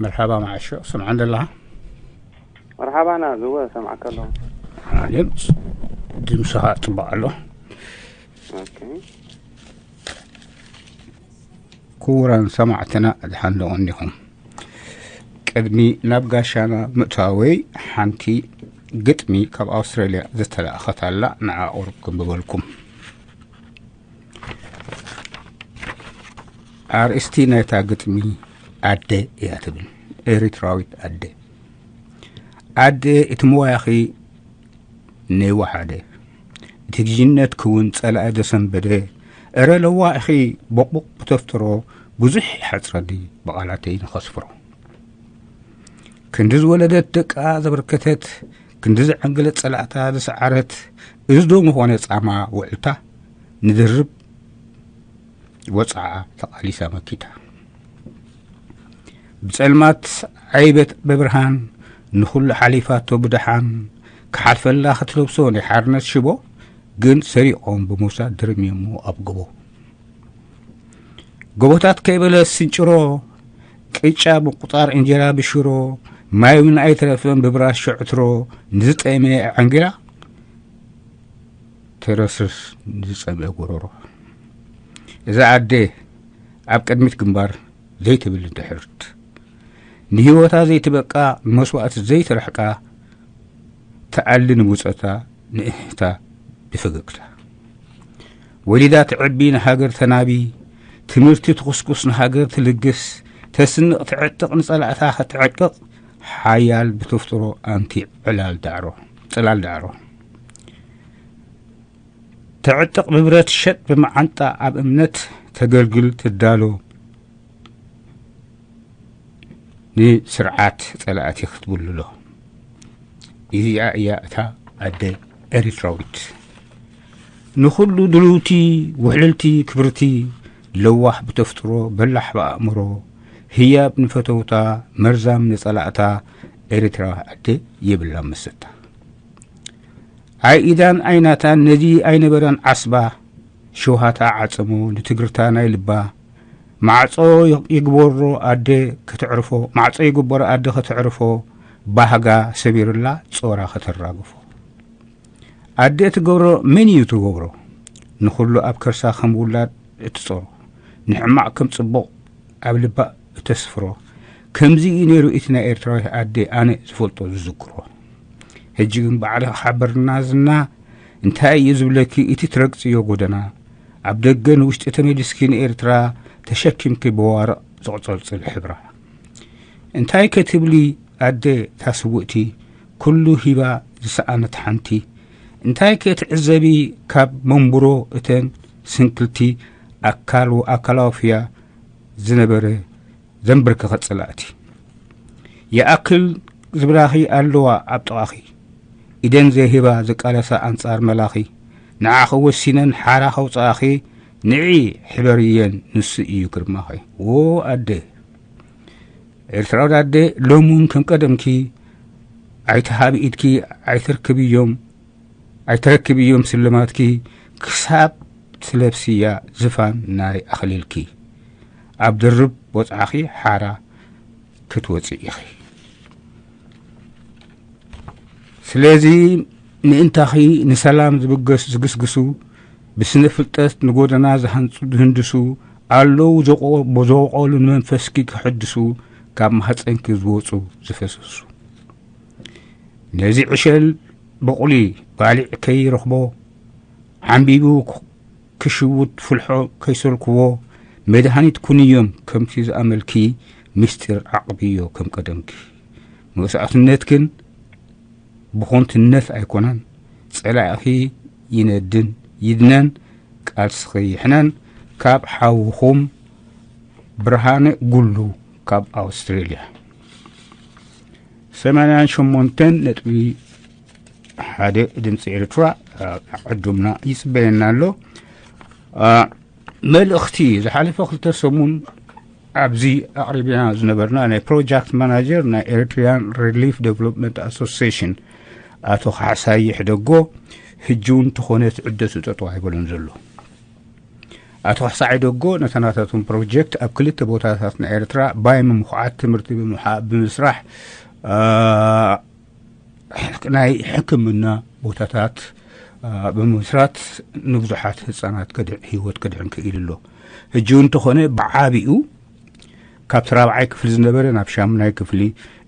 መርሓባ መዓሾ፣ ስምዓ እንደላ። መርሓባና ዝወ ሰምዓካ ኣለኹ። ኣልየም ድምስኻ ጽቡቕ ኣሎ። ኦኬ። ክቡራን ሰማዕትና፣ ድሓን ዶ እንዲኹም? ቅድሚ ናብ ጋሻና ምእታወይ፣ ሓንቲ ግጥሚ ካብ ኣውስትራልያ ዝተላእኸት ኣላ፣ ንዓ ቁሩብ ክንብበልኩም። ኣርእስቲ ናይታ ግጥሚ ኣደ እያ ትብል። ኤሪትራዊት ኣደ። ኣደ፣ እቲ መዋያኺ ነይዋ ሓደ፣ እቲ ግዥነት ክውን ጸላኢ ዘሰንበደ፣ እረ ለዋኢኺ ቦቕቦቕ ብተፍጥሮ፣ ብዙሕ ይሓጽረኒ ብቓላተይ ንኸስፍሮ። ክንዲ ዝወለደት ደቃ ዘበርከተት፣ ክንዲ ዘዐንገለት ጸላእታ ዝሰዓረት፣ እዚ ዶ ምኾነ ጻማ ውዕልታ? ንድርብ ወጽዓ ተቓሊሳ መኪታ። ብጸልማት ዓይበት ብብርሃን፣ ንኹሉ ሓሊፋቶ ብደሓን፣ ክሓልፈላ ክትለብሶ ናይ ሓርነት ሽቦ፣ ግን ሰሪቖም ብምውሳድ ድርምዮሞ ኣብ ጎቦ። ጎቦታት ከይበለ ስንጭሮ፣ ቅጫ ምቁጻር እንጀራ ብሽሮ፣ ማይ እውን ኣይተረፈን ብብራሽ ሽዕትሮ፣ ንዝጠመየ ኣዐንጊላ፣ ተረስርስ ንዝጸምአ ጎረሮ። እዛ ኣደ ኣብ ቅድሚት ግንባር ዘይትብል ድሕርት፣ ንህይወታ ዘይትበቃ፣ ንመስዋእቲ ዘይትርሕቃ፣ ትኣሊ ንብጾታ፣ ንእህታ ብፈገግታ። ወሊዳ ትዕቢ፣ ንሃገር ተናቢ፣ ትምህርቲ ትኹስኩስ፣ ንሃገር ትልግስ፣ ተስንቕ ትዕጥቕ፣ ንጸላእታ ከተዕቅቕ፣ ሓያል ብተፍጥሮ ኣንቲ ዕላል ዳዕሮ፣ ጽላል ዳዕሮ። ተዕጥቕ ብብረት፣ ሸጥ ብመዓንጣ፣ ኣብ እምነት ተገልግል፣ ትዳሎ፣ ንስርዓት ጸላእቲ ክትብልሎ። እዚኣ እያ እታ ኣደ ኤሪትራዊት። ንኹሉ ድልውቲ፣ ውሕልልቲ፣ ክብርቲ፣ ለዋህ ብተፍጥሮ፣ በላሕ ብኣእምሮ፣ ህያብ ንፈተውታ፣ መርዛም ንጸላእታ፣ ኤሪትራዊ ኣደ የብላ መሰታ። ኣይ ኢዳን ኣይ ናታን ነዚ ኣይነበረን ዓስባ፣ ሽውሃታ ዓጸሞ ንትግርታ ናይ ልባ። ማዕጾ ይግበሮ ኣደ ከተዕርፎ፣ ማዕጾ ይግበሮ ኣደ ከተዕርፎ፣ ባህጋ ሰቢርላ ጾራ ከተራግፎ። ኣደ ትገብሮ መን እዩ ትገብሮ? ንኹሉ ኣብ ከርሳ ከም ውላድ እትጾሮ፣ ንሕማቕ ከም ጽቡቕ ኣብ ልባ እተስፍሮ። ከምዚ እዩ ነይሩ እቲ ናይ ኤርትራዊት ኣደ ኣነ ዝፈልጦ ዝዝክሮ። ሕጂ ግን ባዕልኺ ሓበርና ዝና፣ እንታይ እዩ ዝብለኪ እቲ ትረግጽዮ ጎደና? ኣብ ደገ ንውሽጢ ተመሊስኪ ንኤርትራ ተሸኪምኪ ብዋርቕ ዝቕጸልጽል ሕብራ። እንታይ ከ ትብሊ ኣደ ታስውእቲ፣ ኩሉ ሂባ ዝሰኣነት ሓንቲ? እንታይ ከ ትዕዘቢ ካብ መንብሮ እተን ስንክልቲ፣ ኣካል ኣካላውፍያ ዝነበረ ዘንብርከኸ ጸላእቲ? ይኣክል ዝብላኺ ኣለዋ ኣብ ጥቓኺ፣ ኢደን ዘይህባ ዝቃለሳ ኣንጻር መላኺ። ንዓኺ ወሲነን ሓራ ከውጽኣኺ፣ ንዒ ሕበርየን ንሱ እዩ ግርማኺ። ዎ ኣደ፣ ኤርትራዊት ኣደ፣ ሎሚ እውን ከም ቀደምኪ ኣይትሃቢ ኢድኪ፣ ኣይትርክብዮም፣ ኣይትረክብዮም ስልማትኪ፣ ክሳብ ትለብስያ ዝፋን ናይ ኣኽሊልኪ። ኣብ ድርብ ወጽዓኺ ሓራ ክትወጺ ኢኺ። ስለዚ ምእንታኺ ንሰላም ዝብገስ ዝግስግሱ፣ ብስነ ፍልጠት ንጎደና ዝሃንጹ ዝህንድሱ ኣለዉ፣ ዘቆ-፣ ዘወቆሉ ንመንፈስኪ ክሕድሱ፣ ካብ ማህጸንኪ ዝወጹ ዝፈሰሱ። ነዚ ዕሸል በቑሊ ባሊዕ ከይረኽቦ፣ ዓምቢቡ ክሽውት ፍልሖ ከይሰልክዎ፣ መድሃኒት ኩንዮም ከምቲ ዝኣመልኪ፣ ምስጢር ዓቕብዮ ከም ቀደምኪ። መስዋእትነት ግን ብኾንትነት ኣይኮነን፣ ጸላኢኺ ይነድን ይድነን፣ ቃልስኺ ይሕነን። ካብ ሓውኹም ብርሃነ ጉሉ ካብ ኣውስትሬልያ። ሰማንያን ሸሞንተን ነጥቢ ሓደ ድምፂ ኤርትራ፣ አ፣ ዕዱምና ይፅበየና ኣሎ። አ፣ መልእኽቲ ዝሓለፈ ክልተ ሰሙን ኣብዚ ኣቕሪብና ዝነበርና ናይ ፕሮጀክት ማናጀር ናይ ኤሪትሪያን ሪሊፍ ዴቨሎፕመንት ኣሶሲሽን ኣቶ ካሕሳይ ይሕደጎ፣ ሕጂ እውን ተኾነ ትዕደሱ ጠጠው ኣይበሉን ዘሎ። ኣቶ ካሕሳይ ደጎ ነታ ናታቶም ፕሮጀክት ኣብ ክልተ ቦታታት ናይ ኤርትራ ባይ ምምኹዓት፣ ትምህርቲ ብምሓ-፣ ብምስራሕ፣ አ፣ ናይ ሕክምና ቦታታት፣ አ፣ ብምስራት ንብዙሓት ህጻናት ከድዕ-፣ ህይወት ከድሕን ክኢሉ ኣሎ። ሕጂ እውን እንተኾነ ብዓቢኡ ካብቲ ራብዓይ ክፍሊ ዝነበረ ናብ ሻሙናይ ክፍሊ፣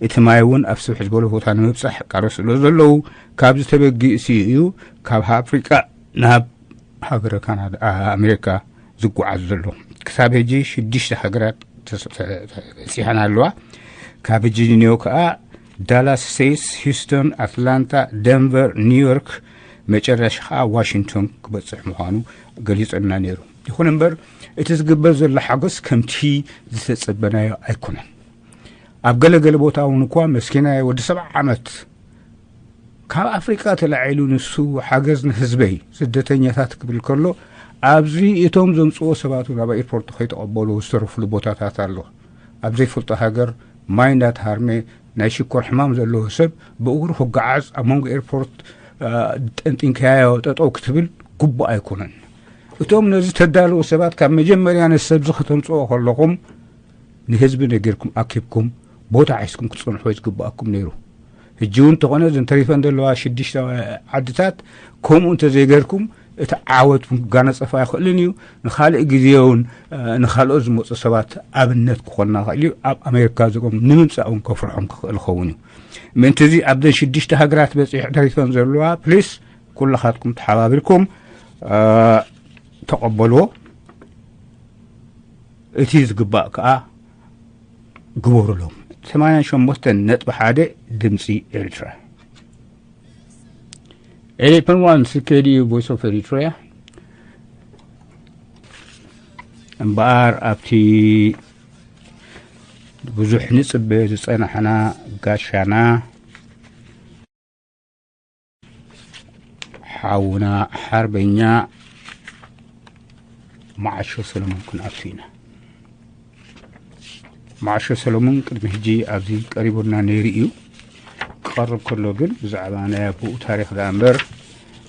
እቲ ማይ እውን ኣብ ስብሕ ዝበለ ቦታ ንምብጻሕ ቃሮ ስለ ዘለዉ፣ ካብዚ ተበጊእሲ እዩ ካብ ኣፍሪቃ ናብ ሃገረ ካናዳ፣ ኣ፣ ኣሜሪካ ዝጓዓዝ ዘሎ። ክሳብ ሕጂ ሽዱሽተ ሃገራት ተስ-፣ ተ-፣ ተ-፣ በጺሐን ኣለዋ። ካብ ቨርጂኒዮ ከኣ ዳላስ ስቴትስ፣ ሂውስተን፣ ኣትላንታ፣ ደንቨር፣ ኒውዮርክ፣ መጨረሻ ከኣ ዋሽንግቶን ክበጽሕ ምዃኑ ገሊጹልና ነይሩ። ይኹን እምበር፣ እቲ ዝግበር ዘሎ ሓጎስ ከምቲ ዝተጸበናዮ ኣይኮነን። ኣብ ገለገለ ቦታ እውን እኳ መስኪናይ ወዲ ሰብዓ ዓመት ካብ ኣፍሪቃ ተላዒሉ ንሱ ሓገዝ ንህዝበይ ስደተኛታት ክብል ከሎ፣ ኣብዚ እቶም ዘምጽዎ ሰባት እውን ኣብ ኤርፖርት ከይተቐበሉ ዝተረፍሉ ቦታታት ኣሎ። ኣብ ዘይፈልጦ ሃገር ማይ እንዳተሃርመ ናይ ሽኮር ሕማም ዘለዎ ሰብ ብእግሩ ክጓዓዝ ኣብ መንጎ ኤርፖርት፣ አ፣ ጠንጢንካዮ ጠጠው ክትብል ግቡእ ኣይኮነን። እቶም ነዚ ተዳለዉ ሰባት ካብ መጀመርያ ነዚ ሰብዚ ከተምጽኦ ከለኹም ንህዝቢ ነጊርኩም ኣኪብኩም ቦታ ሒዝኩም ክትጸንሑ ዝግብኣኩም ነይሩ። ሕጂ እውን እንተኾነ እዘን ተሪፈን ዘለዋ ሽዱሽተ ዓድታት ከምኡ እንተዘይገርኩም እቲ ዓወት እውን ክጋነጸፍ ኣይኽእልን እዩ። ንኻልእ ግዜ እውን፣ እ፣ ንኻልኦት ዝመጹ ሰባት ኣብነት ክኾንና ይኽእል እዩ። ኣብ ኣሜሪካ ዝቆም ንምምጻእ እውን ከፍርሖም ክኽእል ይኸውን እዩ። ምእንቲ እዚ ኣብዘን ሽዱሽተ ሃገራት በጺሑ ተሪፈን ዘለዋ ፕሊስ ኩልኻትኩም ተሓባቢርኩም፣ እ፣ ተቐበልዎ። እቲ ዝግባእ ከኣ ግበሩሎም። ሰማንያን ሸሞንተን ነጥቢ ሓደ ድምጺ ኤርትራ። ኤሌፈን ዋን ስኬዲ ቮይስ ኦፍ ኤሪትሪያ። እምበኣር ኣብቲ ብዙሕ ንጽበ ዝጸናሕና ጋሻና ሓውና ሓርበኛ መዓሾ ሰለሞን ክንኣቱ ኢና። መዓሾ ሰለሞን ቅድሚ ሕጂ ኣብዚ ቀሪቡና ነይሩ እዩ። ክቐርብ ከሎ ግን ብዛዕባ ናይ ኣቦኡ ታሪኽ ደኣ እምበር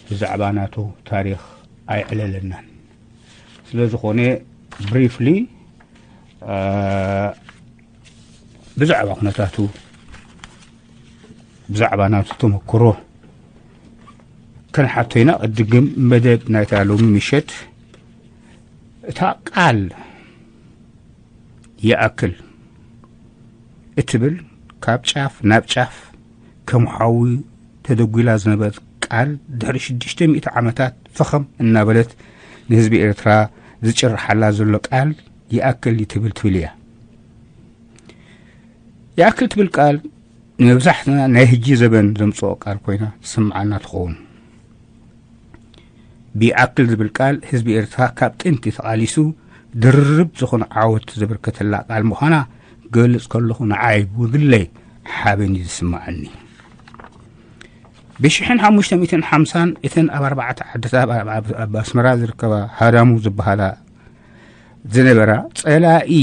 ብዛዕባ ናቱ ታሪኽ ኣይዕለለናን። ስለ ዝኾነ ብሪፍሊ፣ አ፣ ብዛዕባ ኩነታቱ፣ ብዛዕባ ናቱ ተመክሮ ክንሓቶ ኢና። ቅድም መደብ ናይታ ሎሚ ምሸት እታ ቃል ይኣክል እትብል ካብ ጫፍ ናብ ጫፍ ከም ሓዊ ተደጒላ ዝነበረት ቃል ድሕሪ ሽዱሽተ ሚእቲ ዓመታት ፈኸም እናበለት ንህዝቢ ኤርትራ ዝጭርሓላ ዘሎ ቃል ይኣክል ትብል ትብል እያ። ይኣክል ትብል ቃል ንመብዛሕትና ናይ ሕጂ ዘበን ዘምጽኦ ቃል ኮይና ትስምዓና ትኸውን። ብይኣክል ዝብል ቃል ህዝቢ ኤርትራ ካብ ጥንቲ ተቓሊሱ ድርብ ዝኾነ ዓወት ዘበርከተላ ቃል ምዃና ክገልጽ ከለኹ ንዓይ ብግለይ ሓበን እዩ ዝስምዓኒ። ብሽሕን ሓሙሽተ ሚእትን ሓምሳን እተን ኣብ ኣርባዕተ ዓድታት ኣብ፣ ኣብ፣ ኣብ ኣስመራ ዝርከባ ሃዳሙ ዝበሃላ ዝነበራ ጸላኢ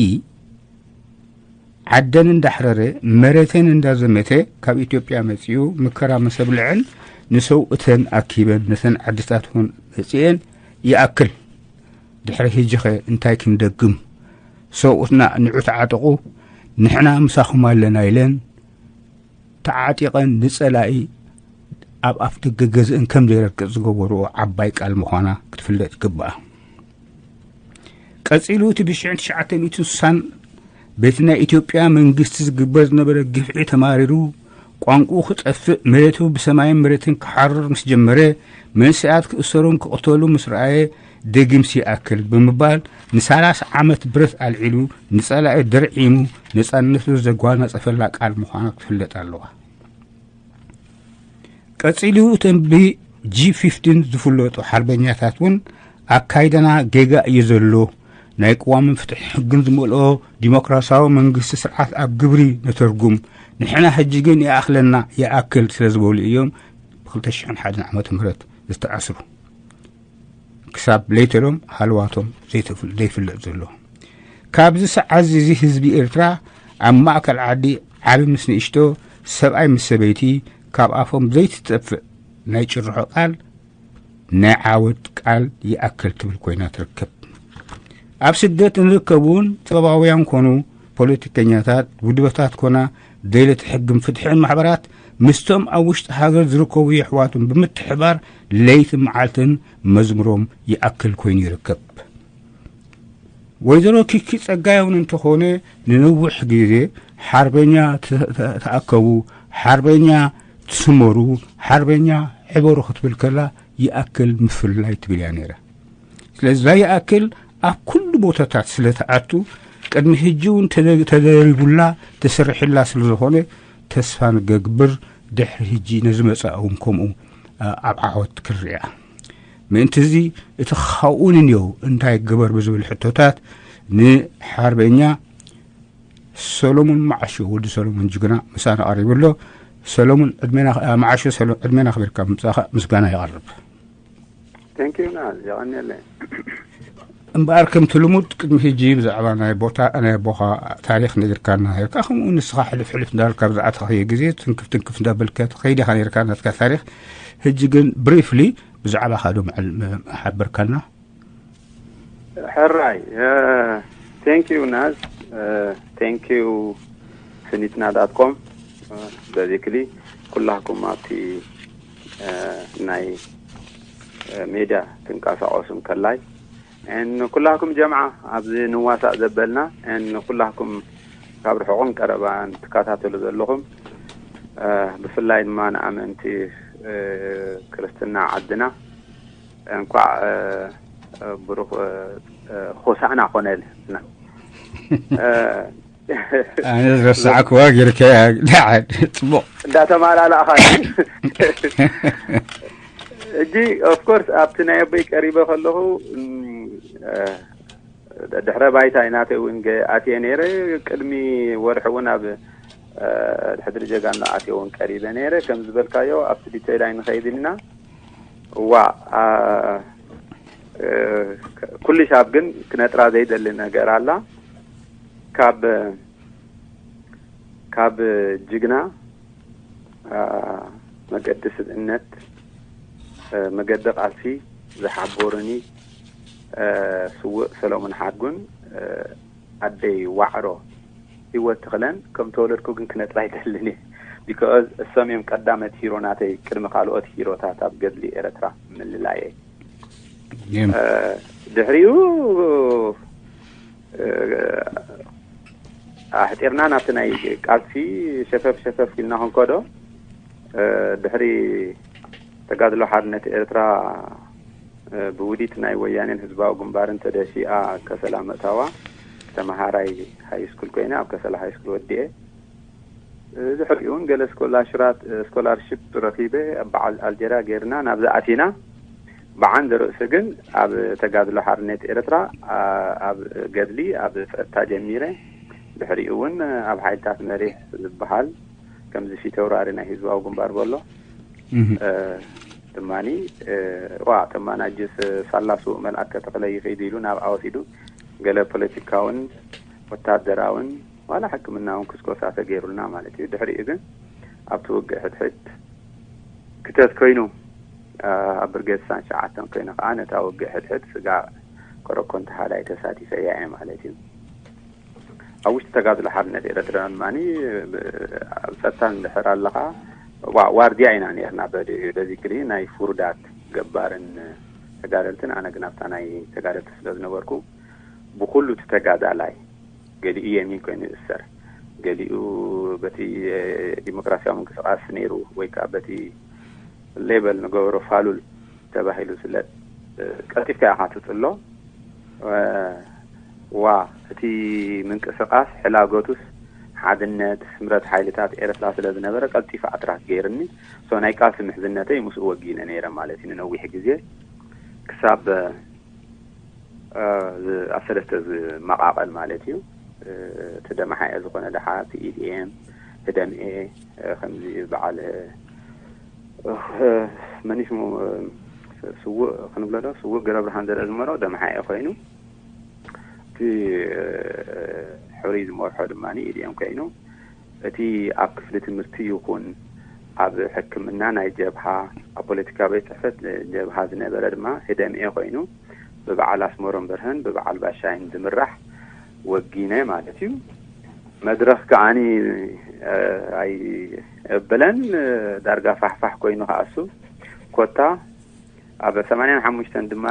ዓደን እንዳሕረረ መሬተን እንዳዘመተ ካብ ኢትዮጵያ መጺኡ ምከራ ምስ ኣብልዐን ንሰውእተን ኣኪበን ነተን ዓድታት እውን መጺኤን ይኣክል ድሕሪ ሕጂኸ እንታይ ክንደግም? ሰብኡትና ንዑ ተዓጠቑ፣ ንሕና ምሳኹም ኣለና ኢለን ተዓጢቐን ንጸላኢ ኣብ ኣፍ ደገ ገዝእን ከም ዘይረግጽ ዝገበርኦ ዓባይ ቃል ምዃና ክትፍለጥ ይግብኣ። ቀጺሉ እቲ ብሽሕን ትሽዓተ ሚእትን ስሳን በቲ ናይ ኢትዮጵያ መንግስቲ ዝግበር ዝነበረ ግፍዒ ተማሪሩ ቋንቁኡ ክጠፍእ መሬቱ ብሰማይን መሬትን ክሓርር ምስ ጀመረ መንስያት ክእሰሩን ክቕተሉ ምስ ረኣየ ደጊምሲ ይኣክል ብምባል ንሰላሳ ዓመት ብረት ኣልዒሉ ንጸላኢ ደርዒሙ ነጻነቱ ዘጓናጸፈላ ቃል ምዃና ክትፍለጥ ኣለዋ። ቀጺሉ እቶም ብ ጂ ፊፍቲን ዝፍለጡ ሓርበኛታት እውን ኣካይዳና ጌጋ እዩ ዘሎ፣ ናይ ቅዋምን ፍትሕን ሕግን ዝመልኦ ዲሞክራሲያዊ መንግስቲ ስርዓት ኣብ ግብሪ ነተርጉም፣ ንሕና ሕጂ ግን ይኣኽለና ይኣክል ስለ ዝበሉ እዮም ብ ክልተ ሽሕን ሓደን ዓመተ ምህረት ዝተኣስሩ። ክሳብ ለይተሎም ሃለዋቶም ዘይተፍል-፣ ዘይፍለጥ ዘሎ። ካብዚ ሰዓት እዚ ህዝቢ ኤርትራ ኣብ ማእከል ዓዲ ዓቢ ምስ ንእሽቶ፣ ሰብኣይ ምስ ሰበይቲ ካብ ኣፎም ዘይትጠፍእ ናይ ጭርሖ ቃል ናይ ዓወት ቃል ይኣክል ትብል ኮይና ትርከብ። ኣብ ስደት ንርከቡ እውን ጥበባውያን ኮኑ ፖለቲከኛታት፣ ውድበታት ኮና ደለቲ ሕግን ፍትሕን ማሕበራት ምስቶም ኣብ ውሽጢ ሃገር ዝርከቡ የሕዋቶም ብምትሕባር ለይትን መዓልትን መዝሙሮም ይኣክል ኮይኑ ይርከብ። ወይዘሮ ኪኪ ጸጋይ እውን እንተኾነ ንነዊሕ ግዜ ሓርበኛ ተ- ተ- ተኣከቡ፣ ሓርበኛ ትስመሩ፣ ሓርበኛ ሕበሩ ክትብል ከላ ይኣክል ምፍልላይ ትብል እያ ነይራ። ስለዚ ይኣክል ኣብ ኩሉ ቦታታት ስለ ትኣቱ ቅድሚ ሕጂ እውን ተደ- ተደሪቡላ ተሰሪሑላ ስለ ዝኾነ ተስፋ ንገብር ድሕሪ ሕጂ ነዚ መጻኢ እውን ከምኡ ኣብ ዓወት ክርኣ ምእንቲ እዚ እቲ ካብኡ ንንየው እንታይ ግበር ብዝብል ሕቶታት ንሓርበኛ ሰሎሙን መዓሾ ወዲ ሰሎሙን ጅግና ምሳና ቀሪቡ ኣሎ። ሰሎሙን ዕድሜና መዓሾ ሰሎ- ዕድሜና ክብርካ ምምጻኻ ምስጋና ይቐርብ። Thank you ናዝ የቐንየለይ። እምበኣር ከምቲ ልሙድ ቅድሚ ሕጂ ብዛዕባ ናይ ቦታ ናይ ኣቦኻ ታሪኽ ነጊርካና ነርካ፣ ከምኡ ንስኻ ሕልፍ ሕልፍ እንዳልካ ብዛዕባ ተኸየ ግዜ ትንክፍ ትንክፍ እንዳበልካ ትኸይድ ኢኻ ነርካ ናትካ ታሪኽ። ሕጂ ግን ብሪፍሊ ብዛዕባ ካዶ መዓል ሓበርካና። ሕራይ። Thank you ናዝ። Thank you ስኒትና ዳት ኮም። በዚክሊ ኩላኩም ኣብቲ ናይ ሜድያ ትንቀሳቀሱ ከላይ ን ኩላኩም ጀምዓ ኣብዚ ንዋሳእ ዘበልና ን ኩላኩም ካብ ርሑቕን ቀረባን ትከታተሉ ዘለኹም ብፍላይ ድማ ንኣመንቲ ክርስትና ዓድና እንኳዕ ብሩኽ ሆሳዕና ኮነልና። ኣነ ዝረሳዕክዋ ጌርካያ። ጽቡቕ። እንዳተማላላእኻ ሕጂ ኦፍኮርስ ኣብቲ ናይ ኣቦይ ቀሪበ ከለኹ ድሕረ ባይታ ናተይ እውን ኣትየ ነይረ። ቅድሚ ወርሒ እውን ኣብ ሕድሪ ጀጋኑ ኣትየ እውን ቀሪበ ነይረ። ከም ዝበልካዮ ኣብቲ ዲቴይል ኣይንኸይድን ኢና። እዋ ኩሉ ሻብ ግን ክነጥራ ዘይደሊ ነገር ኣላ። ካብ ካብ ጅግና መገዲ ስብእነት መገዲ ቃልሲ ዝሓበሩኒ ስውእ ሰሎሙን ሓድጉን ኣደይ ዋዕሮ ህይወት ትኽለን ከም ተወለድኩ ግን ክነጥራ ኣይደልን እየ። ቢካዝ እሶም እዮም ቀዳመት ሂሮ ናተይ ቅድሚ ካልኦት ሂሮታት ኣብ ገድሊ ኤረትራ ምልላየይ። ድሕሪኡ ኣሕጢርና ናብቲ ናይ ቃልሲ ሸፈፍ ሸፈፍ ኢልና ክንከዶ ድሕሪ ተጋድሎ ሓርነት ኤርትራ ብውዲት ናይ ወያኔን ህዝባዊ ግንባርን ተደፊኣ ከሰላ ምእታዋ ተመሃራይ ሃይ ስኩል ኮይነ ኣብ ከሰላ ሃይ ስኩል ወዲኤ ድሕሪኡ እውን ገለ ስኮላሽራት ስኮላርሽፕ ረኺበ በዓል ኣልጀርያ ገይርና ናብዚ ኣቲና። ብዓንድ ርእሲ ግን ኣብ ተጋድሎ ሓርነት ኤርትራ ኣብ ገድሊ ኣብ ጸጥታ ጀሚረ። ድሕሪኡ እውን ኣብ ሓይልታት መሪሕ ዝበሃል ከምዚ ፊተውራሪ ናይ ህዝባዊ ግንባር በሎ ድማኒ ዋ ተማናጅስ ሳላ ስውእ መልኣከ ተኽለ ይኸይድ ኢሉ ናብኣ ወሲዱ ገለ ፖለቲካውን ወታደራውን ዋላ ሕክምናውን ክስኮሳ ተገይሩልና ማለት እዩ። ድሕሪኡ ግን ኣብቲ ውግእ ሕድሕድ ክተት ኮይኑ ኣብ ብርጌድ ስሳን ሸዓተን ኮይነ ከዓ ነታ ውግእ ሕድሕድ ስጋ ኮረኮንተ ሃላይ ተሳቲፈ እያ እየ ማለት እዩ። ኣብ ውሽጢ ተጋድሎ ሓርነት ኤረትራ ድማ ኣብ ጸጥታ እንድሕር ኣለኻ ዋርድያ ኢና ነርና። በዚ ክሊ ናይ ፍሩዳት ገባርን ተጋደልትን ኣነ ግን ኣብታ ናይ ተጋደልቲ ስለ ዝነበርኩ ብኩሉ እቲ ተጋዳላይ ገሊኡ የሚን ኮይኑ ይእሰር፣ ገሊኡ በቲ ዲሞክራሲያዊ ምንቅስቃስ ነይሩ ወይ ከዓ በቲ ሌበል ንገብሮ ፋሉል ተባሂሉ ዝፍለጥ ቀልጢፍካ ኢኻ ትፅሎ። ዋ እቲ ምንቅስቃስ ሕላገቱስ ሓድነት ስምረት ሓይልታት ኤርትራ ስለ ዝነበረ ቀልጢፉ ኣትራክ ገይርኒ። ሶ ናይ ቃልሲ ምሕዝነተይ ምስኡ ወጊነ ነይረ ማለት እዩ ንነዊሕ ግዜ ክሳብ ኣብ ሰለስተ ዝመቃቀል ማለት እዩ። እቲ ደመሓኤ ዝኾነ ደሓ ፒኢዲኤም ህደምኤ ከምዚ በዓል መን ሽሙ ስውእ ክንብሎ ዶ ስውእ ገረብርሃን ዘርአ ዝመሮ ደመሓኤ ኮይኑ እቲ ሕሩይ ዝመርሖ ድማ ኢዲኤም ኮይኑ እቲ ኣብ ክፍሊ ትምህርቲ ይኹን ኣብ ሕክምና ናይ ጀብሃ ኣብ ፖለቲካ ቤት ፅሕፈት ጀብሃ ዝነበረ ድማ ህደምኤ ኮይኑ ብበዓል ኣስመሮም በርሀን ብበዓል ባሻይን ዝምራሕ ወጊነ ማለት እዩ። መድረኽ ከዓኒ ኣይበለን፣ ዳርጋ ፋሕፋሕ ኮይኑ ከኣሱ ኮታ ኣብ ሰማንያን ሓሙሽተን ድማ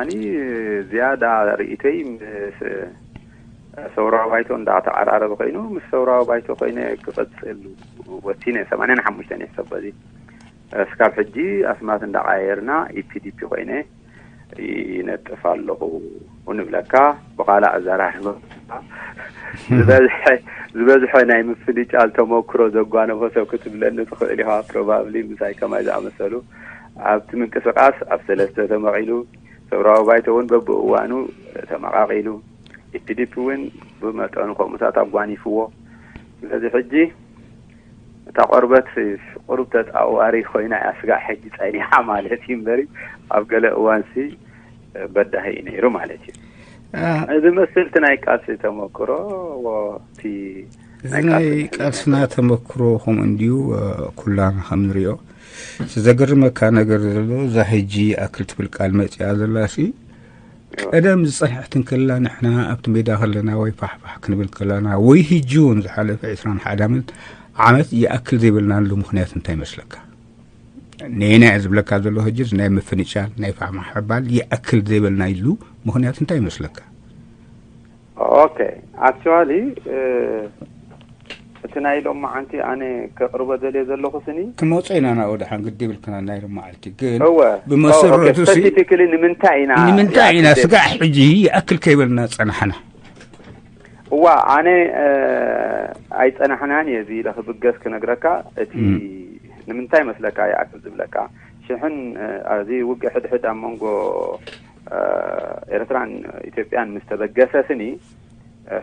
ዝያዳ ርእይቶይ ምስ ሰውራዊ ባይቶ እንዳተዓራረበ ኮይኑ፣ ምስ ሰውራዊ ባይቶ ኮይነ ክቐጽል ወሲነ። ሰማንያን ሓሙሽተን ይሕሰብ በዚ እስካብ ሕጂ ኣስማት እንዳቀያየርና ኢፒዲፒ ኮይነ ይነጥፍ ኣለኹ ንብለካ። ብኻልእ ኣዘራርባ ዝበዝሐ ዝበዝሐ ናይ ምፍንጫል ተመክሮ ዘጓነፎ ሰብ ክትብለኒ ትኽእል ኢኻ። ፕሮባብሊ ምሳይ ከማይ ዝኣመሰሉ ኣብቲ ምንቅስቃስ ኣብ ሰለስተ ተመቒሉ፣ ሰውራዊ ባይቶ እውን በብእዋኑ ተመቓቒሉ፣ ኢፒዲፒ እውን ብመጠኑ ከምኡታት ኣጓኒፍዎ። ስለዚ ሕጂ እታ ቆርበት ቁሩብ ተጻዋሪ ኮይና እያ ስጋዕ ሕጂ ጸኒሓ ማለት እዩ እምበሪ፣ ኣብ ገለ እዋንሲ በዳሂ እዩ ነይሩ ማለት እዩ። እዚ መስል እቲ ናይ ቃልሲ ተመክሮ፣ እቲ እዚ ናይ ናይ ቃልስና ተመክሮ ከምኡ እንድዩ። ኩላና ከም ንሪኦ እቲ ዘገርመካ ነገር ዘሎ እዛ ሕጂ ኣክል ትብል ቃል መጽኣ ዘላ ሲ ቀደም ዝጸንሐት እንከላ ንሕና ኣብቲ ሜዳ ከለና ወይ ፋሕፋሕ ክንብል ከለና ወይ ሕጂ እውን ዝሓለፈ ዕስራን ሓደን ዓመት ይኣክል ዘይበልናሉ ምኽንያት እንታይ ይመስለካ? ነየናይ ዝብለካ ዘሎ ሕጂ ናይ ምፍንጫል ናይ ፋሕፋሕ ሕባል ይኣክል ዘይበልናሉ ምኽንያት እንታይ ይመስለካ? ኦኬ፣ ኣክቹዋሊ እቲ ናይ ሎማዓንቲ ኣነ ከቕርቦ ዘልየ ዘለኹ ስኒ ክመጾ ኢና ናብኡ ደሓን ግዲ ይብልክና ናይ ሎማዓልቲ ግን እወ ብመሰረቱ ሲ ስፔሲፊክሊ ንምንታይ ኢና ንምንታይ ኢና ይኣክል ስጋዕ ሕጂ ይኣክል ከይበልና ጸናሕና እዋ ኣነ ኣይጸናሕናን እየ እዚ ኢለ ክብገስ ክነግረካ እቲ ንምንታይ መስለካ ይኣክል ዝብለካ ሽሕን እዚ ውግእ ሕድሕድ ኣብ መንጎ ኤርትራን ኢትዮጵያን ምስ ተበገሰ ስኒ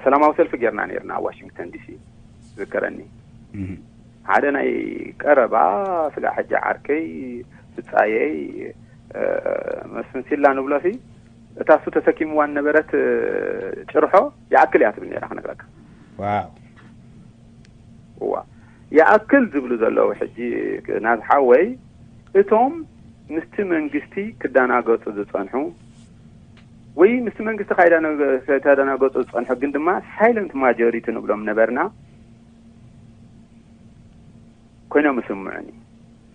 ሰላማዊ ሰልፊ ጌርና ነርና ኣብ ዋሽንግተን ዲሲ ዝከረኒ ሓደ ናይ ቀረባ ስጋ ሕጂ ዓርከይ ስጻየይ መስፍን ሲላ ንብሎ ሲ እታ እሱ ተሰኪምዋ ነበረት ጭርሖ ይኣክል እያ ትብል ነራ ክነግረካ ዋ ይኣክል ዝብሉ ዘለዉ ሕጂ ናዝ ሓወይ እቶም ምስቲ መንግስቲ ክደናገጹ ዝጸንሑ ወይ ምስቲ መንግስቲ ካይተደናገጹ ዝጸንሑ ግን ድማ ሳይለንት ማጆሪቲ ንብሎም ነበርና ኮይኖም ይስምዑኒ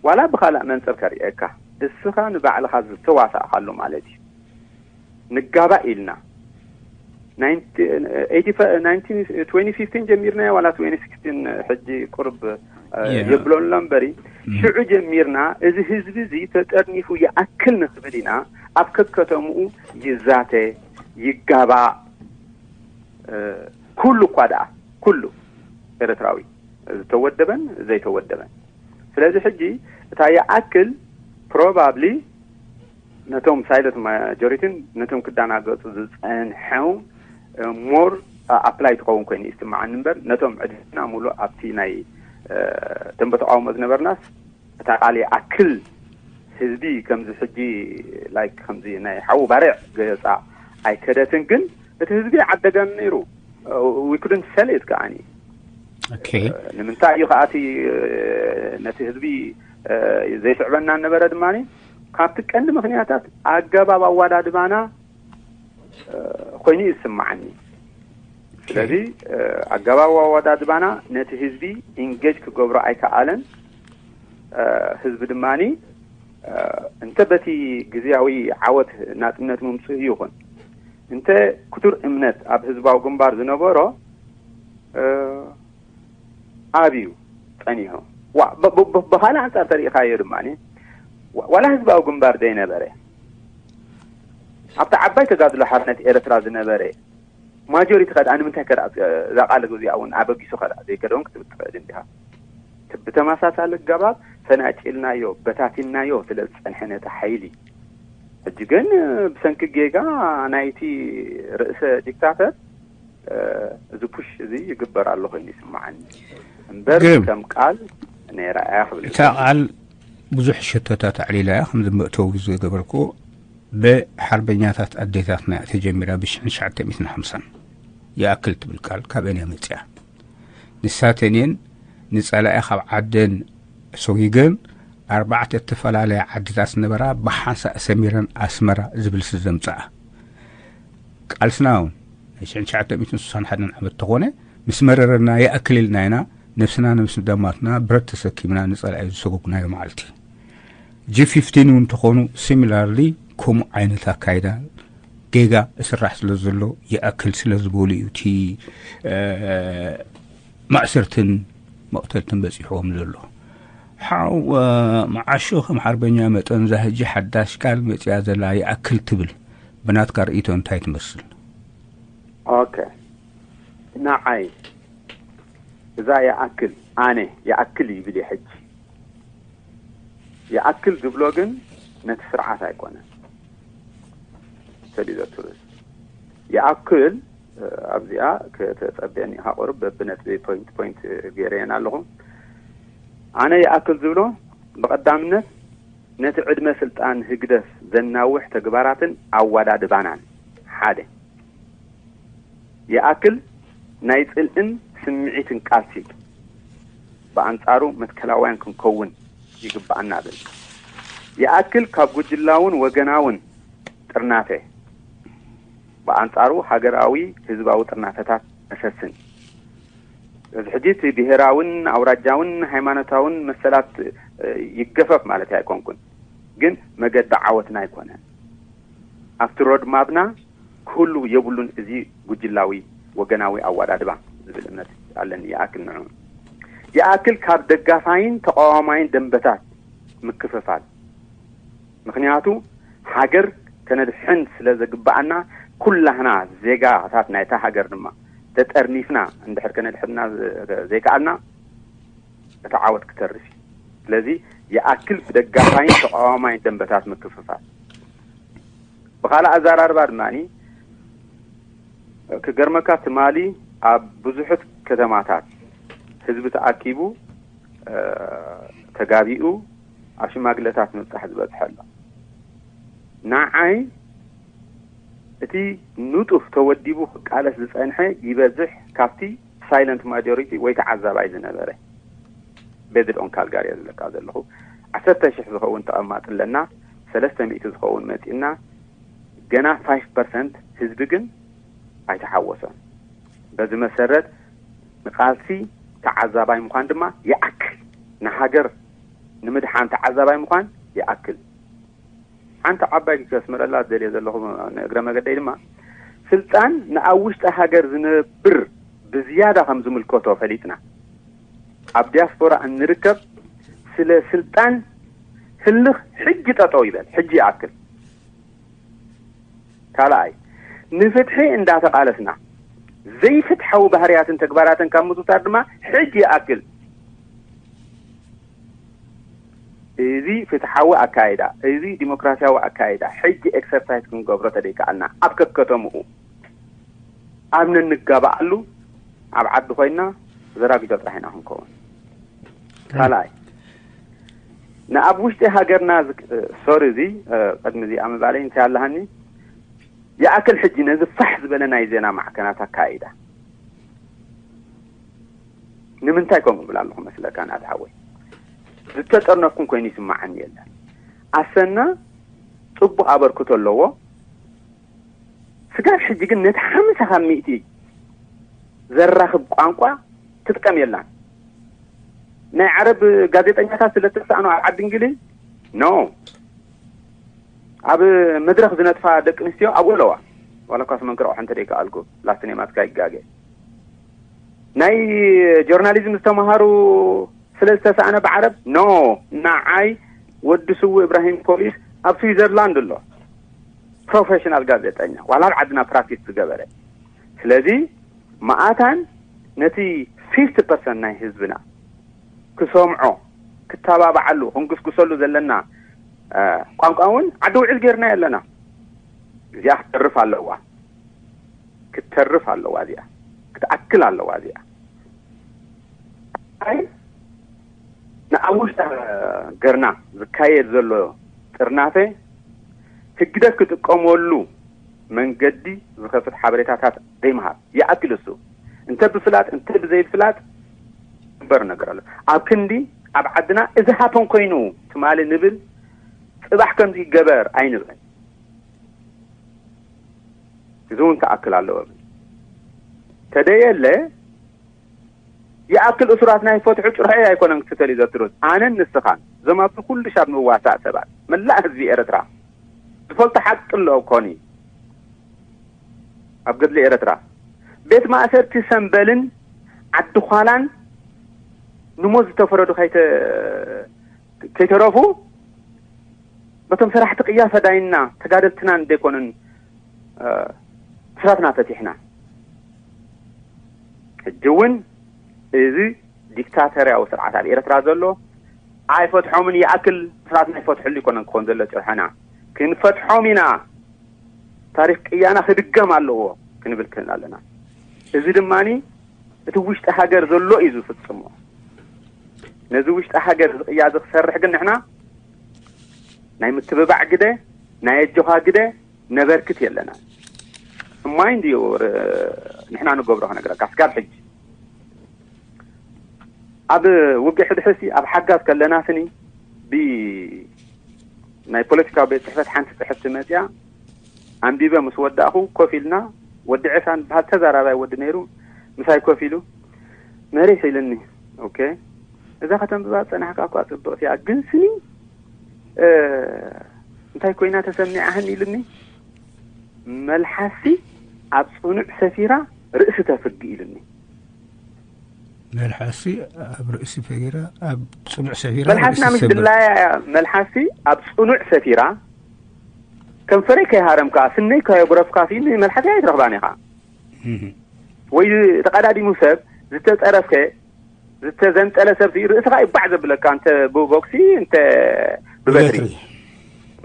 ዋላ ብኻልእ መንጽር ከርእየካ እስኻ ንባዕልኻ ዝተዋሳእካሉ ማለት እዩ ንጋባእ ኢልና ጀሚርናዮ ዋላ ሕጂ ቁርብ የብሎን ሎ እምበሪ ሽዑ ጀሚርና እዚ ህዝቢ እዚ ተጠርኒፉ ይኣክል ንክብል ኢና ኣብ ከከተምኡ ይዛተ ይጋባእ ኩሉ እኳ ደኣ ኩሉ ኤርትራዊ ዝተወደበን ዘይተወደበን ስለዚ ሕጂ እታ ይኣክል ፕሮባብሊ ነቶም ሳይለንት ማጆሪቲን ነቶም ክዳናገጹ ዝጸንሐው ሞር ኣፕላይ ትኸውን ኮይኑ ይስምዓኒ እምበር ነቶም ዕድና ሙሉእ ኣብቲ ናይ ደንበ ተቃውሞ ዝነበርናስ እታ ቃል ይኣክል ህዝቢ ከምዚ ሕጂ ላይክ ከምዚ ናይ ሓዉ ባርዕ ገጻ ኣይከደትን ግን እቲ ህዝቢ ዓደጋን ነይሩ we couldn't sell it ከዓኒ ንምንታይ እዩ ከኣቲ ነቲ ህዝቢ ዘይስዕበና ነበረ ድማ ካብቲ ቀንዲ ምክንያታት ኣገባብ ኣዋዳድባና ኮይኑ ይስማዓኒ ስለዚ ኣገባብ ኣዋዳድባና ነቲ ህዝቢ ኢንጌጅ ክገብሮ ኣይከኣለን ህዝቢ ድማ እንተ በቲ ግዜያዊ ዓወት ናጽነት ምምፅኡ ይኹን እንተ ክቱር እምነት ኣብ ህዝባዊ ግንባር ዝነበሮ ኣብዩ ጸኒሑ። ብኻልእ ኣንጻር ተሪኢኻዮ ድማ ዋላ ህዝባዊ ግንባር ዘይነበረ ኣብታ ዓባይ ተጋድሎ ሓርነት ኤርትራ ዝነበረ ማጆሪቲ ከ ንምንታይ ከ እዛ ቃል እዚኣ እውን ኣበጊሱ ከ ዘይከደ እውን ክትብል ትኽእል እንዲኻ። ብተመሳሳሊ ኣገባብ ፈናጭልናዮ በታቲንናዮ ስለ ዝጸንሐ ነቲ ሓይሊ ሕጂ ግን ብሰንኪ ጌጋ ናይቲ ርእሰ ዲክታተር እዚ ፑሽ እዚ ይግበር ኣሎ ኮይኑ ይስምዓኒ እምበር ከም ቃል ነይራ እያ ክብል እታ ቃል ብዙሕ ሸቶታት ኣዕሊላ እያ ከም ዝመእተዊ ዝገበርኩ ብሓርበኛታት ኣዴታትና እያ ተጀሚራ ብሽሕን ትሽዓተ ሚእትን ሓምሳን ይኣክል ትብል ቃል ካብ ኣበይ መፅያ ንሳተን እየን ንፀላኢ ካብ ዓደን ሰጒገን ኣርባዕተ እተፈላለያ ዓድታት ዝነበራ ብሓንሳእ ሰሚረን ኣስመራ ዝብል ስም ዘምፀኣ ቃልስና እውን ናይ ሽሕን ትሽዓተ ሚእትን ስሳን ሓደን ዓመት ተኾነ ምስ መረረና ይኣክል ኢልና ኢና ነብስና ነብስ ደማትና ብረት ተሰኪምና ንጸላኢ ዝሰጎግናዮ መዓልቲ። ጂ ፊፍቲን እውን ተኾኑ ሲሚላርሊ ከምኡ ዓይነት ኣካይዳ ጌጋ እስራሕ ስለ ዘሎ ይኣክል ስለ ዝበሉ እዩ እቲ ማእሰርትን መቕተልትን በጺሕዎም ዘሎ። ሓው መዓሾ ከም ሓርበኛ መጠን እዛ ሕጂ ሓዳሽ ቃል መጺኣ ዘላ ይኣክል ትብል ብናትካ ርእይቶ እንታይ ትመስል? ኦኬ፣ ንዓይ እዛ ይኣክል፣ ኣነ ይኣክል ይብል እየ ሕጂ። ይኣክል ዝብሎ ግን ነቲ ስርዓት ኣይኮነን ሰዲዶ ትብል። ይኣክል ኣብዚኣ ከተጸብየኒ ኢኻ ቁሩብ በብነጥቢ ፖይንት ፖይንት ገይረየን ኣለኹ። ኣነ ይኣክል ዝብሎ ብቐዳምነት ነቲ ዕድመ ስልጣን ህግደፍ ዘናውሕ ተግባራትን ኣዋዳድባናን ሓደ። ይኣክል ናይ ጽልእን ስምዒትን ቃልሲ ብኣንጻሩ መትከላውያን ክንከውን ይግባኣና ብል። ይኣክል ካብ ጉጅላውን ወገናውን ጥርናፈ ብኣንጻሩ ሃገራዊ ህዝባዊ ጥርናፈታት ነሰስን። እዚ ሕጂ እቲ ብሄራውን ኣውራጃውን ሃይማኖታውን መሰላት ይገፈፍ ማለት ኣይኮንኩን፣ ግን መገዲ ዓወትና ኣይኮነን። ኣብቲ ሮድማፕና ክህሉ የብሉን። እዚ ጉጅላዊ ወገናዊ ኣዋዳድባ ዝብል እምነት ኣለኒ። ይኣክል ንዑ ይኣክል ካብ ደጋፋይን ተቃዋማይን ደንበታት ምክፍፋል። ምክንያቱ ሃገር ከነድሕን ስለ ዘግባኣና ኩላህና ዜጋታት ናይታ ሃገር ድማ ተጠርኒፍና እንድሕር ከነድሕና ዘይከኣልና እቲ ዓወት ክተርፍ እዩ። ስለዚ ይኣክል ብደጋፋይን ተቃዋማይን ደንበታት ምክፍፋል። ብኻልእ ኣዘራርባ ድማ ክገርመካ ትማሊ ኣብ ብዙሕት ከተማታት ህዝቢ ተኣኪቡ ተጋቢኡ ኣብ ሽማግለታት ምብጻሕ ዝበጽሐ ኣሎ። ንዓይ እቲ ንጡፍ ተወዲቡ ክቃለስ ዝጸንሐ ይበዝሕ ካብቲ ሳይለንት ማጆሪቲ ወይ ተዓዛባይ ዝነበረ። ቤዝድ ኦን ካልጋሪ ዝብለካ ዘለኹ ዓሰርተ ሽሕ ዝኸውን ተቐማጢ ኣለና። ሰለስተ ሚእቲ ዝኸውን መጺእና ገና ፋይቭ ፐርሰንት ህዝቢ ግን ኣይተሓወሶን። በዚ መሰረት ንቃልሲ ተዓዛባይ ምዃን ድማ ይኣክል። ንሃገር ንምድሓን ተዓዛባይ ምዃን ይኣክል። ሓንቲ ዓባይ ከስምረላ ዝደልየ ዘለኹ ንእግረ መገደይ ድማ ስልጣን ንኣብ ውሽጢ ሃገር ዝነብር ብዝያዳ ከም ዝምልከቶ ፈሊጥና ኣብ ዲያስፖራ እንርከብ ስለ ስልጣን ህልኽ ሕጂ ጠጠው ይበል፣ ሕጂ ይኣክል። ካልኣይ ንፍትሒ እንዳተቃለስና ዘይፍትሓዊ ባህርያትን ተግባራትን ካብ ምዝውታር ድማ ሕጂ ይኣክል። እዚ ፍትሓዊ ኣካይዳ፣ እዚ ዲሞክራሲያዊ ኣካይዳ ሕጂ ኤክሰርሳይዝ ክንገብሮ ተደይከኣልና ኣብ ከከተምኡ ኣብ ነንጋባኣሉ ኣብ ዓዲ ኮይና ዘራጊቶ ጥራሕ ኢና ክንከውን። ካልኣይ ንኣብ ውሽጢ ሃገርና ሶሪ እዚ ቅድሚ እዚኣ ምባለይ እንታይ ኣለሃኒ ይኣክል ሕጂ ነዚ ፋሕ ዝበለ ናይ ዜና ማዕከናት ኣካይዳ ንምንታይ ከምኡ እብል ኣለኹ መስለካ ናት ሓወይ? ዝተጠርነፍኩም ኮይኑ ይስማዓኒ የለን። ኣሰና ጽቡቕ ኣበርክቶ ኣለዎ። ስጋብ ሕጂ ግን ነቲ ሓምሳ ካብ ሚእቲ ዘራኽብ ቋንቋ ትጥቀም የላን። ናይ ዓረብ ጋዜጠኛታት ስለ ተሳእኖ ኣብ ዓዲ እንግሊዝ ኖ ኣብ መድረኽ ዝነጥፋ ደቂ ኣንስትዮ ኣብኡ ኣለዋ። ዋላ እኳ ስመን ክረቑሖ እንተ ደይከኣልኩ ላስት ኔማትካ ይጋገ። ናይ ጆርናሊዝም ዝተምሃሩ ስለ ዝተሳእነ ብዓረብ ኖ ንዓይ ወዲ ስውእ እብራሂም ፖሊስ ኣብ ስዊዘርላንድ ኣሎ ፕሮፌሽናል ጋዜጠኛ ዋላ ኣብ ዓድና ፕራክቲስ ዝገበረ። ስለዚ መኣታን ነቲ ፊፍቲ ፐርሰንት ናይ ህዝብና ክሰምዖ ክተባብዓሉ ክንግስግሰሉ ዘለና ቋንቋ እውን ዓዲ ውዕል ጌርና ኣለና። እዚኣ ክትተርፍ ኣለዋ፣ ክትተርፍ ኣለዋ፣ እዚኣ ክትኣክል ኣለዋ። እዚኣ ንኣብ ውሽጢ ገርና ዝካየድ ዘሎ ጥርናፈ ህግደፍ ክጥቀመሉ መንገዲ ዝኸፍት ሓበሬታታት ዘይምሃብ ይኣክል። እሱ እንተ ብፍላጥ እንተ ብዘይፍላጥ ግበር ነገር ኣሎ። ኣብ ክንዲ ኣብ ዓድና እዚ ሃፐን ኮይኑ ትማሊ ንብል ጽባሕ ከምዚ ይገበር ኣይንብል። እዚ እውን ክኣክል ኣለዎ። ተደየለ ይኣክል እሱራት ናይ ፈትሑ ጭርሖ ኣይኮነን ክትተል ዘትሩት ኣነን ንስኻን እዞም ኣብዚ ኩሉ ሻብ ንዋሳእ ሰባት መላእ ህዝቢ ኤርትራ ዝፈልጦ ሓቂ ኣሎ ኮኒ ኣብ ገድሊ ኤርትራ ቤት ማእሰርቲ ሰንበልን ዓዲ ኳላን ንሞት ዝተፈረዱ ከይተ- ከይተረፉ በቶም ሰራሕቲ ቅያ ፈዳይና ተጋደልትናን ዘይኮኑን ስራትና ፈቲሕና። ሕጂ እውን እዚ ዲክታተርያዊ ስርዓት ኣብ ኤርትራ ዘሎ ኣይፈትሖምን ይኣክል ስርዓት ናይ ፈትሐሉ ይኮነን ክኾን ዘሎ ጭርሐና ክንፈትሖም ኢና። ታሪክ ቅያና ክድገም ኣለዎ ክንብል ክእል ኣለና። እዚ ድማ እቲ ውሽጢ ሃገር ዘሎ እዩ ዝፍጽሞ። ነዚ ውሽጢ ሃገር ዝቅያ እዚ ክሰርሕ ግን ንሕና ናይ ምትብባዕ ግደ ናይ ኣጆኻ ግደ ነበርክት የለና። እማይ እንድዩ ንሕና ንገብሮ ክነግረካ ስጋብ ሕጂ ኣብ ውግእ ሕድሕሲ ኣብ ሓጋዝ ከለና ስኒ ብ ናይ ፖለቲካዊ ቤት ጽሕፈት ሓንቲ ጽሕፍቲ መጽያ ኣንቢበ ምስ ወዳእኹ ኮፍ ኢልና ወዲ ዕሳን በሃል ተዛራባይ ወዲ ነይሩ ምሳይ ኮፍ ኢሉ መሪሕ ኢልኒ። ኦኬ እዛ ከተንብባ ዝጸናሕካ እኳ ጽብቕቲ እያ፣ ግን ስኒ እንታይ ኮይና ተሰሚዓህን ኢልኒ። መልሓሲ ኣብ ጽኑዕ ሰፊራ ርእሲ ተፍግ ኢልኒ። መልሓሲ ኣብ ርእሲ ፈጊራ ኣብ ጽኑዕ ሰፊራ መልሓስና ርእሲ ምሽ ትሰብር። ድላያ እያ። መልሓሲ ኣብ ጽኑዕ ሰፊራ ከንፈረይ ከይሃረምካ ስነይ ከየጉረፍካ ሲ መልሓሲ ኣይትረኽባን ኢኻ። እህ። ወይ ተቐዳዲሙ ሰብ ዝተጸረፍከ ዝተዘንጠለ ሰብ ሲ ርእስኻ ይባዕ ዘብለካ እንተ ብቦክሲ እንተ ብበትሪ ብበትሪ።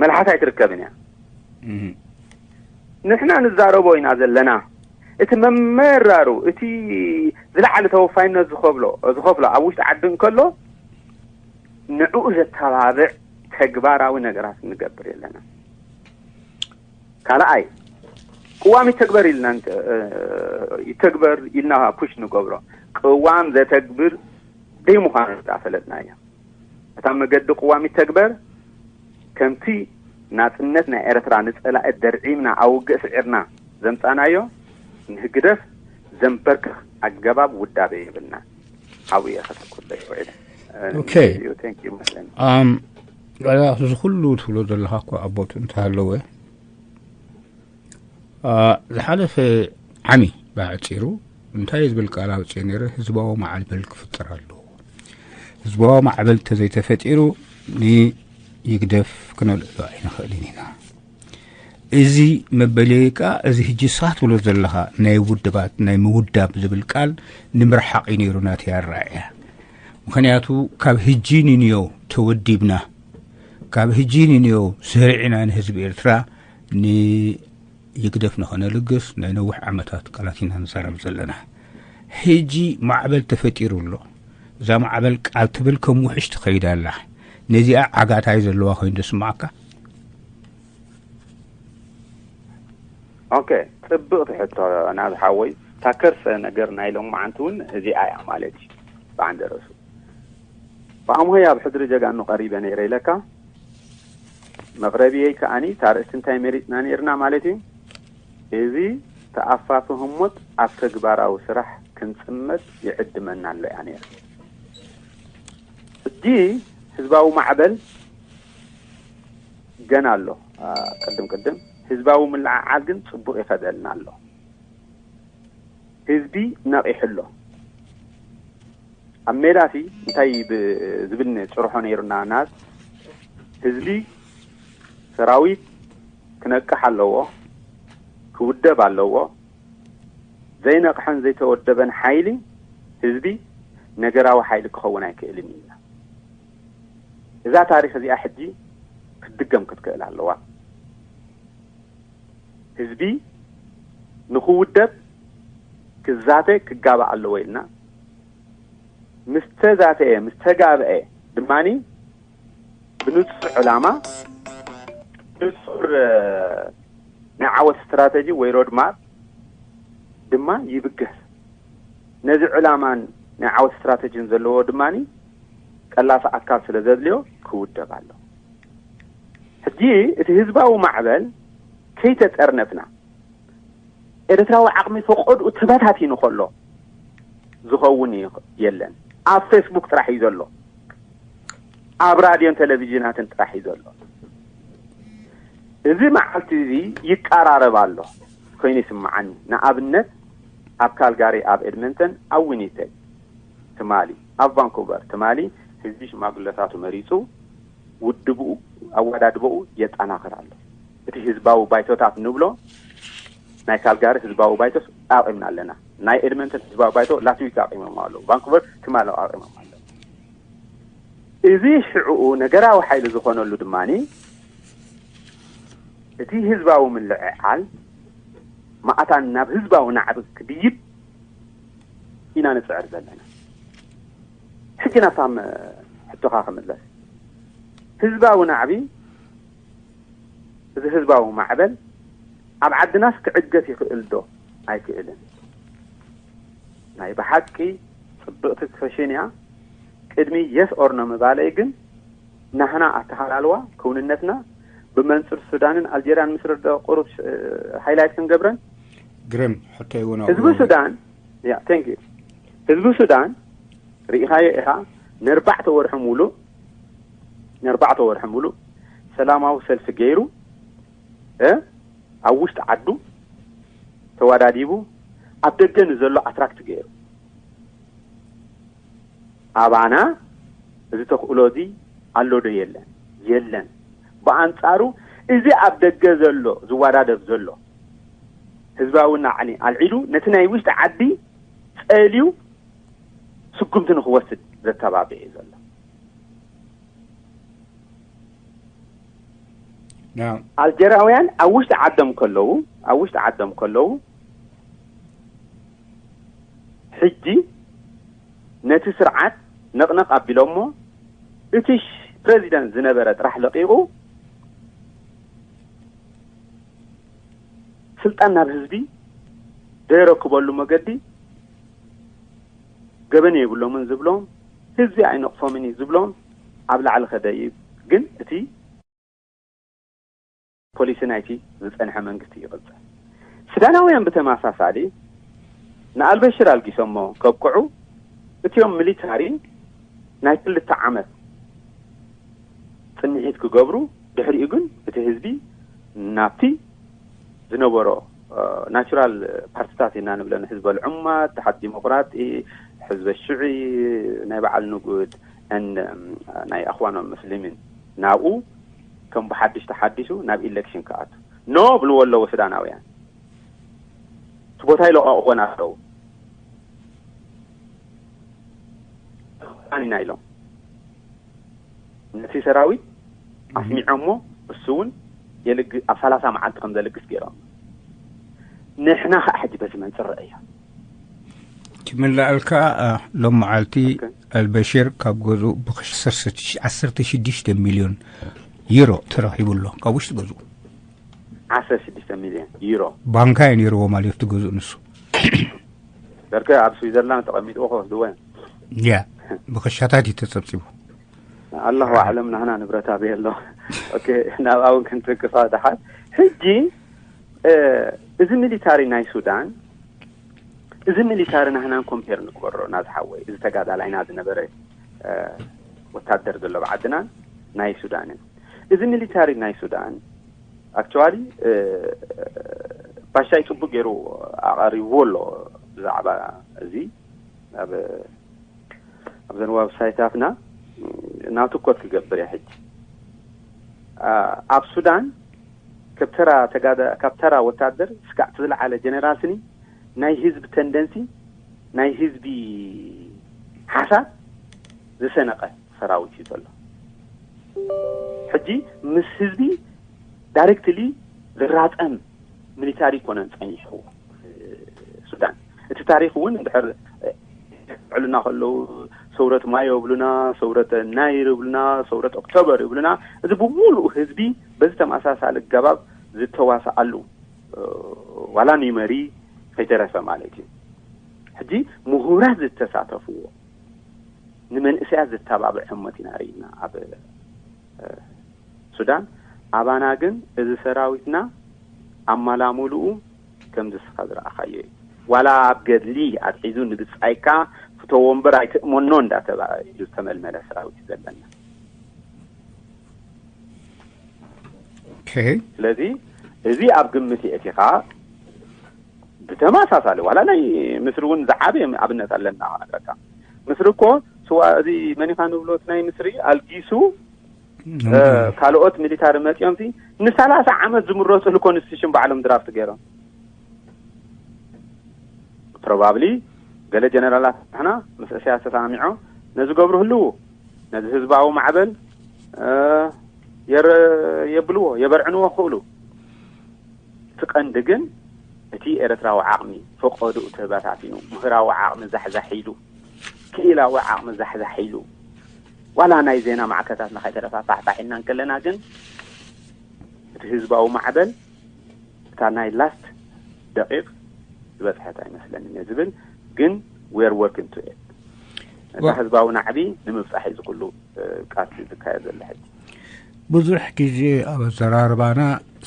መልሓስ ኣይትርከብን እያ። እህ። ንሕና ንዛረቦ ኢና ዘለና። እቲ መመራሩ እቲ ዝለዓለ ተወፋይነት ዝኸብሎ ዝኸፍሎ ኣብ ውሽጢ ዓዲ እንከሎ ንዕኡ ዘተባብዕ ተግባራዊ ነገራት ንገብር የለና። ካልኣይ ቅዋም ይተግበር ኢልና እንተ- እ፣ ይተግበር ኢልና ፑሽ ንገብሮ ቅዋም ዘተግብር ዘይምዃኑ ዳ ፈለጥና እያ። እታ መገዲ ቅዋም ይተግበር ከምቲ ናጽነት ናይ ኤርትራ ንጸላኢ ደርዒምና ኣብ ውግእ ስዒርና ዘምጻናዮ ንህግደፍ ዘንበርክኽ ኣገባብ ውዳበ የብልና። ኣብኡ እየ ከተኩር ደቂ ውዒለ። እ፣ ኦኬ። እዩ። Thank you መስለኒ። ኣም እዚ ኩሉ ትብሎ ዘለኻ እኮ ኣቦቱ እንተሃለወ ኣ፣ ዝሓለፈ ዓሚ ብኣዕፂሩ እንታይ ዝብል ቃል ኣውፅኦ ነይረ? ህዝባዊ ማዕበል ክፍጠር ኣለዎ። ህዝባዊ ማዕበል ተዘይተፈጢሩ ንይግደፍ ክነልዕሎ ኣይንኽእልን ኢና። እዚ መበለይ ከዓ እዚ ሕጂ ስኻ ትብሎ ዘለኻ ናይ ውድባት ናይ ምውዳብ ዝብል ቃል ንምርሓቕ እዩ ነይሩ ናተይ ኣረኣእያ። ምኽንያቱ ካብ ህጂ ንንዮ ተወዲብና ካብ ህጂ ንንዮ ስሪዕና ንህዝቢ ኤርትራ ንይግደፍ ንኸነልግስ ናይ ነዊሕ ዓመታት ቃላት ኢና ንዛረብ ዘለና። ሕጂ ማዕበል ተፈጢሩ ኣሎ። እዛ ማዕበል ቃል ትብል ከም ውሕሽ ትኸይድ ኣላ። ነዚኣ ዓጋታይ ዘለዋ ኮይኑ ዝስማዓካ? ኦኬ ጽብቕቲ ሕቶ ናብ ሓወይ። እታ ከርሰ ነገር ናይ ሎማዓንቲ እውን እዚኣ እያ ማለት እዩ። ብዓንደ ርእሱ ብኣምሆይ ኣብ ሕድሪ ጀጋኑ ቀሪበ ነይረ ኢለካ መቕረብየይ ከኣኒ እታ ርእስቲ እንታይ መሪጽና ነይርና ማለት እዩ። እዚ ተኣፋፊ ህሞት ኣብ ተግባራዊ ስራሕ ክንጽመድ ይዕድመና ኣሎ እያ ነይሩ። ሕጂ ህዝባዊ ማዕበል ገና ኣሎ። ኣ፣ ቅድም ቅድም ህዝባዊ ምልዕዓል ግን ጽቡቕ ይኸደልና ኣሎ። ህዝቢ ነቒሑ ኣሎ። ኣብ ሜዳሲ እንታይ ብ- ዝብል ነ- ጭርሖ ነይሩና ናዝ ህዝቢ ሰራዊት ክነቅሕ ኣለዎ፣ ክውደብ ኣለዎ። ዘይነቕሐን ዘይተወደበን ሓይሊ ህዝቢ ነገራዊ ሓይሊ ክኸውን ኣይክእልን እዩ። እዛ ታሪኽ እዚኣ ሕጂ ክትድገም ክትክእል ኣለዋ። ህዝቢ ንኽውደብ ክዛተ ክጋባእ ኣለዎ ኢልና ምስ ተዛተየ ምስ ተጋብአ ድማ ብንጹር ዕላማ ንጹር ናይ ዓወት ስትራተጂ ወይ ሮድማፕ ድማ ይብገስ። ነዚ ዕላማን ናይ ዓወት ስትራተጂን ዘለዎ ድማ ቀላሲ ኣካል ስለ ዘድልዮ ክውደብ ኣሎ። ሕጂ እቲ ህዝባዊ ማዕበል ከይተጠርነፍና ኤርትራዊ ዓቕሚ ፈቐድኡ ተበታቲኑ ከሎ ዝኸውን የለን። ኣብ ፌስቡክ ጥራሕ እዩ ዘሎ፣ ኣብ ራድዮን ቴሌቪዥናትን ጥራሕ እዩ ዘሎ። እዚ መዓልቲ እዚ ይቀራረብ ኣሎ ኮይኑ ይስምዓኒ። ንኣብነት ኣብ ካልጋሪ፣ ኣብ ኤድመንተን፣ ኣብ ዊኒፔግ ትማሊ፣ ኣብ ቫንኩቨር ትማሊ ህዝቢ ሽማግለታቱ መሪፁ ውድብኡ ኣወዳድበኡ የጠናኽር ኣሎ። እቲ ህዝባዊ ባይቶታት ንብሎ ናይ ካልጋሪ ህዝባዊ ባይቶስ ኣቂምና ኣለና። ናይ ኤድመንተን ህዝባዊ ባይቶ ላትዊክ ኣቂሞም ኣለዉ። ቫንኩቨር ትማሊ ኣቂሞም ኣለዉ። እዚ ሽዕኡ ነገራዊ ሓይሊ ዝኾነሉ ድማ እቲ ህዝባዊ ምልዕዓል ማእታን ናብ ህዝባዊ ናዕቢ ክድይብ ኢና ንፅዕር ዘለና። ሕጂ ናብታ ሕቶኻ ክምለስ፣ ህዝባዊ ናዕቢ፣ እዚ ህዝባዊ ማዕበል ኣብ ዓድናስ ክዕገት ይኽእል ዶ ኣይክእልን? ናይ ብሓቂ ፅብቕቲ ፈሽን እያ። ቅድሚ የስ ኦር ኖ ምባለይ ግን ናህና ኣተሃላልዋ ክውንነትና ብመንፅር ሱዳንን ኣልጀርያን ምስ ርደ ቁሩብ ሃይላይት ክንገብረን ግርም ሕቶ እውን ህዝቢ ሱዳን ያ ቴንክ ዩ ህዝቢ ሱዳን ርኢኻዮ ኢኻ። ነርባዕተ ወርሒ ሙሉእ ነርባዕተ ወርሒ ሙሉእ ሰላማዊ ሰልፊ ገይሩ እ ኣብ ውሽጢ ዓዱ ተወዳዲቡ ኣብ ደገ ንዘሎ ኣትራክት ገይሩ ኣባና እዚ ተኽእሎ እዚ ኣሎ ዶ የለን? የለን። ብኣንጻሩ እዚ ኣብ ደገ ዘሎ ዝወዳደብ ዘሎ ህዝባዊ ናዕሊ ኣልዒሉ ነቲ ናይ ውሽጢ ዓዲ ጸልዩ ስጉምቲ ንኽወስድ ዘተባብዕ እዩ ዘሎ። ኣልጀራውያን ኣብ ውሽጢ ዓዶም ከለዉ ኣብ ውሽጢ ዓዶም ከለዉ ሕጂ ነቲ ስርዓት ነቕነቕ ኣቢሎሞ እቲ ፕረዚደንት ዝነበረ ጥራሕ ለቒቑ ስልጣን ናብ ህዝቢ ዘየረክበሉ መገዲ ገበን የብሎምን ዝብሎም ህዝቢ ኣይነቕፎምን እዩ ዝብሎም ኣብ ላዕሊ ከደይብ ግን እቲ ፖሊሲ ናይቲ ዝጸንሐ መንግስቲ ይቕጽል። ሱዳናውያን ብተመሳሳሊ ንኣልበሽር ኣልጊሶሞ ከብቅዑ እቲኦም ሚሊታሪ ናይ ክልተ ዓመት ጽንሒት ክገብሩ ድሕሪኡ ግን እቲ ህዝቢ ናብቲ ዝነበሮ ናቹራል ፓርቲታት ኢና ንብለን ህዝበ ልዑማት፣ ሓድ ዲሞክራቲ፣ ሕዝበ ሽዑ፣ ናይ በዓል ንጉድ፣ ናይ ኣኽዋኖም ምስሊሚን ናብኡ ከም ብሓድሽ ተሓዲሱ ናብ ኢሌክሽን ክኣቱ ኖ ብልዎ ኣለዎ ሱዳናውያን። እቲ ቦታ ይለቃቕዎን ኣለዉ ኢና ኢሎም ነቲ ሰራዊት ኣስሚዖሞ እሱ እውን የልግ ኣብ ሰላሳ መዓልቲ ከም ዘልግስ ገይሮም ንሕና ከዓ ሕጂ በዚ መንፅር ረእዮ ትምልኣልካ ሎም መዓልቲ ኣልበሽር ካብ ገዝኡ ብዓሰርተ ሽዱሽተ ሚልዮን ዩሮ ተረኺቡ ኣሎ ካብ ውሽጢ ገዝኡ ዓሰርተ ሽዱሽተ ሚልዮን ዩሮ ባንካ እዩ ነይርዎ ማለት እቲ ገዝኡ ንሱ ደርከ ኣብ ስዊዘርላንድ ተቐሚጥዎ ክወስድዎ እዮም ያ ብኸሻታት እዩ ተፀብፂቡ ኣላሁ ኣዕለም ናህና ንብረት ኣበይ ኣሎ ናብኣ እውን ክንትንክፋ ደሓን ሕጂ እዚ ሚሊታሪ ናይ ሱዳን እዚ ሚሊታሪ ናህናን ኮምፔር ንግበሮ ናዝሓወይ እዚ ተጋዳላይና ዝነበረ ወታደር ዘሎ ብዓድናን ናይ ሱዳንን እዚ ሚሊታሪ ናይ ሱዳን ኣክቸዋሊ ባሻይ ፅቡቅ ገይሩ ኣቐሪብዎ ኣሎ ብዛዕባ እዚ ኣብ ኣብዘን ዋብሳይታትና ናትኮት ክገብር እያ ሕጂ ኣብ ሱዳን ካብ ተራ ወታደር ስካዕ ዝለዓለ ጀነራል ስኒ ናይ ህዝቢ ተንደንሲ ናይ ህዝቢ ሓሳብ ዝሰነቀ ሰራዊት እዩ ዘሎ ሕጂ ምስ ህዝቢ ዳይሬክትሊ ዝራፀም ሚሊታሪ ይኮነን ፀኒሑ ሱዳን እቲ ታሪክ እውን እንድሕር ዕሉና ከለዉ ሰውረት ማዮ ይብሉና ሰውረት ናይር ይብሉና ሰውረት ኦክቶበር ይብሉና እዚ ብሙሉእ ህዝቢ በዚ ተመሳሳሊ ገባብ ዝተዋሰኣሉ ዋላ ኒመሪ ከይተረፈ ማለት እዩ ሕጂ ምሁራት ዝተሳተፍዎ ንመንእሰያት ዘተባብዕ ህሞት ኢና ርኢና ኣብ ሱዳን ኣባና ግን እዚ ሰራዊትና ኣማላሙሉኡ ከምዚ እስኻ ዝረኣኻዮ እዩ። ዋላ ኣብ ገድሊ ኣትሒዙ ንብጻይካ ፍተዎ እምበር ኣይትእመኖ እንዳተባሂሉ ዝተመልመለ ሰራዊት እዩ ዘለና። ኦኬ። ስለዚ እዚ ኣብ ግምት የእቲኻ ብተመሳሳሊ ዋላ ናይ ምስሪ እውን ዝዓበየ ኣብነት ኣለና ክነግረካ። ምስሪ እኮ ስዋ እዚ መኒኻ ንብሎት ናይ ምስሪ ኣልጊሱ ካልኦት ሚሊታሪ መፂኦም ሲ ንሰላሳ ዓመት ዝምረፅሉ ኮንስቲቱሽን ባዕሎም ድራፍት ገይሮም። ፕሮባብሊ ገለ ጀነራላት ንሕና ምስ እስያስ ተሰማሚዖ ነዚ ገብሩ ህልው ነዚ ህዝባዊ ማዕበል የብልዎ የበርዕንዎ ክእሉ። እቲ ቀንዲ ግን እቲ ኤርትራዊ ዓቕሚ ፈቐዱኡ ተበታቲኑ፣ ምህራዊ ዓቕሚ ዛሕዛሕ ኢሉ፣ ክኢላዊ ዓቕሚ ዛሕዛሕ ኢሉ፣ ዋላ ናይ ዜና ማዕከታትና ከይተረፋፋሕፋሕ ኢልና እንከለና ግን እቲ ህዝባዊ ማዕበል እታ ናይ ላስት ደቂቕ ዝበፅሐት ኣይመስለንን እየ ዝብል። ግን we are working to it። እታ ህዝባዊ ናዕቢ ንምብፃሕ እዩ ዝኩሉ ቃልሲ ዝካየድ ዘሎ ሕጂ። ብዙሕ ግዜ ኣብ ኣዘራርባና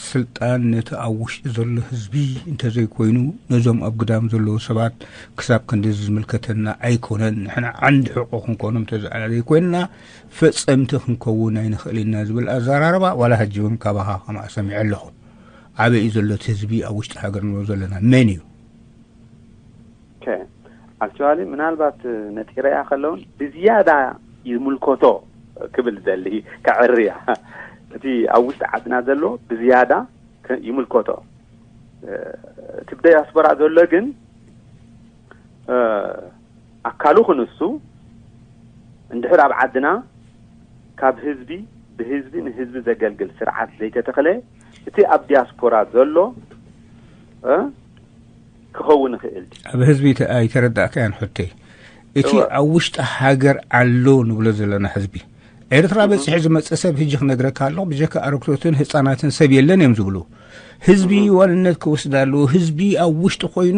ስልጣን ነቲ ኣብ ውሽጢ ዘሎ ህዝቢ እንተዘይኮይኑ ነዞም ኣብ ግዳም ዘለዉ ሰባት ክሳብ ክንድዚ ዝምልከተና ኣይኮነን፣ ንሕና ዓንዲ ሕቆ ክንኮኖም ተዘኣና ዘይኮይንና ፈጸምቲ ክንከውን ኣይንኽእል ኢና ዝብል ኣዘራርባ ዋላ ሕጂ እውን ካባኻ ከምኣ ሰሚዐ ኣለኹ። ኣበይ እዩ ዘሎ እቲ ህዝቢ ኣብ ውሽጢ ሃገር ንብሎ ዘለና መን እዩ? ኣክቹዋሊ ምናልባት ነጢረያ ከለውን ብዝያዳ ይምልከቶ ክብል ዘሊ ከዕርያ እቲ ኣብ ውሽጢ ዓድና ዘሎ ብዝያዳ ይምልከቶ። እቲ ብዳያስፖራ ዘሎ ግን ኣካሉ ክንሱ እንድሕር ኣብ ዓድና ካብ ህዝቢ ብህዝቢ ንህዝቢ ዘገልግል ስርዓት ዘይተተኽለ እቲ ኣብ ዲያስፖራ ዘሎ ክኸውን ይኽእል። ኣብ ህዝቢ ኣይተረዳእካያን ሕቶይ። እቲ ኣብ ውሽጢ ሃገር ኣሎ ንብሎ ዘለና ህዝቢ ኤርትራ በፂሑ ዝመፀ ሰብ ህጂ ክነግረካ ኣለኹ ብጀካ ኣረግቶትን ህፃናትን ሰብ የለን እዮም ዝብሉ። ህዝቢ ዋንነት ክወስድ ኣለዎ። ህዝቢ ኣብ ውሽጢ ኮይኑ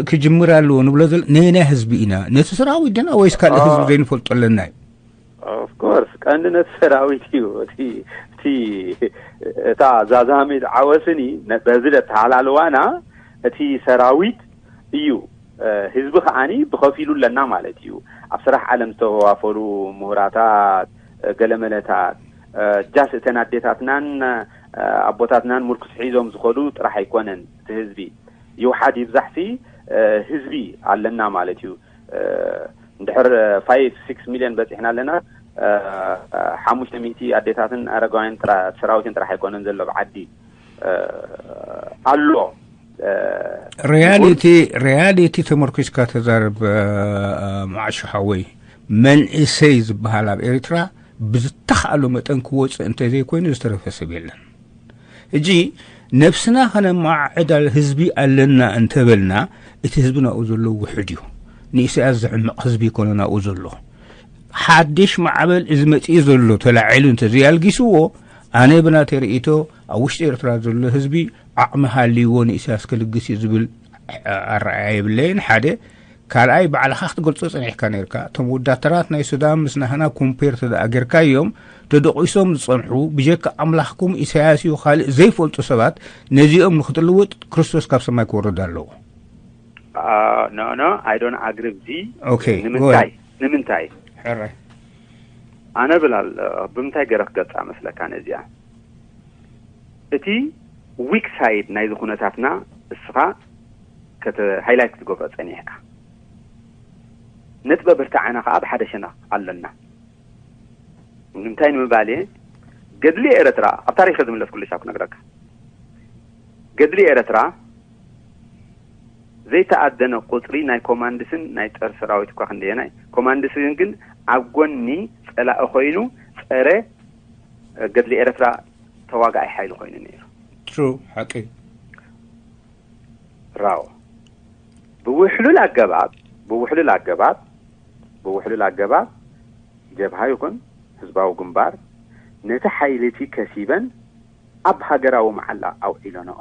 ክጅምር ኣለዎ ንብሎ ዘለ ነየናይ ህዝቢ ኢና? ነቲ ሰራዊት ድና ወይስ ካልእ ህዝቢ ዘይንፈልጦ ኣለና እዩ? ኦፍኮርስ ቀንዲ ነቲ ሰራዊት እዩ። እቲ እታ ዛዛሚት ዓወስኒ በዚ ለተሃላልዋና እቲ ሰራዊት እዩ። ህዝቢ ከዓኒ ብኸፊሉ ኣለና ማለት እዩ። ኣብ ስራሕ ዓለም ዝተዋፈሩ ምሁራታት፣ ገለመለታት፣ ጃስ እተን ኣዴታትናን ኣቦታትናን ምርኩስ ሒዞም ዝኸዱ ጥራሕ ኣይኮነን። እቲ ህዝቢ ይውሓድ ይብዛሕሲ ህዝቢ ኣለና ማለት እዩ። እንድሕር ፋይቭ ሲክስ ሚሊዮን በፂሕና ኣለና። ሓሙሽተ ሚእቲ ኣዴታትን ኣረጋውያን ሰራዊትን ጥራሕ ኣይኮነን ዘሎ ብዓዲ ኣሎ። ሪያሊቲ ሪያሊቲ ተመርኪስካ ተዛረብ። ማዕሾ ሓወይ መንእሰይ ዝበሃል ኣብ ኤርትራ ብዝተኻእሎ መጠን ክወፅእ እንተዘይኮይኑ ዝተረፈ ሰብ የለን። ሕጂ ነብስና ከነመዓዕድ ህዝቢ ኣለና እንተበልና እቲ ህዝቢ ናብኡ ዘሎ ውሑድ እዩ። ንኢሳያስ ዝዕምቕ ህዝቢ ይኮነ ናብኡ ዘሎ። ሓድሽ ማዕበል እዚ መፅኢ ዘሎ ተላዒሉ እንተዘይኣልጊስዎ ኣነ ብናተይ ርእይቶ ኣብ ውሽጢ ኤርትራ ዘሎ ህዝቢ ዓቕሚ ሃልይዎ ንኢሳያስ ክልግስ እዩ ዝብል ኣረኣያ የብለይን። ሓደ ካልኣይ ባዕልኻ ክትገልጾ ጸኒሕካ ነርካ። እቶም ወዳተራት ናይ ሱዳን ምስ ናህና ኮምፔር ተደኣ ጌርካዮም ተደቂሶም ዝጸንሑ ብጀካ ኣምላኽኩም ኢሳያስ እዩ ካልእ ዘይፈልጡ ሰባት ነዚኦም ንክትልውጥ ክርስቶስ ካብ ሰማይ ክወርድ ኣለዎ። ኖ ኖ I don't agree with you። Okay, ንምንታይ ንምንታይ ሕራይ ኣነ ብላል ብምንታይ ገረ ክገልጻ መስለካ ነዚኣ እቲ ዊክ ሳይድ ናይዚ ኩነታትና እስኻ ሃይላይት ክትገብሮ ጸኒሕካ ነጥበ ብርታዓና ከዓ ብሓደ ሸነኽ ኣለና። ንምንታይ ንምባል እየ ገድሊ ኤረትራ ኣብ ታሪኸ ዝምለስ ኩሉ ሻብ ክነግረካ ገድሊ ኤረትራ ዘይተኣደነ ቁፅሪ ናይ ኮማንድስን ናይ ፀር ሰራዊት እኳ ክንደየናይ ኮማንድስን ግን ኣብ ጎኒ ፀላኢ ኮይኑ ፀረ ገድሊ ኤረትራ ተዋጋኣይ ሓይሊ ኮይኑ ነይሩ። True ሓቂ ራው ብውሕሉል ኣገባብ ብውሕሉል ኣገባብ ብውሕሉል ኣገባብ ጀብሃ ይኹን ህዝባዊ ግንባር ነቲ ሓይሊ እቲ ከሲበን ኣብ ሃገራዊ መዓላ ኣውዒለንኦ።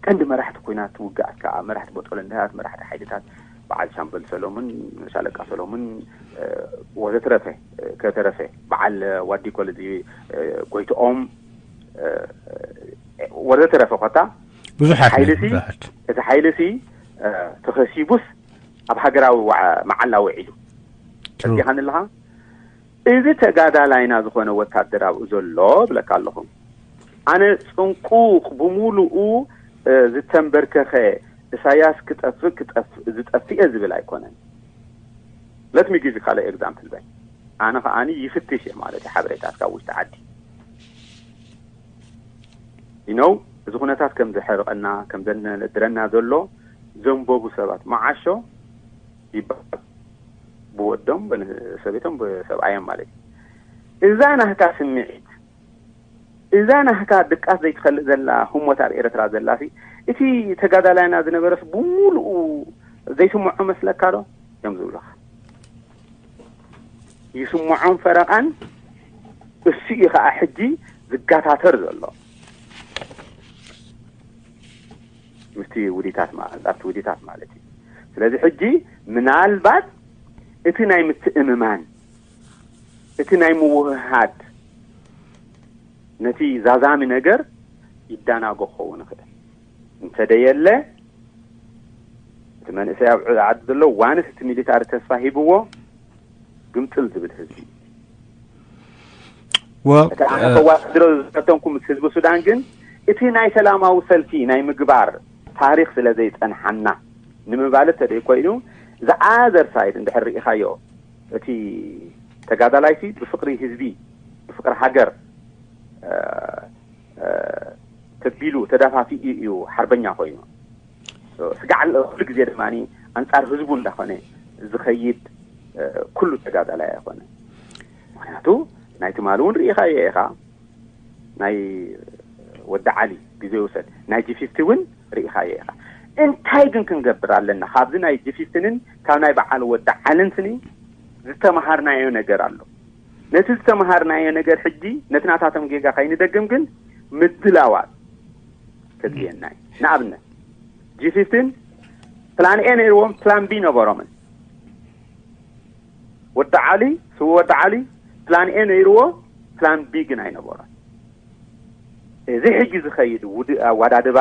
ቀንዲ መራሕቲ ኩናት ውግኣት ከኣ መራሕቲ ቦጦለንዳያት፣ መራሕቲ ሓይልታት በዓል ሻምበል ሰሎሙን፣ ሻለቃ ሰሎሙን ወዘተረፈ ከተረፈ በዓል ዋዲ ኮለዚ ጎይትኦም ወዘተረፈ ኮታ ብዙሓት ሓይልሲ ብዙሓት እቲ ሓይልሲ ተኸሲቡስ ኣብ ሃገራዊ መዓላ ውዒሉ። ተዚኻኒ ኣለኻ? እዚ ተጋዳላይና ዝኾነ ወታደር ኣብኡ ዘሎ ብለካ ኣለኹ። ኣነ ጽንቁቕ ብምሉኡ ዝተንበርከኸ እሳያስ ክጠፍእ ክጠፍእ ዝጠፍእ ዝብል ኣይኮነን። Let me give you ካልእ example በይ። ኣነ ከዓኒ ይፍትሽ እየ ማለት እዩ ሓበሬታት ካብ ውሽጢ ዓዲ you know። እዚ ኩነታት ከም ዘሕርቐና ከም ዘነድረና ዘሎ ዘንበቡ ሰባት መዓሾ ይበሃል። ብወዶም ብሰበይቶም ብሰብኣዮም ማለት እዩ። እዛ ናህካ ስምዒት እዛ ናህካ ድቃስ ዘይትፈልጥ ዘላ ህሞት ኣብ ኤርትራ ዘላሲ እቲ ተጋዳላይና ዝነበረስ ብምሉኡ ዘይስምዖ መስለካ ዶ? እዮም ዝብሉኻ። ይስምዖም ፈረቓን እሱ እዩ ከዓ ሕጂ ዝጋታተር ዘሎ ምስቲ ውዲታት ኣብቲ ውዲታት ማለት እዩ። ስለዚ ሕጂ ምናልባት እቲ ናይ ምትእምማን እቲ ናይ ምውህሃድ ነቲ ዛዛሚ ነገር ይዳናጎ ክኸውን ይኽእል። እንተደየለ እቲ መንእሰይ ኣብ ዓዲ ዘሎ ዋንስ እቲ ሚሊታሪ ተስፋ ሂብዎ ግምጥል ዝብል ህዝቢ Well እቲ ኣነ ከዋድሮ ዝፈተንኩ ምስ ህዝቢ ሱዳን ግን እቲ ናይ ሰላማዊ ሰልፊ ናይ ምግባር ታሪክ ስለ ዘይፀንሓና ንምባል ተደይ ኮይኑ the other side እንድሕር ርኢኻዮ እቲ ተጋዳላይቲ ብፍቅሪ ህዝቢ ብፍቅሪ ሃገር ተቢሉ ተዳፋፊኡ እዩ ሓርበኛ ኮይኑ ስጋዕ ኩሉ ግዜ ድማ ኣንፃር ህዝቡ እንዳኾነ ዝኸይድ ኩሉ ተጋዳላይ ኣይኮነ። ምክንያቱ ናይ ትማሊ እውን ርኢኻዮ ኢኻ ናይ ወዲ ዓሊ ግዜ ይውሰድ ናይ ጂ ፊፍቲ እውን ርኢኻዮ ኢኻ። እንታይ ግን ክንገብር ኣለና? ካብዚ ናይ ጂ ፊፍቲንን ካብ ናይ በዓል ወዲ ዓልን ስኒ ዝተምሃርናዮ ነገር ኣሎ። ነቲ ዝተምሃርናዮ ነገር ሕጂ ነቲ ናታቶም ጌጋ ከይንደግም ግን ምድላዋት ከድልየና እዩ። ንኣብነት ጂ ፊፍቲን ፕላን ኤ ነይርዎም ፕላን ቢ ነበሮምን ወዲ ዓሊ ስው ወዲ ዓሊ ፕላን ኤ ነይርዎ ፕላን ቢ ግን ኣይነበሮን። እዚ ሕጂ ዝኸይድ ውድ ኣዋዳድባ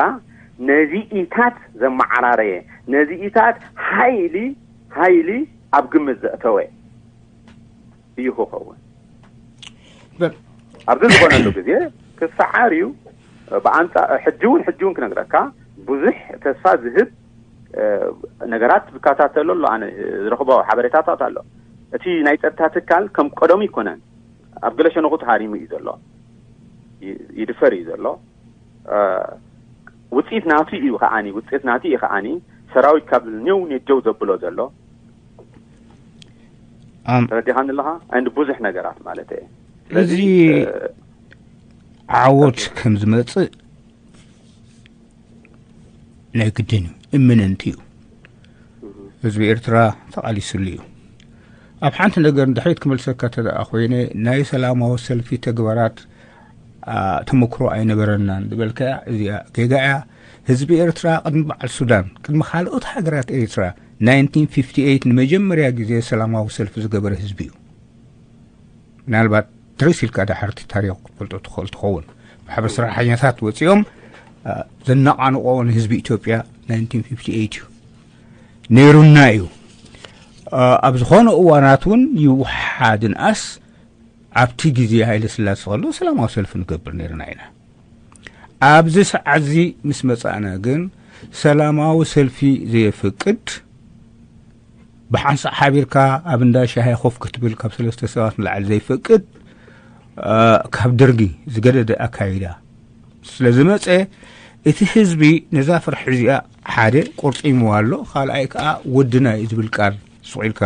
ነዚ ኢታት ዘመዓራረየ ነዚ ኢታት ሃይሊ ሃይሊ ኣብ ግምት ዘእተወ እዩ ክኸውን። ኣብዚ ዝኾነሉ ግዜ ክሰዓር እዩ። ብኣንፃ ሕጂ እውን ሕጂ እውን ክነግረካ ብዙሕ ተስፋ ዝህብ ነገራት ዝከታተሎ ኣሎ። ኣነ ዝረኽቦ ሓበሬታታት ኣሎ። እቲ ናይ ፀጥታ ትካል ከም ቀደሙ ይኮነን። ኣብ ገለ ሸነኹ ተሃሪሙ እዩ ዘሎ፣ ይድፈር እዩ ዘሎ። ውፅኢት ናቱ እዩ ከዓኒ ውፅኢት ናቱ እዩ ከዓኒ ሰራዊት ካብ ኔው ኔጀው ዘብሎ ዘሎ ተረዲኻኒ ኣለኻ? ንድ ብዙሕ ነገራት ማለት እየ። እዚ ዓወት ከም ዝመፅእ ናይ ግድን እዩ፣ እምንንቲ እዩ። ህዝቢ ኤርትራ ተቓሊስሉ እዩ። ኣብ ሓንቲ ነገር ንድሕሪት ክመልሰካ ተደኣ ኮይነ ናይ ሰላማዊ ሰልፊ ተግባራት ተመክሮ ኣይነበረናን ዝበልካያ እዚኣ ጌጋ እያ። ህዝቢ ኤርትራ ቅድሚ በዓል ሱዳን ቅድሚ ካልኦት ሃገራት ኤርትራ ናይንቲን ፊፍቲ ኤይት ንመጀመርያ ግዜ ሰላማዊ ሰልፊ ዝገበረ ህዝቢ እዩ። ምናልባት ትርስ ኢልካ ዳሕርቲ ታሪኽ ክትፈልጦ ትኽእል ትኸውን። ማሕበር ሰራሕተኛታት ወፂኦም ዘነቓንቆ ንህዝቢ ኢትዮጵያ ናይንቲን ፊፍቲ ኤይት እዩ ነይሩና እዩ። ኣብ ዝኾነ እዋናት እውን ይውሓድንኣስ ኣብቲ ግዜ ሃይለ ስላሴ ከሎ ሰላማዊ ሰልፊ ንገብር ነይርና ኢና። ኣብዚ ሰዓት እዚ ምስ መጻእና ግን ሰላማዊ ሰልፊ ዘየፍቅድ ብሓንሳእ ሓቢርካ ኣብ እንዳ ሻሂ ኮፍ ክትብል ካብ ሰለስተ ሰባት ንላዕሊ ዘይፈቅድ ካብ ደርጊ ዝገደደ ኣካይዳ ስለ ዝመፀ እቲ ህዝቢ ነዛ ፍርሒ እዚኣ ሓደ ቆርፂምዋ ኣሎ፣ ካልኣይ ከዓ ወድና እዩ ዝብል ቃል ስቕ ኢልካ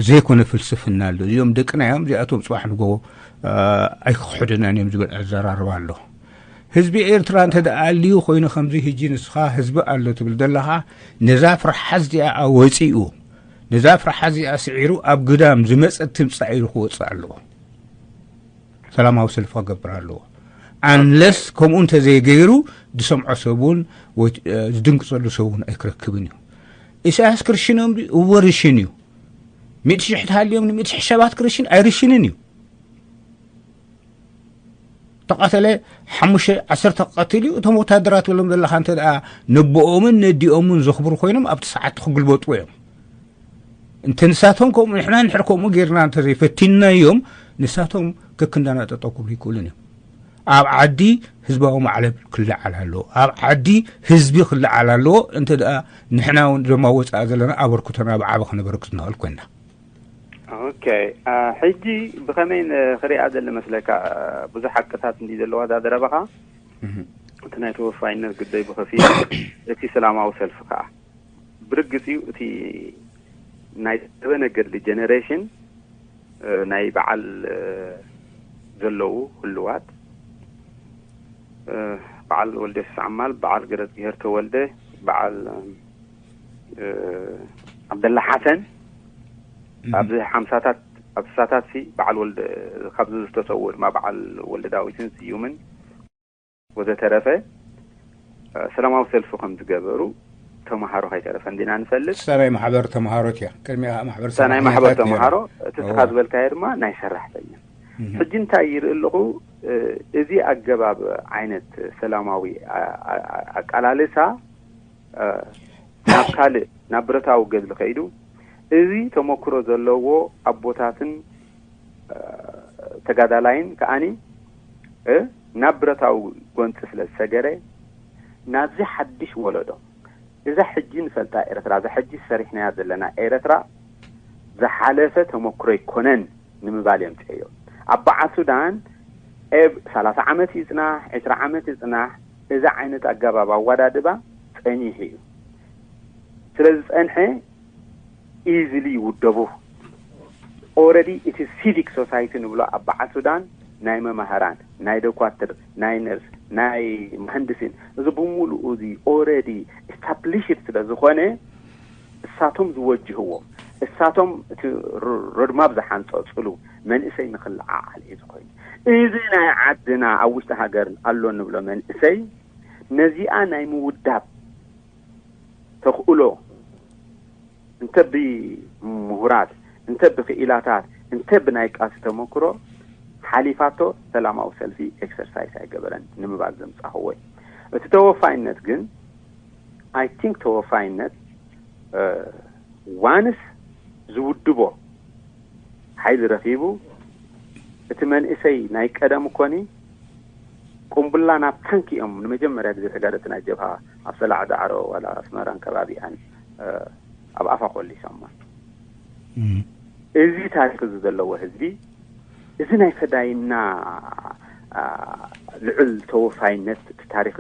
ዘይኮነ ፍልስፍና ኣሎ። እዚኦም ደቅና እዮም፣ እዚኣቶም ፅባሕ ንጎ ኣይክክሕዱናን እዮም ዝብል ኣዘራርባ ኣሎ። ህዝቢ ኤርትራ እንተ ደኣ ኣልዩ ኮይኑ ከምዚ ህጂ ንስኻ ህዝቢ ኣሎ ትብል ዘለኻ ነዛ ፍርሓት እዚኣ ወፂኡ ነዛ ፍርሓት እዚኣ ስዒሩ ኣብ ግዳም ዝመፀት ትምፃእ ኢሉ ክወፅእ ኣለዎ። ሰላማዊ ሰልፊ ክገብር ኣለዎ። ኣንለስ ከምኡ እንተዘይገይሩ ዝሰምዖ ሰብ እውን ዝድንግፀሉ ሰብ እውን ኣይክረክብን እዩ። ኢሳያስ ክርሽን እወ ርሽን እዩ። ሚእቲ ሽሕ ተሃልዮም ንሚእቲ ሽሕ ሰባት ክርሽን ኣይርሽንን እዩ። ተቐተለ ሓሙሽተ ዓሰርተ ክቐትል እዩ። እቶም ወታደራት ብሎም ዘለኻ እንተ ደኣ ነቦኦምን ነዲኦምን ዘኽብሩ ኮይኖም ኣብቲ ሰዓት ክግልበጡ እዮም። እንተ ንሳቶም ከምኡ ንሕና ንሕር ከምኡ ጌርና እንተ ዘይፈቲንናዮም ንሳቶም ከክንዳና ጠጠው ክብሉ ይክእሉን እዮም። ኣብ ዓዲ ህዝባዊ ማዕለብ ክለዓል ኣለዎ። ኣብ ዓዲ ህዝቢ ክለዓል ኣለዎ። እንተ ደኣ ንሕና እውን ደማ ወፃኢ ዘለና ኣበርክቶና ብዓቢ ክነበርክት ንኽእል ኮይንና። ኦኬ። ሕጂ ብኸመይ ክሪኣ ዘለ መስለካ? ብዙሕ ሓቅታት እንዲ ዘለዋ እዛ ዘረባኻ። እቲ ናይ ተወፋይነት ጉዳይ ብኸፊል፣ እቲ ሰላማዊ ሰልፊ ከዓ ብርግፅ እዩ። እቲ ናይ ዘበነ ገድሊ ጀነሬሽን ናይ በዓል ዘለዉ ህልዋት በዓል ወልደየሱስ ዓማል፣ በዓል ገረዝግሄር ተወልደ፣ በዓል ዓብደላ ሓሰን፣ ኣብዚ ሓምሳታት ኣብ ስሳታት ሲ በዓል ወልደ፣ ካብዚ ዝተሰወ ድማ በዓል ወልደ ዳዊትን ስዩምን ወዘተረፈ ሰላማዊ ሰልፊ ከም ዝገበሩ ተምሃሮ ከይተረፈ እንዲና ንፈልጥ። ሳናይ ማሕበር ተምሃሮት እያ። ቅድሚያ ማሕበር ሳናይ ማሕበር ሰራሕተኛታት ነይራ። ተምሃሮ፣ እቲ እስኻ ዝበልካዮ ድማ ናይ ሰራሕተኛ። ሕጂ እንታይ ይርኢ ኣለኹ? እዚ ኣገባብ ዓይነት ሰላማዊ ኣቃላልሳ ናብ ካልእ፣ ናብ ብረታዊ ገድሊ ከይዱ፣ እዚ ተመክሮ ዘለዎ ኣቦታትን ተጋዳላይን ከዓኒ ናብ ብረታዊ ጎንፂ ስለ ዝሰገረ፣ ናብዚ ሓድሽ ወለዶ፣ እዛ ሕጂ ንፈልጣ ኤርትራ፣ እዛ ሕጂ ሰሪሕናያ ዘለና ኤርትራ ዝሓለፈ ተመክሮ ኣይኮነን ንምባል የምፅአዮ። ኣብ በዓል ሱዳን ኤብ ሰላሳ ዓመት ይፅናሕ፣ ዕስራ ዓመት ይፅናሕ፣ እዚ ዓይነት ኣገባብ ኣወዳድባ ፀኒሑ እዩ። ስለ ዝፀንሐ ኢዝሊ ይውደቡ። ኦረዲ እቲ ሲቪክ ሶሳይቲ ንብሎ ኣብ በዓል ሱዳን ናይ መማህራን፣ ናይ ደኳትር፣ ናይ ነርስ፣ ናይ መሃንድሲን፣ እዚ ብምሉኡ እዚ ኦረዲ ኢስታብሊሽድ ስለ ዝኾነ እሳቶም ዝወጅህዎ፣ እሳቶም እቲ ሮድማፕ ዝሓንፀፅሉ መንእሰይ ንክለዓዓል እዩ ዝኾይኑ። እዚ ናይ ዓድና ኣብ ውሽጢ ሃገር ኣሎ ንብሎ መንእሰይ ነዚኣ ናይ ምውዳብ ተኽእሎ እንተ ብምሁራት፣ እንተ ብክኢላታት፣ እንተ ብናይ ቃልሲ ተመክሮ ሓሊፋቶ ሰላማዊ ሰልፊ ኤክሰርሳይስ ኣይገበረን ንምባል ዘምጻኽዎ እዩ። እቲ ተወፋይነት ግን፣ ኣይ ቲንክ ተወፋይነት ዋንስ ዝውድቦ ሓይሊ ረኺቡ፣ እቲ መንእሰይ ናይ ቀደም እኮኒ ቁምቡላ ናብ ታንኪ እዮም ንመጀመርያ ግዜ ተጋደልቲ ናይ ጀብሃ ኣብ ሰላዕ ዳዕሮ ዋላ ኣስመራን ከባቢኣን ኣብ ኣፋ ኮሊሶማ። እዚ ታሪክ እዚ ዘለዎ ህዝቢ፣ እዚ ናይ ፈዳይና ልዑል ተወፋይነት፣ እቲ ታሪክ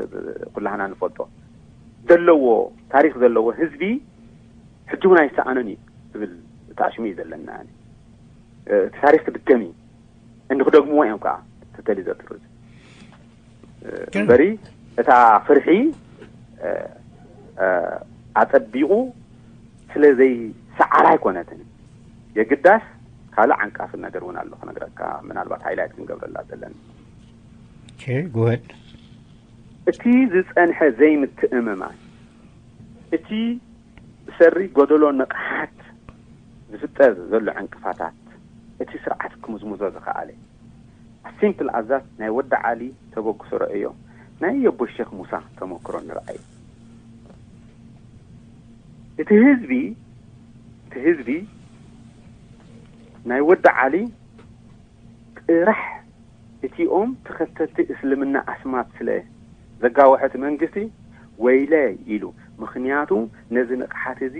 ኩላህና ንፈልጦ ዘለዎ ታሪክ ዘለዎ ህዝቢ ሕጂ እውን ኣይሰኣኖን እዩ ዝብል ተኣሽሙ እዩ ዘለና። እቲ ታሪክ ክድገም እዩ፣ እንዲ ክደግምዎ እዮም ከዓ ተተሊ ዘጥሩ እምበሪ እታ ፍርሒ ኣጸቢቑ ስለ ዘይሰዓራ ኣይኮነትን። የግዳስ ካልእ ዓንቃፊ ነገር እውን ኣሎ ክነግረካ፣ ምናልባት ሃይላይት ክንገብረላ ዘለና። ጎድ እቲ ዝጸንሐ ዘይምትእምማን፣ እቲ ብሰሪ ጎደሎ ንቕሓት ዝፍጠር ዘሎ ዕንቅፋታት፣ እቲ ስርዓት ክምዝምዞ ዝኸኣለ፣ ኣሲምፕል ኣዛት ናይ ወዲ ዓሊ ተበግሶ ረእዮ፣ ናይ የቦ ሸክ ሙሳ ተመክሮ ንርኣዩ። እቲ ህዝቢ እቲ ህዝቢ ናይ ወዲ ዓሊ ጥራሕ እቲኦም ተኸተልቲ እስልምና ኣስማት ስለ ዘጋወሐ እቲ መንግስቲ ወይለ ኢሉ። ምኽንያቱ ነዚ ንቕሓት እዚ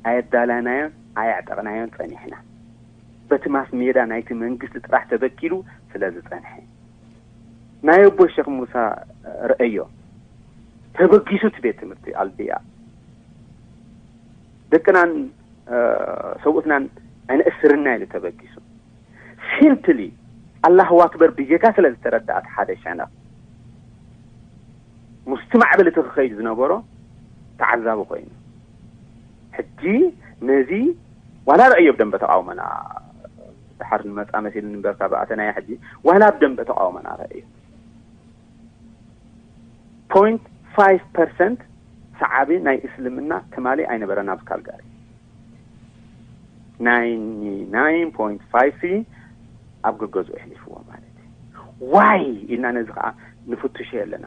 ኣየዳላናዮን ኣየዕጠቕናዮን ጸኒሕና። በቲ ማስ ሜዳ ናይቲ መንግስቲ ጥራሕ ተበኪሉ ስለ ዝጸንሐ። ናይ ኣቦ ሸኽ ሙሳ ርእዮ ተበጊሱ እቲ ቤት ትምህርቲ ኣልብያ ደቅናን ሰብኡትናን ኣይነእስርና ኢሉ ተበጊሱ። ሲምፕሊ ኣላሁ ኣክበር ብጌጋ ስለ ዝተረዳኣት ሓደ ሸነኽ ምስቲ ማዕበል እቲ ክኸይድ ዝነበሮ ተዓዛቢ ኮይኑ ሕጂ ነዚ ዋላ ረእዮ ብደንበ ተቃውመና ድሓር ንመጻ መሲል ንበርካ ብኣተናያ ሕጂ ዋላ ብደንበ ተቃውመና ረእዮ ፖይንት ፋይቭ ፐርሰንት ሰዓቢ ናይ እስልምና ትማሊ ኣይነበረን ኣብዚ ካልጋሪ ናይንቲ ናይን ፖይንት ፋይቭ ኣብ ገገዝኡ ኣሕሊፍዎ ማለት እዩ። ዋይ ኢልና ነዚ ከዓ ንፍትሾ ኣለና።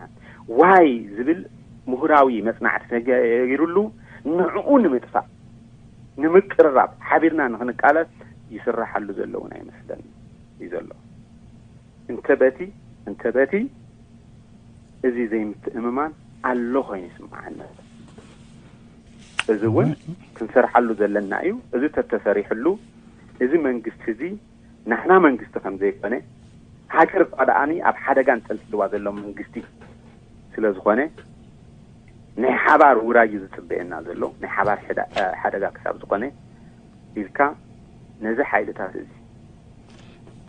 ዋይ ዝብል ምሁራዊ መፅናዕቲ ተገይሩሉ ንዕኡ ንምጥፋእ ንምቅርራብ ሓቢርና ንክንቃለስ ይስራሓሉ ዘለውን ኣይመስለኒ እዩ ዘሎ። እንተ በቲ እንተ በቲ እዚ ዘይምትእምማን ኣሎ ኮይኑ ይስምዓኒ። እዚ እውን ክንሰርሓሉ ዘለና እዩ። እዚ ተተሰሪሕሉ እዚ መንግስቲ እዚ ናሕና መንግስቲ ከም ዘይኮነ ሃገር እኳ ደኣኒ ኣብ ሓደጋ እንጠልጥልዋ ዘሎ መንግስቲ ስለ ዝኾነ ናይ ሓባር ውራዩ ዝፅበየና ዘሎ ናይ ሓባር ሕዳ- ሓደጋ ክሳብ ዝኾነ ኢልካ ነዚ ሓይልታት እዚ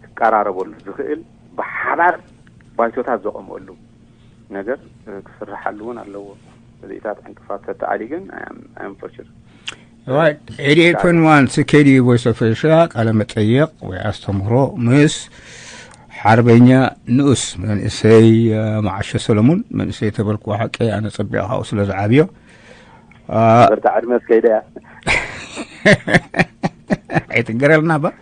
ክቀራረበሉ ዝኽእል ብሓባር ባይቶታት ዘቆመሉ ነገር ክስርሓሉ እውን ኣለዎ። እዚታት ዕንቅፋት ተተኣሊ ግን ኣምፈሽር Right. ኤይትኤይት ፖይንት ዋን ሲ ኬ ዲ ዩ ቮይስ ኦፍ ኤሽያ ቃለ መጠየቅ ወይ ኣስተምህሮ ምስ ሓርበኛ ንኡስ መንእሰይ መዓሾ ሰለሙን። መንእሰይ ተበልኩ ሓቂ ኣነ ጸቢቐ ካብኡ ስለ ዝዓብዮ በርታ ዕድመ እስከይደ እያ ኣይትንገረልና ባ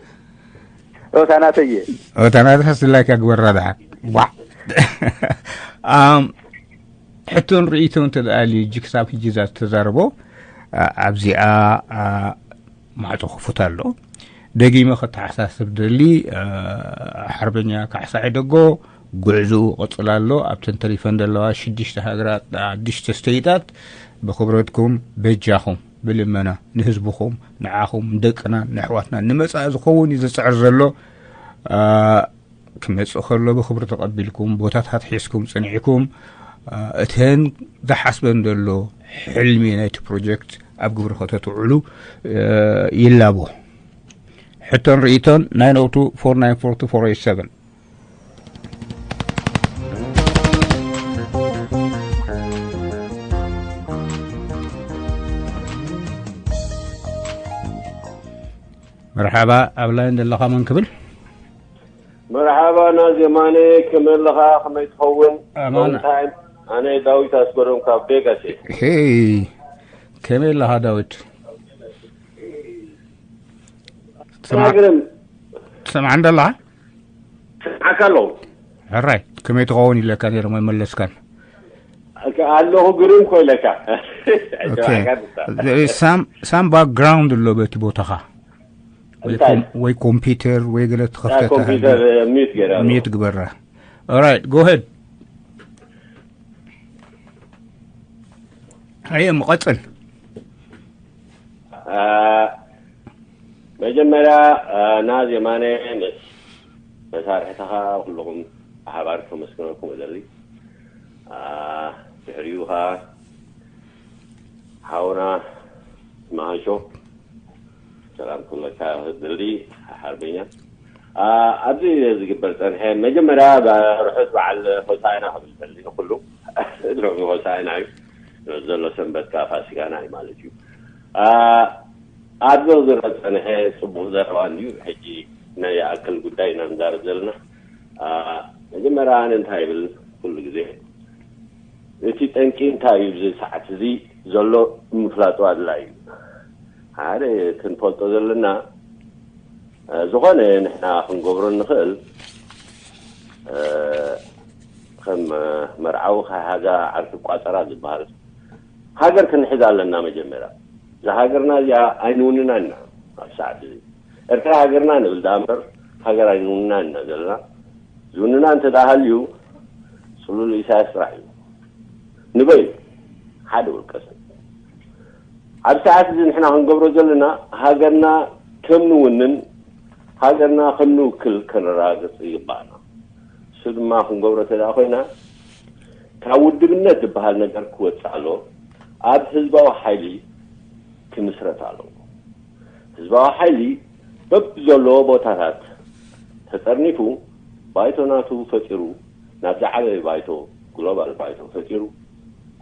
ሮታ ናተየ ሮታ ናተስ ላይክ ኣግበራ ደሓን ዋ ሕቶን ርእይቶን ተደኣልዩ እጂ ክሳብ ሕጂ እዛ ዝተዛረቦ ኣብዚኣ ማዕፆ ክፉት ኣሎ። ደጊመ ከተሓሳስብ ደሊ ሓርበኛ ካሕሳይ ደጎ ጉዕዝኡ ቀፅል ኣሎ። ኣብተን ተሪፈን ዘለዋ ሽዱሽተ ሃገራት ኣዱሽተ ስተይታት ብክብረትኩም በጃኹም ብልመና ንህዝብኹም ንዓኹም ንደቅና ንኣሕዋትና ንመፃኢ ዝኸውን እዩ ዝፅዕር ዘሎ። ክመፅእ ከሎ ብክብሪ ተቐቢልኩም ቦታታት ሒዝኩም ፅኒዕኩም እተን ዝሓስበን ዘሎ ሕልሚ ናይቲ ፕሮጀክት ኣብ ግብሪ ከተትውዕሉ ይላቦ። ሕቶን ርእይቶን ናይን ኦቱ ፎር ናይን ፎር ቱ ፎር ኤይት ሰቨን። መርሓባ ኣብ ላይን ዘለኻ መን ክብል መርሓባ ናዚ የማነ ከመይ ኣለኻ ከመይ ትኸውን ኣማን ኣነ ዳዊት ኣስገዶም ካብ ቬጋስ እየ ሄይ ከመይ ኣለኻ ዳዊት ትሰምዓን ደለኻ ስምዓካ ኣለኹ ሕራይ ከመይ ትኸውን ኢለካ ነይረ መመለስካን ኣለኹ ግርም ኮይለካ ሳም ባክግራውንድ ኣሎ በቲ ቦታኻ ወይ ኮምፒውተር ወይ ገለ ትኸፍተታ ሚዩት ግበራ ኦራይት ጎ ሄድ ኣየ ምቐፅል መጀመርያ ናዝ የማነ ምስ መሳርሕትኻ ኩልኹም ብሓባር ከመስግነኩም እደሊ ድሕሪኡ ኸዓ ሓውና መሃሾ ሰላም ክብለካ ዝደሊ ሓርበኛ ኣብዚ ዝግበር ፀንሐ መጀመርያ ርሑስ በዓል ሆሳዕና ክብል ደሊ ንኩሉ ሎሚ ሆሳዕና እዩ ዘሎ ሰንበት ከዓ ፋሲካና እዩ ማለት እዩ ኣብዚ ዝረ ፀንሐ ፅቡቅ ዘረባ እዩ ሕጂ ናይ ይኣክል ጉዳይ ኢና ንዛረብ ዘለና መጀመርያ ኣነ እንታይ ይብል ኩሉ ግዜ እቲ ጠንቂ እንታይ እዩ እዚ ሰዓት እዚ ዘሎ ምፍላጡ ኣድላይ እዩ ሓደ ክንፈልጦ ዘለና ዝኾነ ንሕና ክንገብሮ ንኽእል ከም መርዓዊ ካሃዛ ዓርኪ ቋፀራ ዝበሃል ሃገር ክንሕዝ ኣለና መጀመርያ እዛ ሃገርና እዚኣ ኣይንውንና ኢና ኣብ ሰዓት እዚ ኤርትራ ሃገርና ንብል ደኣ እምበር ሃገር ኣይንውንና ኢና ዘለና ዝውንና እንተ ደኣ ሃልዩ ፅሉል ኢሳያስ ጥራሕ እዩ ንበይ ሓደ ውልቀ ሰብ ኣብ ሰዓት እዚ ንሕና ክንገብሮ ዘለና ሃገርና ከም ንውንን ሃገርና ከም ንውክል ከነረጋግፅ ይግባኣና እሱ ድማ ክንገብሮ እንተ ኮይና ካብ ውድብነት ዝበሃል ነገር ክወፅእ ኣሎ ኣብ ህዝባዊ ሓይሊ ክምስረት ኣለዎ ህዝባዊ ሓይሊ በብዘለዎ ቦታታት ተጠርኒፉ ባይቶ ናቱ ፈጢሩ ናብ ዝዓበየ ባይቶ ግሎባል ባይቶ ፈጢሩ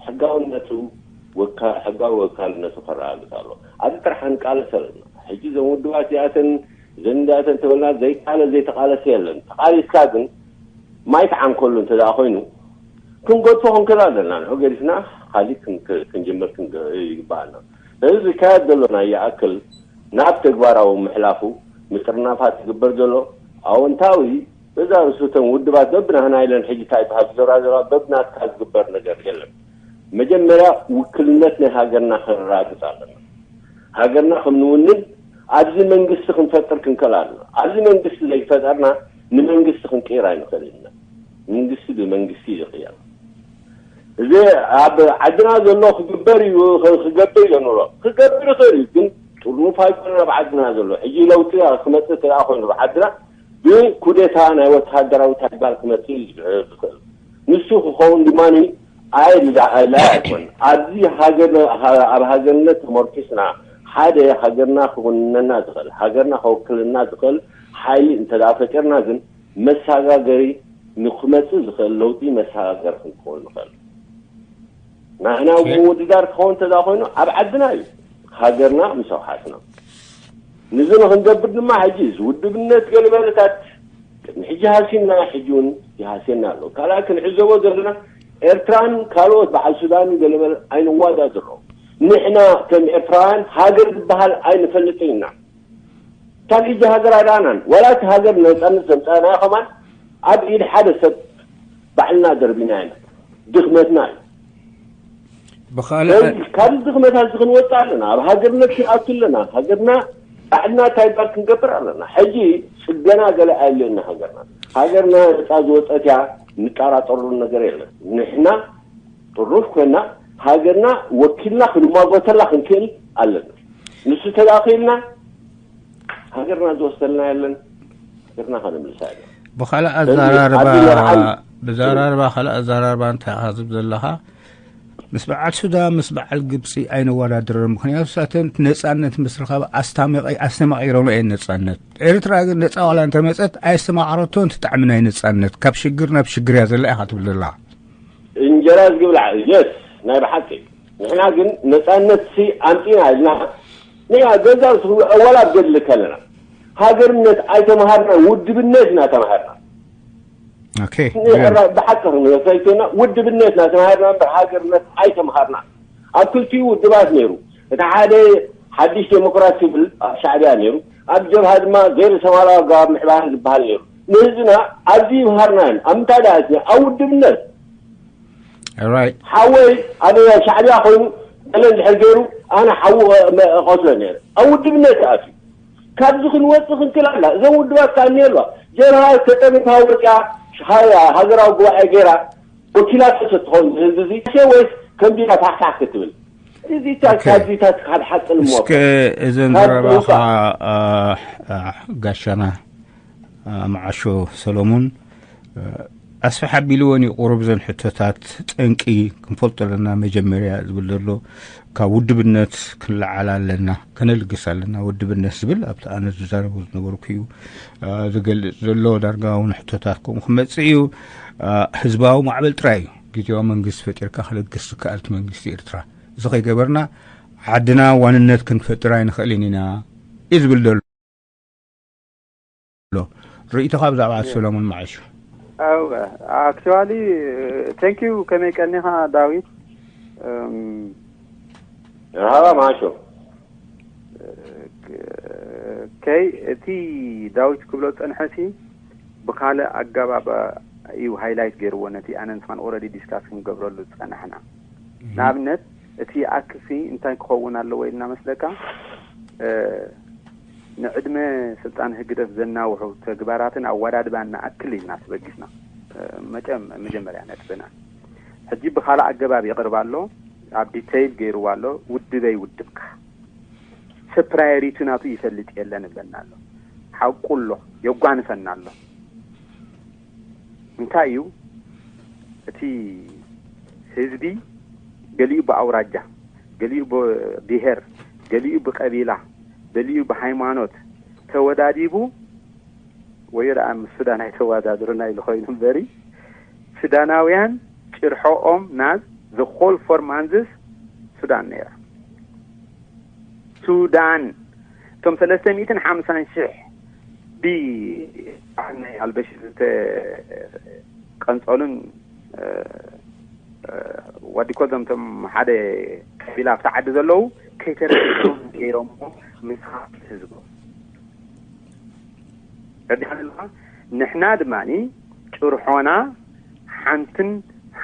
ሕጋውነቱ ሕጋዊ ወካልነቱ ከረጋግፅ ኣሎ ኣብዚ ጥራሕ ንቃለስ ኣለና ሕጂ እዞም ውድባት እዚኣተን እዘን እዚኣተን ተበልና ዘይቃለ ዘይተቃለሰ የለን ተቃሊስካ ግን ማይ ትዓንከሉ እንተ ኮይኑ ክንገድፎ ክንክእል ኣለና ንዑ ገዲፍና ካሊእ ክንጅምር ይግባኣና እዚ ዝካየድ ዘሎ ናይ ይኣክል ናብ ተግባራዊ ምሕላፉ ምጥርናፋት ዝግበር ዘሎ ኣወንታዊ በዛ ርእሱ እተን ውድባት በብናህና ኢለን ሕጂ እንታይ በሃል ዝዘራዘራ በብናትካ ዝግበር ነገር የለን። መጀመርያ ውክልነት ናይ ሃገርና ከነረጋግጽ ኣለና። ሃገርና ከም ንውንን ኣብዚ መንግስቲ ክንፈጥር ክንከል ኣለና። ኣብዚ መንግስቲ ዘይፈጠርና ንመንግስቲ ክንቅይር ኣይንኽእል ኢና። መንግስቲ ብመንግስቲ እዩ ዝቕየር። እዚ ኣብ ዓድና ዘሎ ክግበር እዩ፣ ክገብር እዩ ንብሎ። ክገብር ይኽእል እዩ፣ ግን ጥርኑፍ ኣይኮነን ኣብ ዓድና ዘሎ። ሕጂ ለውጢ ክመጽእ እንተ ደኣ ኮይኑ ኣብ ዓድና ብኩዴታ ናይ ወተሃደራዊ ተግባር ክመጽእ እዩ ዝኽእል። ንሱ ክኸውን ድማ ኣይላ ኣይኮን። ኣብዚ ሃገር፣ ኣብ ሃገርነት ተመርኪስና ሓደ ሃገርና ክውንነና ዝኽእል፣ ሃገርና ከወክልና ዝኽእል ሓይሊ እንተ ደኣ ፈጢርና ግን መሰጋገሪ ንክመጽእ ዝኽእል ለውጢ መሰጋገሪ ክንከውን ንኽእል። ናህና ምውድዳር ክኸውን እንተ ደኣ ኮይኑ ኣብ ዓድና እዩ፣ ሃገርና ምስ ኣውሓስና። ንዚ ንክንገብር ድማ ሕጂ እዚ ውድብነት ገለመለታት ቅድሚ ሕጂ ሃሲና፣ ሕጂ እውን ይሃስየና ኣሎ። ካልኣ ክንዕዘቦ ዘለና ኤርትራን ካልኦት በዓል ሱዳንን ገለመለ ኣይንወዳደሮ። ንሕና ከም ኤርትራውያን ሃገር ዝበሃል ኣይንፈልጥን ኢና። ካብ ሕጂ ሃገር ኣይረኣናን። ዋላ እቲ ሃገር ነጻነት ዘምጻእናዮ ከማን ኣብ ኢድ ሓደ ሰብ ባዕልና ደርቢና ኢና። ድኽመትና እዩ። ብኻልእ ስለዚ ካብዚ ድኽመታት እዚ ክንወጽእ ኣለና። ኣብ ሃገርነት ክንኣቱ ኣለና። ሃገርና ባዕልና እንታይ ባር ክንገብር ኣለና። ሕጂ ጽገና ገለ ኣየድልየና ሃገርና። ሃገርና ነጻ ዝወጸት እያ፣ ንጠራጠረሉ ነገር የለን። ንሕና ጥሩፍ ኮይና ሃገርና ወኪልና ክንሟገተላ ክንክእል ኣለና። ንሱ ተዳኺልና ሃገርና ዝወሰልና የለን፣ ሃገርና ከነምልሳ የለን። ብኻልእ ኣዘራርባ ብዘራርባ ካልእ ኣዘራርባ እንታይ ኢኻ ዝብ ዘለኻ? ምስ በዓል ሱዳን ምስ በዓል ግብፂ ኣይነወዳድረን። ምክንያቱ ሳተን ነፃነት ምስ ረኸባ ኣስታሚቐ ኣስተማቒሮም እየን ነፃነት። ኤርትራ ግን ነፃ ዋላ እንተመፀት ኣየስተማቐረቶን ትጣዕሚ ናይ ነፃነት። ካብ ሽግር ናብ ሽግር እያ ዘላ ኢኻ ትብል ዘለኻ። እንጀራ ዝግብላ የስ ናይ ብሓቂ ንሕና ግን ነፃነት ሲ ኣምፂና ኢልና ንያ ገዛ ወላ ኣብ ገድሊ ከለና ሃገርነት ኣይተምሃርና፣ ውድብነት ኢና ተምሃርና። ኦኬ ብሓቂ ክንረሳይቶና ውድብነት ኢና ተምሃርና እምበር ሃገርነት ኣይተምሃርና። ኣብ ክልቲኡ ውድባት ነይሩ። እቲ ሓደ ሓድሽ ዴሞክራሲ ይብል ኣብ ሻዕብያ ነይሩ፣ ኣብ ጀብሃ ድማ ዘይርእሰማላዊ ኣገባብ ምሕባር ዝበሃል ነይሩ። ንህዝብና ኣብዚ ይምሃርና እዮም። ኣብ ምንታይ ደኣ ህዝብና ኣብ ውድብነት ራይት ሓወይ ኣብ ሻዕብያ ኮይኑ ገለ እንድሕር ገይሩ ኣነ ሓዉ ቀትሎ ነይረ ኣብ ውድብነት ኣትዩ። ካብዚ ክንወፅእ ክንክል ኣላ። እዞም ውድባት ከኣ እኒሀ ኣለዋ። ጀብሃ ተጠሚታ ወፅያ ሃገራዊ ጉባኤ ገይራ ወኪላቶ ትኸውን ህዝቢ እዚ ወይስ ከምዚና ፋሕፋሕ ክትብል? እዚታት ኦኬ። ካብዚታት ካብ ሓቂ ንሞ እስከ እዘን ካብ ዘረባኻ ምውፃእ። አ፣ አ፣ ጋሻና አ፣ መዓሾ ሰሎሙን አ፣ ኣስፍሕ ኣቢልወን እዩ ቁሩብ ዘን ሕቶታት ጠንቂ ክንፈልጦ ኣለና። መጀመርያ ዝብል ዘሎ ካብ ውድብነት ክንለዓል ኣለና፣ ከነልግስ ኣለና። ውድብነት ዝብል ኣብቲ ኣነ ዝዛረቦ ዝነበርኩ እዩ አ፣ ዝገልጽ ዘሎ። ዳርጋ እውን ሕቶታት ከምኡ ክመጽእ እዩ። አ፣ ህዝባዊ ማዕበል ጥራይ እዩ ግዜያዊ መንግስቲ ፈጢርካ ክልግስ ዝከኣል እቲ መንግስቲ ኤርትራ። እዚ ከይገበርና ዓድና ዋንነት ክንፈጥር ኣይንኽእልን ኢና እዩ ዝብል ዘሎ። ርእይቶኻ ብዛዕባ ኣቶ ሰሎሞን መዓሾ? ኣው ኣክቹዋሊ ቴንክ ዩ። ከመይ ቀኒኻ ዳዊት? እም፣ ረሃባ ማሾ ከይ እቲ ዳዊት ክብሎ ዝጸንሐ ሲ ብኻልእ ኣገባብ እዩ ሃይላይት ገይርዎ ነቲ ኣነ ንስኻን ኦረዲ ዲስካስ ክንገብረሉ ዝጸናሕና። ንኣብነት እቲ ኣክሲ እንታይ ክኸውን ኣለዎ ኢልና መስለካ? እ፣ ንዕድመ ስልጣን ህግደፍ ዘናውሑ ተግባራትን ኣወዳድባን ንኣክል ኢልና ተበጊስና። እ፣ መጨም መጀመርያ ነጥብና ሕጂ ብኻልእ ኣገባብ ይቕርብ ኣሎ። ኣብ ዲተይል ገይርዋ ኣሎ። ውድበይ ውድብካ ሰብ ፕራዮሪቲ ናቱ ይፈልጥ የለን እብለና ኣሎ። ሓቁ ኣሎ፣ የጓንፈና ኣሎ። እንታይ እዩ እቲ ህዝቢ ገሊኡ ብኣውራጃ፣ ገሊኡ ብብሄር፣ ገሊኡ ብቀቢላ፣ ገሊኡ ብሃይማኖት ተወዳዲቡ ወዮ ደኣ ምስ ሱዳን ኣይተወዳድሩና ኢሉ ኮይኑ እምበሪ ሱዳናውያን ጭርሖኦም ናዝ the whole four months ሱዳን ነይራ። ሱዳን እቶም ሰለስተ ሚእትን ሓምሳን ሽሕ ብ ናይ ኣልበሽር ዝተቀንጸሉን ወዲ ኮዞም እቶም ሓደ ቀቢላ ኣብቲ ዓዲ ዘለዉ ከይተረድኦም ገይሮሞ ምስ ህዝቦም ረዲኻ ዘለኻ ንሕና ድማ ጭርሖና ሓንትን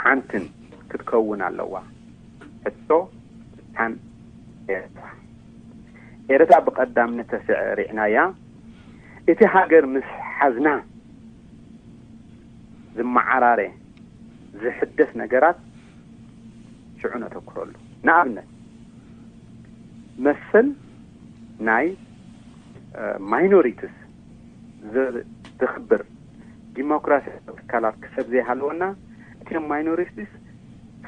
ሓንትን ክትከውን ኣለዋ። ሕቶ፣ መታን ኤርትራ። ኤርትራ ብቐዳምነት ተሰሪዕናያ። እቲ ሃገር ምስ ሓዝና ዝመዓራረ፣ ዝሕደስ ነገራት ሽዑ ነተኩረሉ። ንኣብነት፣ መሰል ናይ ማይኖሪቲስ ዘኽብር ዲሞክራሲያዊ ትካላት ክሰብ ዘይሃለወና፣ እቶም ማይኖሪቲስ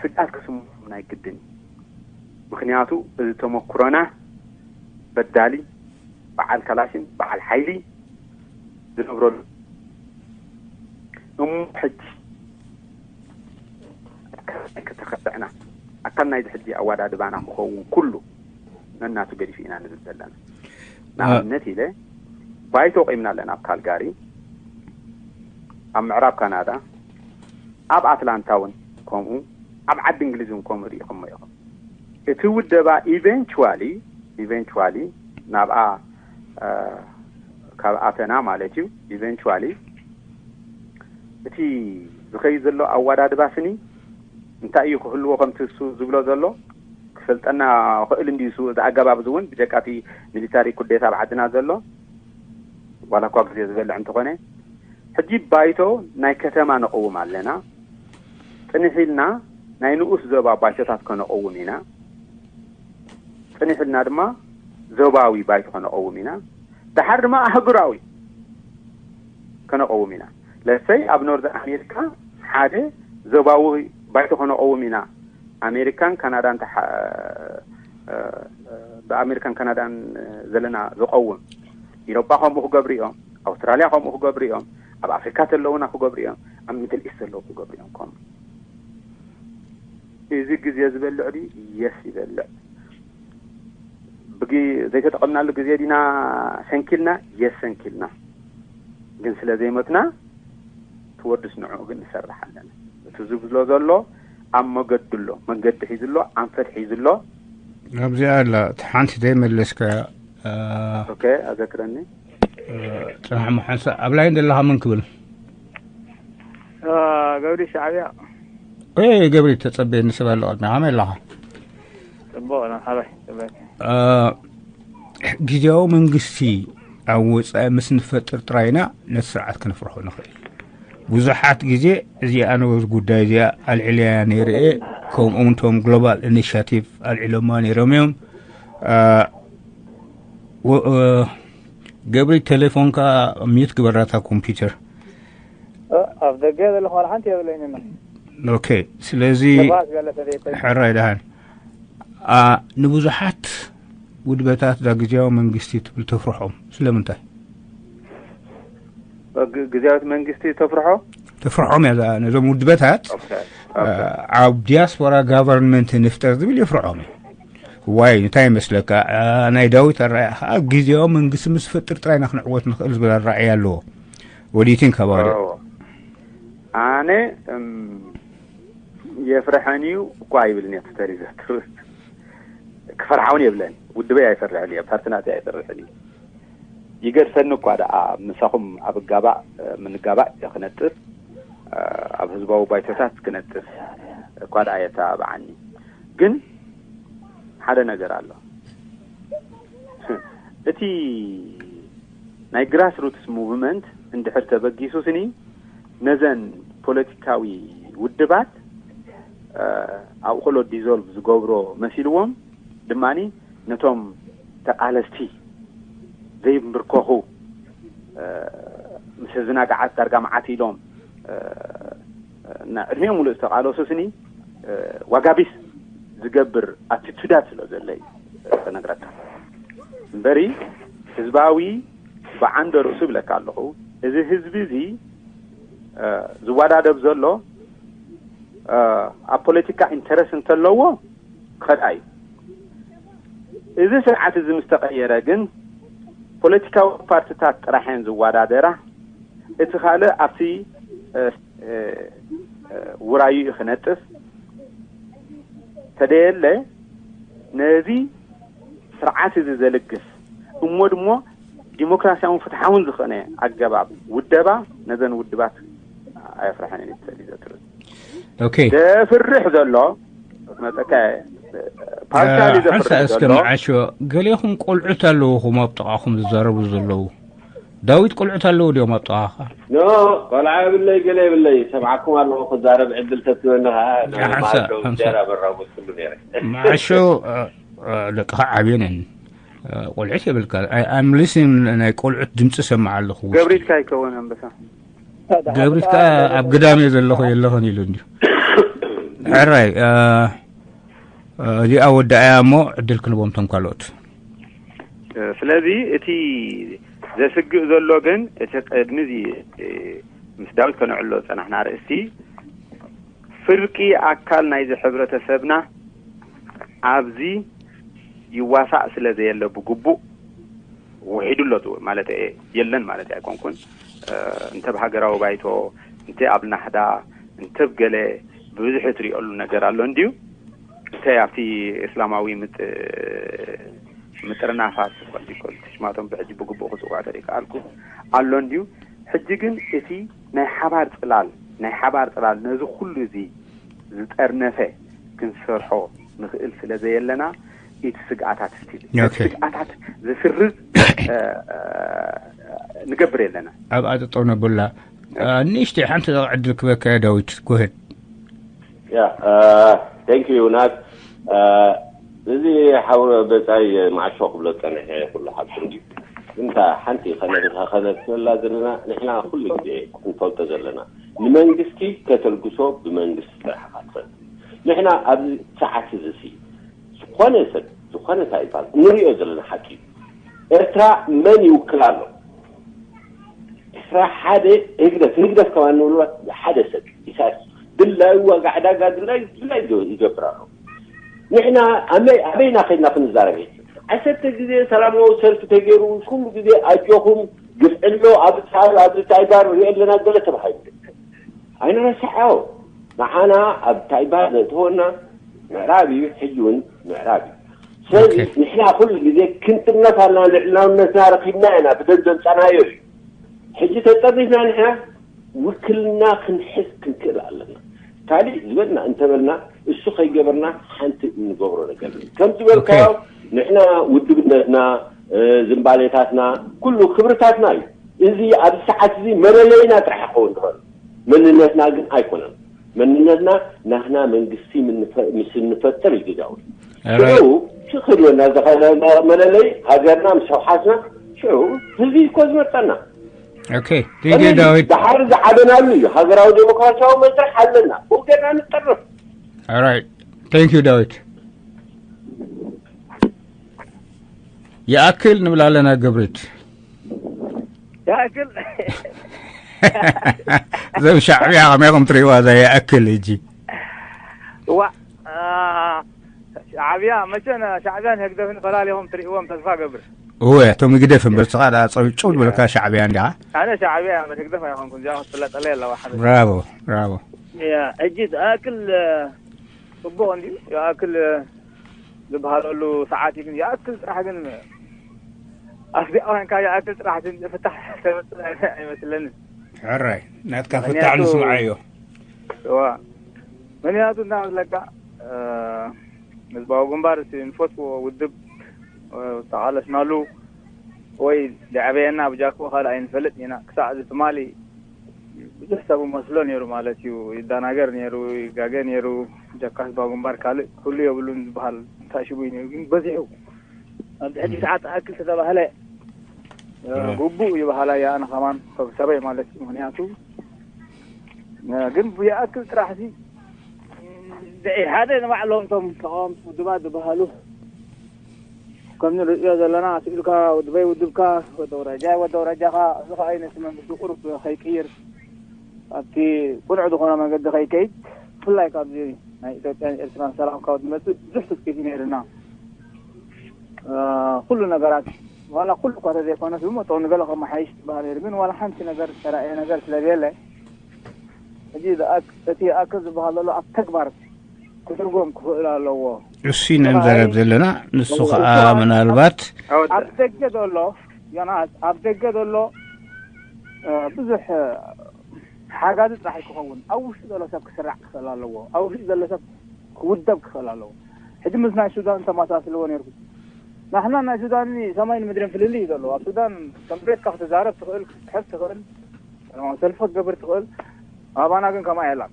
ስግኣት ክስምዖም ናይ ግድን እዩ። ምኽንያቱ፣ እዚ ተመኩሮና በዳሊ፣ በዓል ካላሽን በዓል ሓይሊ ዝነብረሉ። እሞ ሕጂ ኣካል ናይ ከተኸትዕና፣ ኣካል ናይዚ ሕጂ ኣወዳድባና ክኸውን ኩሉ ነናቱ ገዲፉ ኢና ንብል ዘለና። ንኣብነት ኢለ፣ ባይቶ ቆይምና ኣለና ኣብ ካልጋሪ፣ ኣብ ምዕራብ ካናዳ፣ ኣብ ኣትላንታ እውን ከምኡ፣ ኣብ ዓዲ እንግሊዝ እውን ከምኡ ርኢኹሞ ኢኹም። እቲ ውደባ ኢቨንቹዋሊ፣ ኢቨንቹዋሊ ናብኣ፣ እ፣ ካብ ኣተና ማለት እዩ። ኢቨንቹዋሊ እቲ ዝኸይድ ዘሎ ኣወዳድባ ስኒ እንታይ እዩ ክህልዎ፣ ከምቲ እሱ ዝብሎ ዘሎ ክሰልጠና ክእል እንዲ እሱ፣ እዚ ኣገባብ እዚ እውን ብጀቃ እቲ ሚሊታሪ ኩዴታ ኣብ ዓድና ዘሎ፣ ዋላ እኳ ግዜ ዝበልዕ እንተኾነ፣ ሕጂ ባይቶ ናይ ከተማ ነቐውም ኣለና። ጽንሕ ኢልና ናይ ንኡስ ዞባ ባይቶታት ከነቐውም ኢና። ጽንሕ ኢልና ድማ ዞባዊ ባይቶ ከነቐውም ኢና። ደሓር ድማ ኣህጉራዊ ከነቐውም ኢና። ለሰይ ኣብ ኖርዝ ኣሜሪካ ሓደ ዞባዊ ባይቶ ከነቐውም ኢና። ኣሜሪካን ካናዳን ተሓ-፣ እ፣ እ፣ ብኣሜሪካን ካናዳን ዘለና ዝቐውም፣ ኢሮጳ ከምኡ ክገብሩ እዮም፣ ኣውስትራልያ ከምኡ ክገብሩ እዮም፣ ኣብ ኣፍሪካ ዘለውና ክገብሩ እዮም፣ ኣብ ሚድል ኢስት ዘለዉ ክገብሩ እዮም። ከምኡ እዚ ግዜ ዝበልዕ ድዩ? የስ ይበልዕ። ብግ-፣ ዘይተጠቐምናሉ ግዜ ዲና ሰንኪልና? የስ ሰንኪልና። ግን ስለ ዘይሞትና ትወድስ ንዕኡ ግን ንሰርሕ ኣለና። እቲ ዝብሎ ዘሎ ኣብ መገዲ ኣሎ፣ መንገዲ ሒዙ ኣሎ፣ ኣንፈት ሒዙ ኣሎ። ኣብዚኣ ኣላ እቲ ሓንቲ ዘይመለስካያ። እ፣ ኦኬ፣ ኣዘክረኒ። እ፣ ጽናሕ እሞ ሓንሳእ ኣብ ላይን ዘለኻ መን ክብል? እ፣ ገብሪ ሻዕብያ። ኤ፣ ገብሪ ተጸበየኒ ሰብ ኣሎ ቅድሚ። ከመይ ኣለኻ? ጽቡቕ ነው፣ ሓባይ ጽቡቕ። እ፣ ግዜያዊ መንግስቲ ኣብ ወጻኢ ምስ ንፈጥር ጥራይ ኢና ነቲ ስርዓት ክንፍርሖ ንኽእል። ብዙሓት ግዜ እዚኣ ንኡስ ጉዳይ እዚኣ ኣልዒለያ ነይረ እየ። ከምኡ እውን እቶም ግሎባል ኢኒሻቲቭ ኣልዒሎማ ነይሮም እዮም። እ፣ ወ-፣ እ፣ ገብሪ፣ ቴሌፎንካ ሚዩት ግበራታ ኮምፒውተር። እ፣ ኣብ ደገ ዘለኹ ዋላ ሓንቲ የብለይን። ኦኬ፣ ስለዚ ንፋስ ገለ ተዘይኮይኑ። ሕራይ ደሃን። ኣ፣ ንብዙሓት ውድበታት እዛ ግዜያዊ መንግስቲ ትብል ተፍርሖም። ስለምንታይ? ግ-፣ ግዜያዊት መንግስቲ ተፍርሖ? ተፍርሖም እያ እዛ፣ ነዞም ውድበታት፣ ኦኬ፣ ኦኬ። ኣ፣ ኣብ ዲያስፖራ ጋቨርንመንት ንፍጠር ዝብል የፍርሖም እዩ። ዋይ፣ እንታይ ይመስለካ? ኣ፣ ናይ ዳዊት ኣረኣእያ ከዓ ግዜያዊ መንግስቲ ምስ ፈጥር ጥራይ ኢና ክንዕወት ንኽእል ዝብል ኣረኣእያ ኣለዎ። What do you think about it? ኦ፣ ኣነ፣ እም፣ የፍርሐን እዩ እኳ ኣይብልን እየ፣ ተሪዘ ክፈርሓውን የብለን። ውድበይ ኣይፈርሕን እየ፣ ፓርቲ ናተይ ኣይፈርሕን እዩ። ይገድፈኒ እኳ ደኣ፣ ምሳኹም ኣብ ጋባእ፣ እ፣ ምንጋባእ ክነጥፍ፣ እ፣ ኣብ ህዝባዊ ባይቶታት ክነጥፍ እኳ ደኣ የተባብዓኒ። ግን ሓደ ነገር ኣሎ። እቲ ናይ ግራስሩትስ ሙቭመንት እንድሕር ተበጊሱ ስኒ፣ ነዘን ፖለቲካዊ ውድባት፣ እ፣ ኣብኡ ከሎ ዲዞልቭ ዝገብሮ መሲልዎም ድማኒ፣ ነቶም ተቃለስቲ ዘይምብርከኹ፣ እ፣ ምስ ህዝብና ገዓት ዳርጋ መዓት ኢሎም፣ እ፣ እና ዕድሚኦም ሙሉእ ዝተቃለሱ ስኒ፣ እ፣ ዋጋ ቢስ ዝገብር ኣቲቱዳት ስለ ዘሎ እዩ፣ እ፣ ክነግረካ። እምበሪ ህዝባዊ ብዓንደ ርእሱ ይብለካ ኣለኹ። እዚ ህዝቢ እዚ፣ እ፣ ዝወዳደብ ዘሎ፣ እ፣ ኣብ ፖለቲካ ኢንተረስት እንተለዎ ክኸድኣ እዩ። እዚ ስርዓት እዚ ምስ ተቐየረ ግን ፖለቲካዊ ፓርቲታት ጥራሕ እየን ዝወዳደራ። እቲ ካልእ ኣብቲ፣ እ፣ እ፣ እ፣ ውራዩ እዩ ክነጥፍ። ተደየለ ነዚ ስርዓት እዚ ዘልግስ እሞ ድሞ ዲሞክራሲያውን ፍትሓውን ዝኾነ ኣገባብ ውደባ ነዘን ውድባት ኣየፍርሐን እዩ። ትሰሊ ዘትርዝ ኦኬ ዘፍርሕ ዘሎ መጠካ ፓርሻሊ ሓንሳ ዘፍርሕ እስከ ዘሎ መዓሾ ገሌኹም ቆልዑት ኣለውኹም ኣብ ጥቓኹም ዝዛረቡ ዘለዉ ዳዊት ቆልዑት ኣለዉ ድዮም ኣብ ጥቓኻ ኖ ቆልዓ የብለይ ገለ የብለይ ሰምዓኩም ኣለኹ ክዛረብ ዕድል ተትበኒ ከዓ ሓንሳ- ሓንሳ። ጀራ በራቦት ኩሉ ነረ መዓሾ ደቅኻ ዓብየን እየን ቆልዑት የብልካ I'm listening ናይ ቆልዑት ድምፂ ሰምዕ ኣለኹ ውሽጢ። ገብሪት ካይከውን ኣንበሳ ገብሪት ከዓ ኣብ ግዳም እየ ዘለኹ የለኽን ኢሉ እንዲ ሕራይ እዚኣ ወዳእያ እሞ ዕድል ክንቦም ቶም ካልኦት ስለዚ እቲ ዘስግእ ዘሎ ግን እቲ ቅድሚ እዚ ምስ ዳዊት ከነዕሎ ዝፀናሕና ርእስቲ ፍርቂ ኣካል ናይዚ ሕብረተሰብና ኣብዚ ይዋሳእ ስለ ዘየለ ብግቡእ ውሒዱ ኣሎ ማለት እየ የለን ማለት ኣይኮንኩን እንተ ብሃገራዊ ባይቶ እንተ ኣብ ናህዳ እንተ ብገለ ብብዝሒ ትሪኦሉ ነገር ኣሎ እንድዩ እንተ ኣብቲ እስላማዊ ምጥ ምጥርናፋት ዲኮል ሽማቶም ብሕጂ ብግቡእ ክፅውዖ ተደይከኣልኩ ኣሎ እንድዩ ሕጂ ግን እቲ ናይ ሓባር ፅላል ናይ ሓባር ፅላል ነዚ ኩሉ እዚ ዝጠርነፈ ክንሰርሖ ንኽእል ስለ ዘየለና እቲ ስግኣታት ስቲል ኦኬ። ስግኣታት ዝስርዝ ንገብር የለና ኣብ ኣጠጠው ነብላ ንእሽተይ ሓንቲ ዕድል ክበካ ዳዊት ጎሄድ ያ thank you ናት እዚ ሓው በፃይ ማዕሾ ክብሎ ፀንሐ ኩሉ ሓቂ እንድዩ እንታ ሓንቲ ከነብላ ዘለና ንሕና ኩሉ ግዜ ክንፈልጦ ዘለና ንመንግስቲ ከተልግሶ ብመንግስቲ ጥራሕ ኢኻ ትኽእል ንሕና ኣብዚ ሰዓት እዚ ሲ ዝኾነ ሰብ ዝኾነ እንታይ ይባል ንሪኦ ዘለና ሓቂ እዩ ኤርትራ መን ይውክላ ኣሎ ኤርትራ ሓደ ህግደፍ ህግደፍ ከማን ንብሎ ሓደ ሰብ ኢሳያስ ድላዩ ዋጋ ዕዳጋ ድላዩ ድላዩ ይገብር ኣሎ ንሕና ኣበይና ከድና ክንዛረብ ዓሰርተ ግዜ ሰላማዊ ሰልፊ ተገይሩ ኩሉ ግዜ ኣጆኹም ግፍዕሎ ኣብ ኣብ ታይባር ሪኦ ኣለና ገለ ተባሂሉ ኣይንረስዓዮ ንዓና ኣብ ታይባር ዘእተወና ምዕራብ እዩ ሕጂ እውን ምዕራብ እዩ ስለዚ ንሕና ኩሉ ግዜ ክንጥነፍ ኣለና ልዕላውነትና ረኪብና ኢና ብደም ዘምፃናዮ እዩ ሕጂ ተጠሪፍና ንሕና ውክልና ክንሕዝ ክንክእል ኣለና ካሊእ ዝበልና እንተበልና እሱ ከይገበርና ሓንቲ እንገብሮ ነገር ከም ዝበልካዮ ንሕና ውድብነትና ዝንባሌታትና ኩሉ ክብርታትና እዩ እዚ ኣብዚ ሰዓት እዚ መለለይና ጥራሕ ክኸውን ትኽእል መንነትና ግን ኣይኮነን መንነትና ናህና መንግስቲ ምስ እንፈጥር እዩ ግዛዊ ሽዑ ሽክልወና ዝኸለና መለለይ ሃገርና ምስ ሕሓስና ሽዑ ህዝቢ እኮ ዝመርጠና ኦኬ ቴንክ ዩ ዳዊት ድሓር ዝዓበናሉ እዩ ሃገራዊ ዴሞክራሲያዊ መስርሕ ኣለና ብኡ ጌርና ንጠርፍ ኦራይት ቴንክ ዩ ዳዊት ይኣክል ንብል ኣለና ገብሪት ይኣክል እዞም ሻዕብያ ከመይ ከም ትሪእዋ እዛ ይኣክል እጂ ዋ ሻዕብያ መቸ ሻዕብያን ህግደፍን ፈላሊኹም ትሪእዎም ተስፋ ገብር እወ እቶም ህግደፍ እምበር ስኻ ዳ ጨው ዝበለካ ሻዕብያ እንዲኻ ኣነ ሻዕብያ እምበር ህግደፍ ኣይኮንኩን እዚኣ ክትፍለጠለይ ኣለዋ ሓደ ብራቮ ብራቮ ሕጂ ዝኣክል ፅቡቕ እንድዩ ይኣክል ዝበሃለሉ ሰዓት እዩ ግን ይኣክል ጥራሕ ግን ኣስቢዕ ኮይንካ ይኣክል ጥራሕ ፍታሕ ተመፅእ ኣይመስለንን ሕራይ ናትካ ፍታሕ ንስምዓዮ እዋ ምክንያቱ እንታይ መስለካ ህዝባዊ ግንባር እቲ ንፈትዎ ውድብ ተቃለስናሉ ወይ ዘዕበየና ብጃክኡ ካልእ ኣይንፈልጥ ኢና ክሳዕ እዚ ትማሊ ብዙሕ ሰብ መስሎ ነይሩ ማለት እዩ ይዳናገር ነይሩ ይጋገ ነይሩ ጀካ ህዝባዊ ግንባር ካልእ ኩሉ የብሉን ዝበሃል እንታይ ሽጉይ ነይሩ ግን በዚሑ ኣብዚ ሕጂ ሰዓት ኣክል ተተባህለ ግቡእ ይበሃላ እያ ኣነ ከማን ሰብ ሰበይ ማለት እዩ ምክንያቱ ግን ብይኣክል ጥራሕ ሲ ሓደ ንባዕሎም ቶም ተቃወምቲ ውድባት ዝበሃሉ ከም ንርእዮ ዘለና ስኢልካ ውድበይ ውድብካ ወደ ውረጃ ወደ ውረጃኻ እዚ ከዓ ነቲ መንግስቲ ቁሩብ ከይቅይር ኣብቲ ቁኑዕ ዝኾነ መንገዲ ከይከይድ ብፍላይ ካብዚ ናይ ኢትዮጵያን ኤርትራን ሰላም ካብ ዝመፅእ ብዙሕ ትፅቢት ነይርና ኩሉ ነገራት ዋላ ኩሉ እኳ ተዘይኮነስ ብመጠኑ ገለ ከመሓይሽ ዝበሃል ነይሩ ግን ዋላ ሓንቲ ነገር ዝተረኣየ ነገር ስለዘየለ ሕጂ እቲ ይኣክል ዝበሃል ዘሎ ኣብ ተግባር ክትርጎም ክኽእል ኣለዎ እሱ ኢና ንዛረብ ዘለና ንሱ ከዓ ምናልባት ኣብ ደገ ዘሎ ዮናስ፣ ኣብ ደገ ዘሎ ብዙሕ ሓጋዚ ጥራሕ ክኸውን፣ ኣብ ውሽጢ ዘሎ ሰብ ክስራዕ ክኽእል ኣለዎ። ኣብ ውሽጢ ዘሎ ሰብ ክውደብ ክኽእል ኣለዎ። ሕጂ ምስ ናይ ሱዳን ተመሳስልዎ ነርኩ። ናሕና ናይ ሱዳን ሰማይን ምድርን ፍልልይ እዩ ዘለዎ። ኣብ ሱዳን ከም ቤትካ ክትዛረብ ትኽእል፣ ክትጽሕፍ ትኽእል፣ ሰልፊ ክትገብር ትኽእል። ኣባና ግን ከምኣ የላን።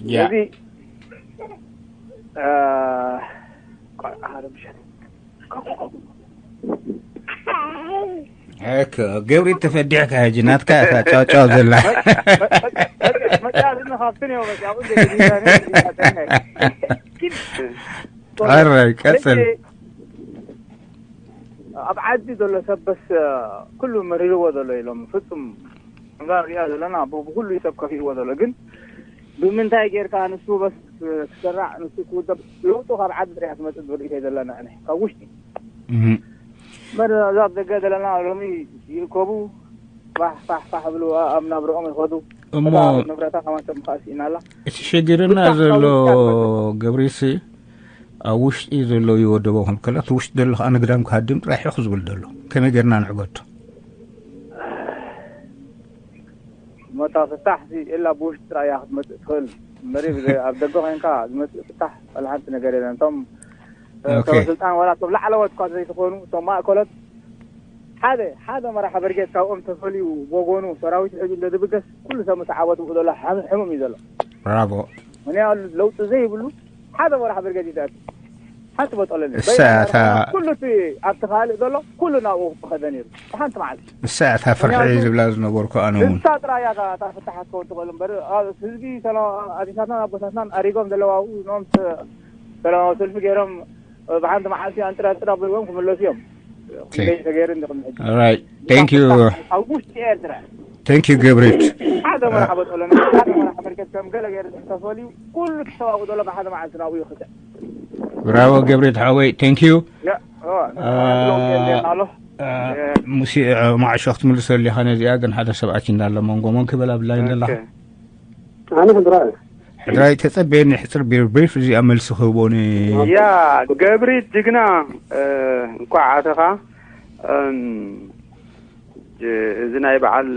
ስለዚ ገብሪ፣ ተፈዲሕካ ሕጂ ናትካ እታ ጫውጫው ዘላ። መጫዝኒ ካብትን እዮ መጫቡ ኣራይ ቀጽል። ኣብ ዓዲ ዘሎ ሰብ በስ ኩሉ መሪርዎ ዘሎ ኢሎም ፍጹም እዛ ንሪኣ ዘለና ብኩሉ ሰብ ከፊእዎ ዘሎ። ግን ብምንታይ ጌርካ ንሱ በስ ክሰራዕ፣ ንሱ ክውደብ፣ ለውጡ ካብ ዓዲ ጥራሕ ትመፅእ ዝብል ርእቶ ዘለና እኔ ካብ ውሽጢ። መር እዛ ደገ ዘለና ሎሚ ይእከቡ፣ ፋሕ ፋሕ ፋሕ ብሉ ኣብ ናብረኦም ይኸዱ። እሞ ንብረታ ከማን ሰብ ምኻእ ስኢና ኣላ። እቲ ሽግርና ዘሎ ገብሪሲ፣ ኣብ ውሽጢ ዘሎ ይወደቦ ከም ከላ እቲ ውሽጢ ዘሎ ከዓ ንግዳም ክሃድም ጥራሕ እዩ ዝብል ዘሎ። ከመይ ጌርና ንዕገቶ? መታ ፍታሕ ሲ እላ ብውሽጢ ጥራይ እያ ክትመጽእ ትኽእል እምበሪ፣ ኣብ ደገ ኮይንካ ዝመጽእ ፍታሕ ዋላ ሓንቲ ነገር የለን። እቶም ሰበ ስልጣን ዋላ እቶም ላዕለዎት እኳ ዘይትኾኑ፣ እቶም ማእከሎት ሓደ ሓደ መራሒ ብርጌድ ካብኦም ተፈልዩ ብወገኑ ሰራዊት ሒዙ እንተዝብገስ ኩሉ ሰብ ምስ ዓወት ብኡ ዘሎ ሕሙም እዩ ዘሎ። ብራቮ። ምክንያቱ ለውጢ ዘይብሉ ሓደ መራሒ ብርጌድ ይትኣት ሓንቲ በጠለኒ እሳታ ኩሉ እቲ ኣብቲ ካልእ ዘሎ ኩሉ ናብኡ ክኸደ ነይሩ። ሓንቲ መዓልቲ እሳታ ፍርሒ ዝብላ ዝነበርኩ ኣነ እውን እሳ ጥራይ እያ እታ ፍታሕ ክትከውን ትኽእል እምበር ህዝቢ ኣዲሳትናን ኣቦታትናን ኣሪጎም ዘለዋው ኖም ሰላማዊ ሰልፊ ገይሮም ብሓንቲ መዓልቲ ኣንጥራጥራ ብልዎም ክምለሱ እዮም። ተገይሩ እንዲቕድሚ ሕጂ right thank you ኣብ ውሽጢ ኤርትራ thank you ገብሪት ሓደ መራሒ በጠለኒ ሓደ መራሒ ብርጌድ ከም ገለ ገይሩ ተፈልዩ ኩሉ ተሰባቡ ዘሎ ብሓደ መዓልቲ ናብኡ ይኽተ ብራቮ ገብሪት ሓወይ thank you ኣሎ ሙሴ ማዕሾ ክትምልሰሉ ኢኻ ነዚኣ ግን ሓደ ሰብ ኣኪንዳ ኣሎ መንጎ መን ክበል ኣብላይ ዘለኻ ኣነ ሕድራ ሕድራይ ተጸበየኒ ሕጽር ብሪፍ እዚኣ መልሲ ክህቦኒ ያ ገብሪት ጅግና እንኳዕ ኣተኻ እዚ ናይ በዓል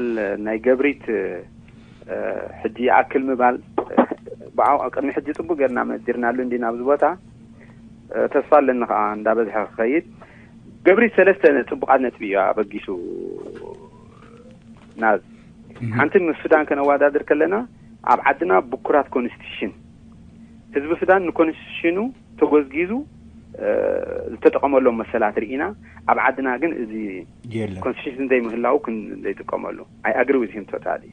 ናይ ገብሪት ሕጂ ይኣክል ምባል ብዓው ቅድሚ ሕጂ ጽቡቅ ጌርና መዲርናሉ እንዲና ኣብዚ ቦታ ተስፋ ኣለኒ ከዓ እንዳበዝሐ ክኸይድ ገብሪት ሰለስተ ጽቡቃት ነጥቢ እዩ ኣበጊሱ ናዝ ሓንቲ ምስ ሱዳን ከነወዳድር ከለና ኣብ ዓድና ብኩራት ኮንስቲቱሽን ህዝቢ ሱዳን ንኮንስቲቱሽኑ ተጎዝጊዙ ዝተጠቐመሎም መሰላት ርኢና ኣብ ዓድና ግን እዚ ኮንስቲቱሽን ዘይምህላው ዘይጥቀመሉ I agree with him totally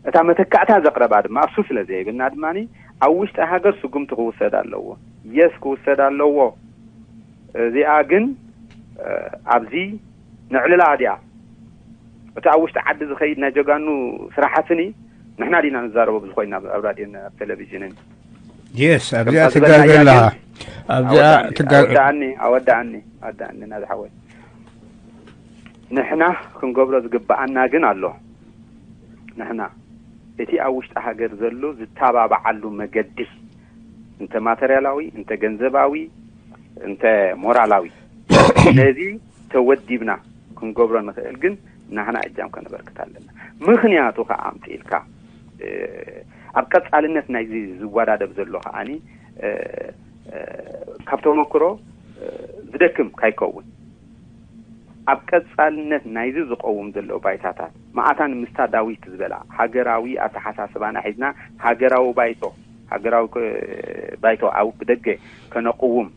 እታ መተካእታ ዘቕረባ ድማ እሱ ስለ ዘይብልና ድማ ኣብ ውሽጢ ሃገር ስጉምቲ ክውሰድ ኣለዎ yes ክውሰድ ኣለዎ እዚኣ ግን ኣብዚ ነዕልላ ድያ እቲ ኣብ ውሽጢ ዓዲ ዝኸይድ ናይ ጀጋኑ ስራሓትኒ ንሕና ዲና ንዛረቦ ብዝኾይና ኣብ ራድዮን ኣብ ቴሌቪዥንን yes ኣብዚኣ ትጋገ ኣለኻ ኣብዚኣ ትጋገ ኣወዳኣኒ ኣወዳኣኒ ኣወዳኣኒ ናዚ ሓወይ ንሕና ክንገብሮ ዝግበኣና ግን ኣሎ ንሕና እቲ ኣብ ውሽጢ ሃገር ዘሎ ዝታባባዓሉ መገዲ እንተ ማተርያላዊ እንተ ገንዘባዊ እንተ ሞራላዊ ነዚ ተወዲብና ክንገብሮ ንኽእል ግን ናህና እጃም ከነበርክት ኣለና ምኽንያቱ ከዓ ኣምፅኢልካ ኣብ ቀፃልነት ናይዚ ዝወዳደብ ዘሎ ከዓኒ ካብ ተመክሮ ዝደክም ካይከውን ኣብ ቀፃልነት ናይዚ ዝቀውም ዘሎ ባይታታት መዓታን ምስታ ዳዊት ዝበላ ሃገራዊ ኣተሓሳስባና ሒዝና ሃገራዊ ባይቶ ሃገራዊ ባይቶ ኣብ ብደገ ከነቅውም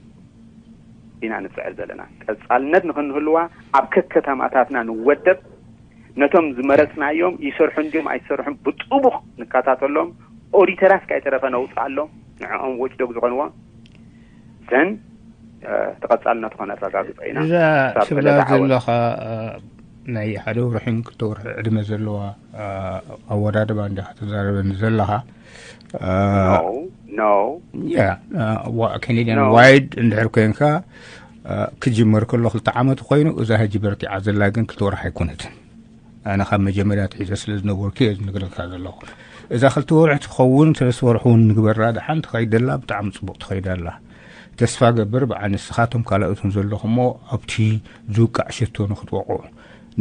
ኢና ንፅዕር ዘለና ቀፃልነት ንክንህልዋ ኣብ ከከተማታትና ንወደብ ነቶም ዝመረፅናዮም ይሰርሑ እንዲዮም ኣይሰርሑን ብጥቡቕ ንከታተሎም ኦዲተራት ካይተረፈ ነውፅኣሎም ንዕኦም ወጭዶግ ዝኾንዎም ዘን ተቐፃልነቱ ከነረጋግፆ ኢና እዛ ትብላ ዘለኻ ናይ ሓደ ወርሒን ክልተ ወርሒ ዕድመ ዘለዋ ኣወዳድባ እንዲኻ ትዛረበኒ ዘለኻ no ያ Canadian wide እንድሕር ኮይንካ ክጅመር ከሎ ክልተ ዓመት ኮይኑ እዛ ሕጂ በርቲዓ ዘላ ግን ክልተ ወርሒ ኣይኮነትን ኣነ ካብ መጀመርያ ትሒዘ ስለ ዝነበርኩ እየ ዝነግረካ ዘለኹ እዛ ክልተ ወርሒ ትኸውን ሰለስተ ወርሒ እውን ንግበራ ደሓን ትኸይደላ ብጣዕሚ ፅቡቅ ትኸይዳላ ተስፋ ገብር በዓል ንስኻቶም ካልኦትን ዘለኹሞ ኣብቲ ዝውቃዕ ሸቶ ንክትወቕዑ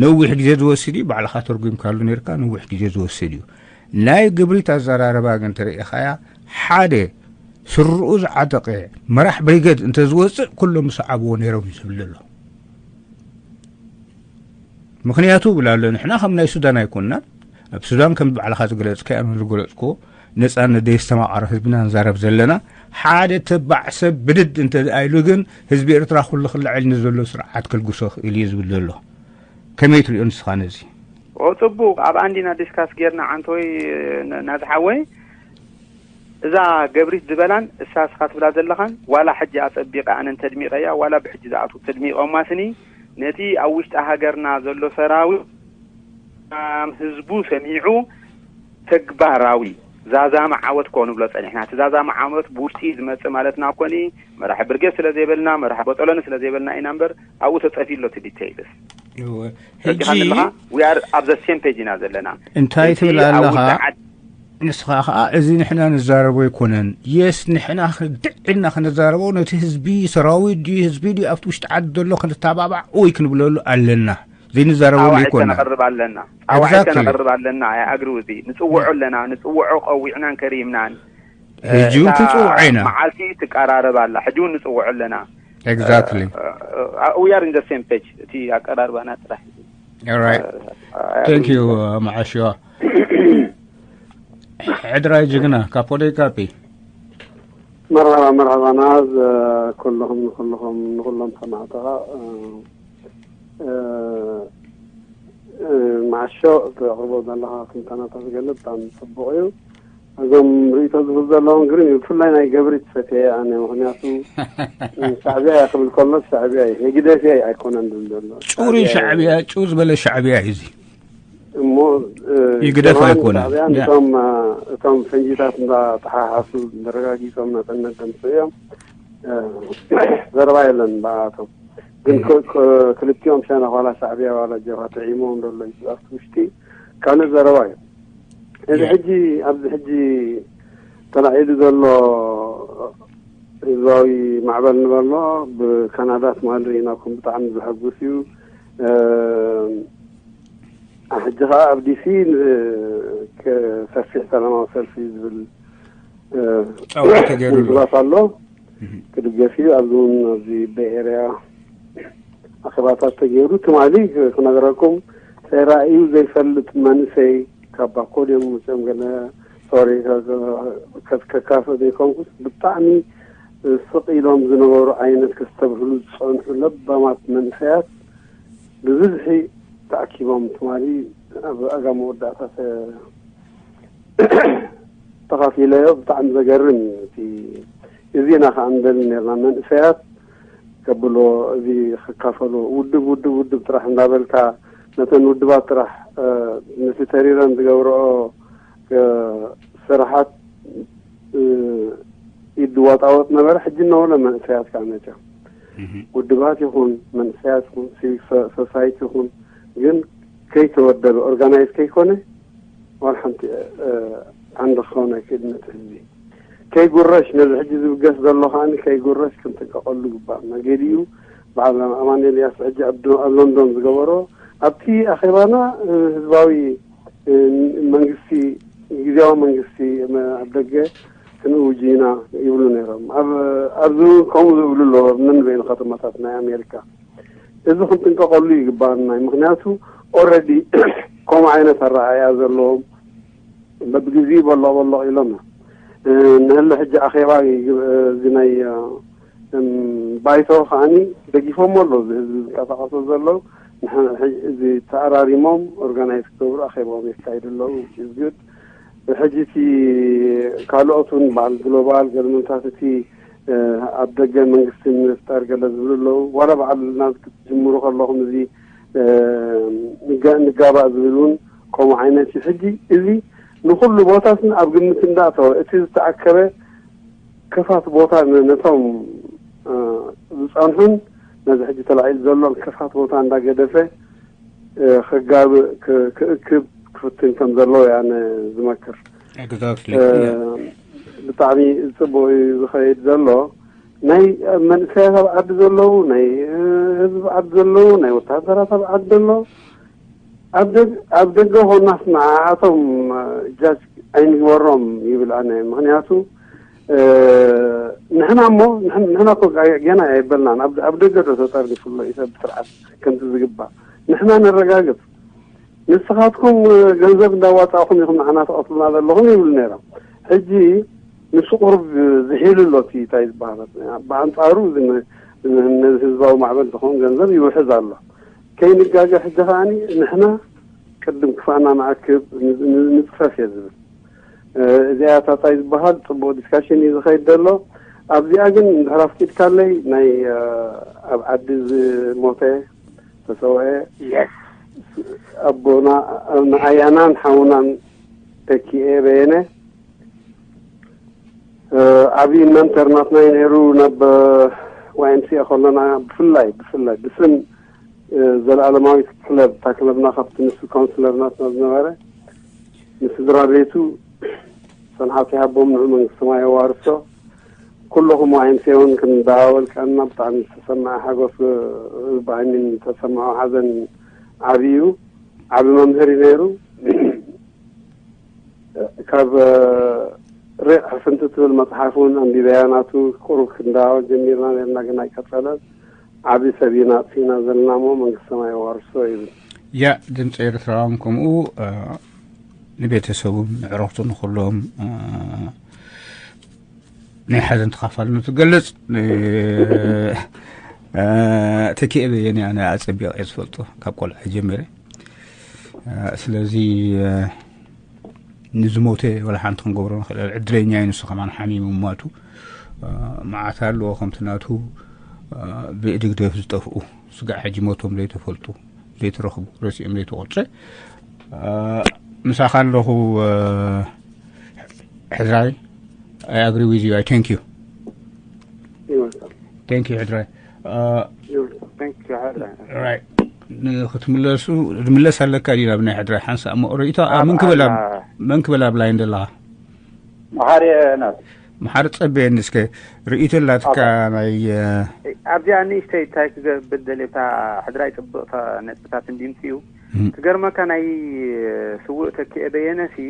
ነዊሕ ግዜ ዝወስድ እዩ። ባዕልኻ ተርጉምካሉ ነርካ፣ ነዊሕ ግዜ ዝወስድ እዩ። ናይ ግብሪት ኣዘራረባ ግን ተረኢኻያ፣ ሓደ ስርኡ ዝዓጠቐ መራሕ ብሪገድ እንተዝወፅእ ኩሎም ምሰዓብዎ ነይሮም እዩ ዝብል ዘሎ። ምኽንያቱ ብላ ኣሎ፣ ንሕና ከም ናይ ሱዳን ኣይኮንናን። ኣብ ሱዳን ከም ባዕልኻ ዝገለጽካዮ፣ ኣነ ዝገለጽኩዎ፣ ነጻነት ደየስተማቐረ ህዝብና ንዛረብ ዘለና። ሓደ ተባዕ ሰብ ብድድ እንተ ኢሉ ግን ህዝቢ ኤርትራ ኩሉ ክልዓል ንዘሎ ስርዓት ከልግሶ ክእል እዩ ዝብል ዘሎ። ከመይ ትሪኦ ንስኻ ነዚ? ኦ፣ ጽቡቕ። ኣብ ኣንዲና ዲስካስ ጌርና፣ ዓንተወይ፣ ን-፣ ናዝሓወይ፣ እዛ ገብሪት ዝበላን እሳ ስኻ ትብላ ዘለኻን፣ ዋላ ሕጂ ኣጸቢቐ ኣነ እንተድሚቐያ፣ ዋላ ብሕጂ ዝኣትዉ ተድሚቖማ ስኒ፣ ነቲ ኣብ ውሽጢ ሃገርና ዘሎ ሰራዊት፣ ኣም፣ ህዝቡ ሰሚዑ ተግባራዊ ዛዛሚ ዓወት ኮ ንብሎ ጸኒሕና። እቲ ዛዛሚ ዓወት ብውሽጢ ዝመጽእ ማለትና ኮኒ፣ መራሒ ብርጌድ ስለ ዘይበልና፣ መራሒ ቦጦሎኒ ስለ ዘይበልና ኢና እምበር፣ ኣብኡ ተጸፊ ኣሎ እቲ ዲቴይልስ። እወ። ሕጂ ሕጂ ኸንልኻ፣ we are ኣብ the same page ኢና ዘለና። እንታይ እቲ ትብል ኣብ ኣለኻ? ውሽጢ ዓድ-፣ ንስኻ ኸኣ፣ እዚ ንሕና ንዛረቦ ኣይኮነን። የስ፣ ንሕና ክድዕ ኢልና ክንዛረቦ፣ ነቲ ህዝቢ፣ ሰራዊት ድዩ፣ ህዝቢ ድዩ፣ ኣብቲ ውሽጢ ዓዲ ዘሎ ክንተባባዕ፣ ኡይ ክንብለሉ ኣለና። ዘይንዛረበሉ ጻውዒት ኣይኮና። ከነቕርብ ኣለና። ጻውዒት Exactly። ከነቕርብ ኣለና። ኣይ ኣግሪ እዚ። ንጽውዖ ኣለና። ንጽውዖ ቀዊዕናን ከሪምናን። ሕጂ እውን እታ ክንጽውዖ ኢና። መዓልቲ ትቀራረብ ኣላ። ሕጂ እውን ንጽውዖ ኣለና። Exactly። Uh, uh, we are in the same page። እቲ ኣቀራርባና ጥራሕ። All right። Uh, uh, Thank you, uh, መዓሾ። ዕድራይ ጅግና፣ ካፖ ደይ ካፒ። መርሓባ፣ መርሓባ ናዝ፣ ኩልኹም፣ ንኹልኹም፣ ንኹሎም ሰማዕትኻ፣ እ፣ እ፣ እ፣ መዓሾ፣ እተቕርቦ ዘለኻ ትንተናታት ገለ ብጣዕሚ ጽቡቕ እዩ። እዞም ርእይቶ ዝህቡ ዘለዎም ግርም እዩ። ብፍላይ ናይ ገብሪት ፈትየ ኣነ፣ ምኽንያቱ፣ እ፣ ሻዕብያ እየ ክብል ከሎ ሻዕብያ እዩ። ህግደፍ እየ ኣይኮነን ዝብል ዘሎ። ጩር እዩ ሻዕብያ እየ። ሻዕብያ፣ ጩር ዝበለ ሻዕብያ እዩ እዚ። እሞ፣ እ፣ ይግደፍ ጀብሃን ኣይኮነን። ሻዕብያን ያ። እቶም፣ እ፣ እቶም ፈንጂታት እንዳተሓሓሱ፣ ተረጋጊጾም ናጽነት ዘምጽኡ እዮም። እ፣ ዘረባ የለን ብኣቶም። ግን እህ። ክ-፣ ክ-፣ ክልቲኦም ሸነኽ ዋላ ሻዕብያ ዋላ ጀብሃ ጥዒሞም ዘሎ እዩ ኣብቲ ውሽጢ ካልእ ዘረባ እዩ። እዚ እህ። ሕጂ፣ ኣብዚ ሕጂ ተላዒሉ ዘሎ ህዝባዊ ማዕበል ንበሎ ብካናዳ ትማሊ ርኢናኩም፣ ብጣዕሚ ዘሐጉስ እዩ። እ፣ ሕጂ ኸኣ ኣብ ዲሲ ን-፣ ከ-፣ ሰፊሕ ሰላማዊ ሰልፊ ዝብል፣ እ፣ ጸውዒት ተገይሩ ኣሎ። ምጉባት ኣሎ። እህ። ክድገፍ እዩ። ኣብዚ እውን ኣብዚ ቤይ ኤርያ ኣኼባታት ተገይሩ። ትማሊ ክነግረኩም፣ ተራእዩ ዘይፈልጥ መንእሰይ ካብ ባኮ ድዮም መፅኦም ገለ፣ ሶሪ፣ ከ-፣ ከ-፣ ከካፍእ ዘይኮንኩስ ብጣዕሚ ስቕ ኢሎም ዝነበሩ ዓይነት ከስተብህሉ ዝጸንሑ ለባማት መንእሰያት ብብዝሒ ተኣኪቦም ትማሊ ኣብ ኣጋ መወዳእታ ተ-፣ ተኻፊለዮ። ብጣዕሚ ዘገርም እዩ። እቲ፣ እዚና ከኣ ንደሊ ነርና፣ መንእሰያት ከብሎ፣ እዚ ክካፈሉ፣ ውድብ፣ ውድብ፣ ውድብ ጥራሕ እንዳበልካ፣ ነተን ውድባት ጥራሕ፣ እ፣ ነቲ ተሪረን ዝገብርኦ፣ እ፣ ስራሓት፣ እ፣ ይድዋጣወጥ ነበረ። ሕጂ እናበለ መንእሰያት ከኣ መፅኦም። እህ። ውድባት ይኹን፣ መንእሰያት ይኹን፣ ሲቪክ ሶ-፣ ሶሳይቲ ይኹን፣ ግን ከይተወደበ፣ ኦርጋናይዝ ከይኮነ፣ ዋላ ሓንቲ፣ እ፣ ዓንዲ ክኸውን ኣይክእልን እቲ ህዝቢ። ከይጉረሽ፣ ነዚ ሕጂ ዝብገስ ዘሎ ከኣ ከይጉረሽ ክንጥንቀቐሉ ይግባእ። መገዲኡ በዓል ኣማኑኤል ያስ ሕጂ ኣብ ዶ-፣ ኣብ ሎንዶን ዝገበሮ፣ ኣብቲ ኣኼባና፣ እ፣ ህዝባዊ፣ እ፣ መንግስቲ፣ ግዝያዊ መንግስቲ፣ መ-፣ ኣብ ደገ ክንእውጅ ኢና ይብሉ ነይሮም። ኣብ፣ ኣብዚ እውን ከምኡ ዝብሉ ኣለዉ፣ ኣብ ነንበይኑ ከተማታት ናይ ኣሜሪካ። እዚ ክንጥንቀቐሉ ይግባኣና እዩ። ምኽንያቱ፣ ኦልሬዲ ከምኡ ዓይነት ኣረኣእያ ዘለዎም በብግዜኡ በሎቕ በሎቕ ኢሎም እዮም። እ፣ ንህለ ሕጂ ኣኼባ ይግብ-፣ እዚ ናይ፣ እ፣ እም፣ ባይቶ ከዓኒ ደጊፎሞ ኣለዉ፣ እዚ ህዝቢ ዝንቀሳቐሱ ዘለዉ። ንሕ-፣ ሕጂ እዚ ተኣራሪሞም ኦርጋናይዝ ክገብሩ ኣኼባኦም የካይዱ ኣለዉ፣ which is good። ሕጂ እቲ ካልኦት እውን በዓል ግሎባል ገርመንታት እቲ፣ እ፣ ኣብ ደገ መንግስቲ ንምፍጣር ገለ ዝብሉ ኣለዉ። ዋላ በዓል ናዚ ክትጅምሩ ከለኹም እዚ፣ እ፣ ንጋ-፣ ንጋባእ ዝብል እውን ከምኡ ዓይነት እዩ። ሕጂ እዚ ንኹሉ ቦታትን ኣብ ግምት እንዳእተወ እቲ ዝተኣከበ ክፋት ቦታ ን-፣ ነቶም፣ እ፣ ዝጸንሑን ነዚ ሕጂ ተላዒሉ ዘሎን ክፋት ቦታ እንዳገደፈ፣ እ፣ ክጋብእ ክ-፣ ክእክብ ክፍትን ከም ዘለዎ እየ ኣነ ዝመክር። Exactly። እ፣ Yeah። ብጣዕሚ ጽቡቕ እዩ ዝኸይድ ዘሎ። ናይ መንእሰያት ኣብ ዓዲ ዘለዉ፣ ናይ ህዝቢ ዓዲ ዘለዉ፣ ናይ ወታደራት ኣብ ዓዲ ዘለዉ፣ ኣብ ደግ- ኣብ ደገ ኾናስ ንዓኣቶም ጃጅ ኣይንግበሮም ይብል ኣነ። ምኽንያቱ ንሕና እሞ ንሕና እኮ ገና ኣይበልናን። ኣብ ደገ ዶ ተጠርኒፉ ኣሎ ኢሰብ ስርዓት ከምቲ ዝግባእ? ንሕና ነረጋግጽ። ንስኻትኩም ገንዘብ እንዳዋጻእኹም ኢኹም ንዓና ተቐትሉና ዘለኹም ይብሉ ነይሮም። ሕጂ ንሱ ቁሩብ ዝሒሉ ኣሎ። እቲ እንታይ ዝበሃል፣ ብኣንጻሩ ነዚ ህዝባዊ ማዕበል ዝኸውን ገንዘብ ይውሕዝ ኣሎ። ከይንጋገ ሕጂ ከዓኒ ንሕና ቅድም ክፋእና ንኣክብ ንጽፈፍ እየ ዝብል። እዚኣ ታታይ ዝበሃል ጽቡቕ ዲስካሽን እዩ ዝኸይድ ዘሎ። ኣብዚኣ ግን እንድሕር ኣፍቂድካለይ ናይ ኣብ ዓዲ ዝሞተ ተሰውአ ኣቦና ንኣያናን ሓውናን ተኪኤ በየነ ዓብዪ መንተር ናትና እዩ ነይሩ። ናብ ዋይኤምሲኤ ከለና ብፍላይ ብፍላይ ብስም ዘለኣለማዊት ክለብ፣ እታ ክለብና ካብቲ ንሱ ካውንስለር ናትና ዝነበረ፣ ንስድራ ቤቱ ሰንሓት ይሃቦም፣ ንዑ መንግስቲ ሰማይ የዋርሶ። ኩለኹም ዋይኤምሲኤ እውን ክንደዋወል ቀና ብጣዕሚ ዝተሰምዐ ሓጎስ ብኣይሚን ዝተሰምዖ ሓዘን ዓብዪ እዩ። ዓቢ መምህር እዩ ነይሩ። ካብ ሪቕ ሕፍንቲ ትብል መጽሓፍ እውን ኣንቢበያ ናቱ ቁሩብ ክንደዋወል ጀሚርና ነርና ግን ኣይቀጸለን። ዓቢ ሰብ ኢና ኣጥፊእና ዘለና እሞ መንግስቲ ሰማይ የዋርሶ ይብል። ያ ድምፂ ኤርትራውን ከምኡ ንቤተሰቡን ንዕረፍቱ ንኩሎም ናይ ሓዘን ተኻፋልነቱ ገልጽ። ተኪኤ በየነ ኣነ ኣጸቢቐ እየ ዝፈልጦ ካብ ቆልዓ ጀሚረ። ስለዚ ንዝሞተ ወላ ሓንቲ ክንገብሮ ንኽእል ዕድለኛ እዩ። ንሱ ከማን ሓሚሙ ሞቱ መዓት ኣለዎ ከምቲ ናቱ ብእድግደፍ ዝጠፍኡ ስጋዕ ሕጂ ሞቶም ዘይተፈልጡ ዘይተረኽቡ ረሲኦም ዘይተቆጨ ምሳኻ ኣለኹ። ሕድራይ I agree with you. I thank you. Thank you ሕድራይ። ንክትምለሱ ዝምለስ ኣለካ ድዩ ናብ ናይ ሕድራይ ሓንሳእ እሞ ርእይቶ መን ክብል ኣብ ላይን ዘለኻ? መሓሪ ናት መሓሪ ጸበየኒ እስከ ርእይቶ ኣላትካ ናይ ኣብዚኣ ንእሽተይ እንታይ ክገብር ደልየ እታ ሕድራይ ጽብቕታ ነጥብታት እንዲምፅኡ ክገርመካ ናይ ስውእ ተኪኤ በየነ ሲ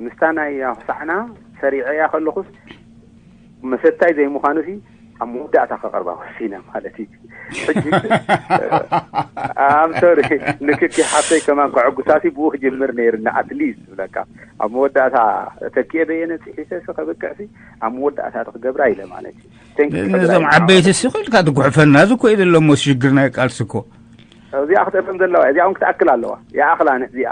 ምስታ ናይ ኣኽሳዕና ሰሪዐያ ከለኹስ መሰታይ ዘይምዃኑ ሲ ኣብ መወዳእታ ከቕርባ ወሲነ ማለት እዩ። ሕጂ ኣም ሶሪ ንክኪ ሓፍተይ ከማን ከዕጉሳ ሲ ብኡ ክጅምር ነይርና ኣትሊስት ዝብለካ ኣብ መወዳእታ ተኪኤ በየነ ፅሒሰ ሲ ከብቅዕ ሲ ኣብ መወዳእታ ክገብራ ኢለ ማለት እዩ። ነዞም ዓበይቲ ሲ ኮይልካ ትጉሕፈና እዚ እኮ እዩ ዘሎ ሞ ሽግር ናይ ቃልሲ እኮ እዚኣ ክጠቅም ዘለዋ እዚኣ እውን ክትኣክል ኣለዋ። ይኣኽላ እዚኣ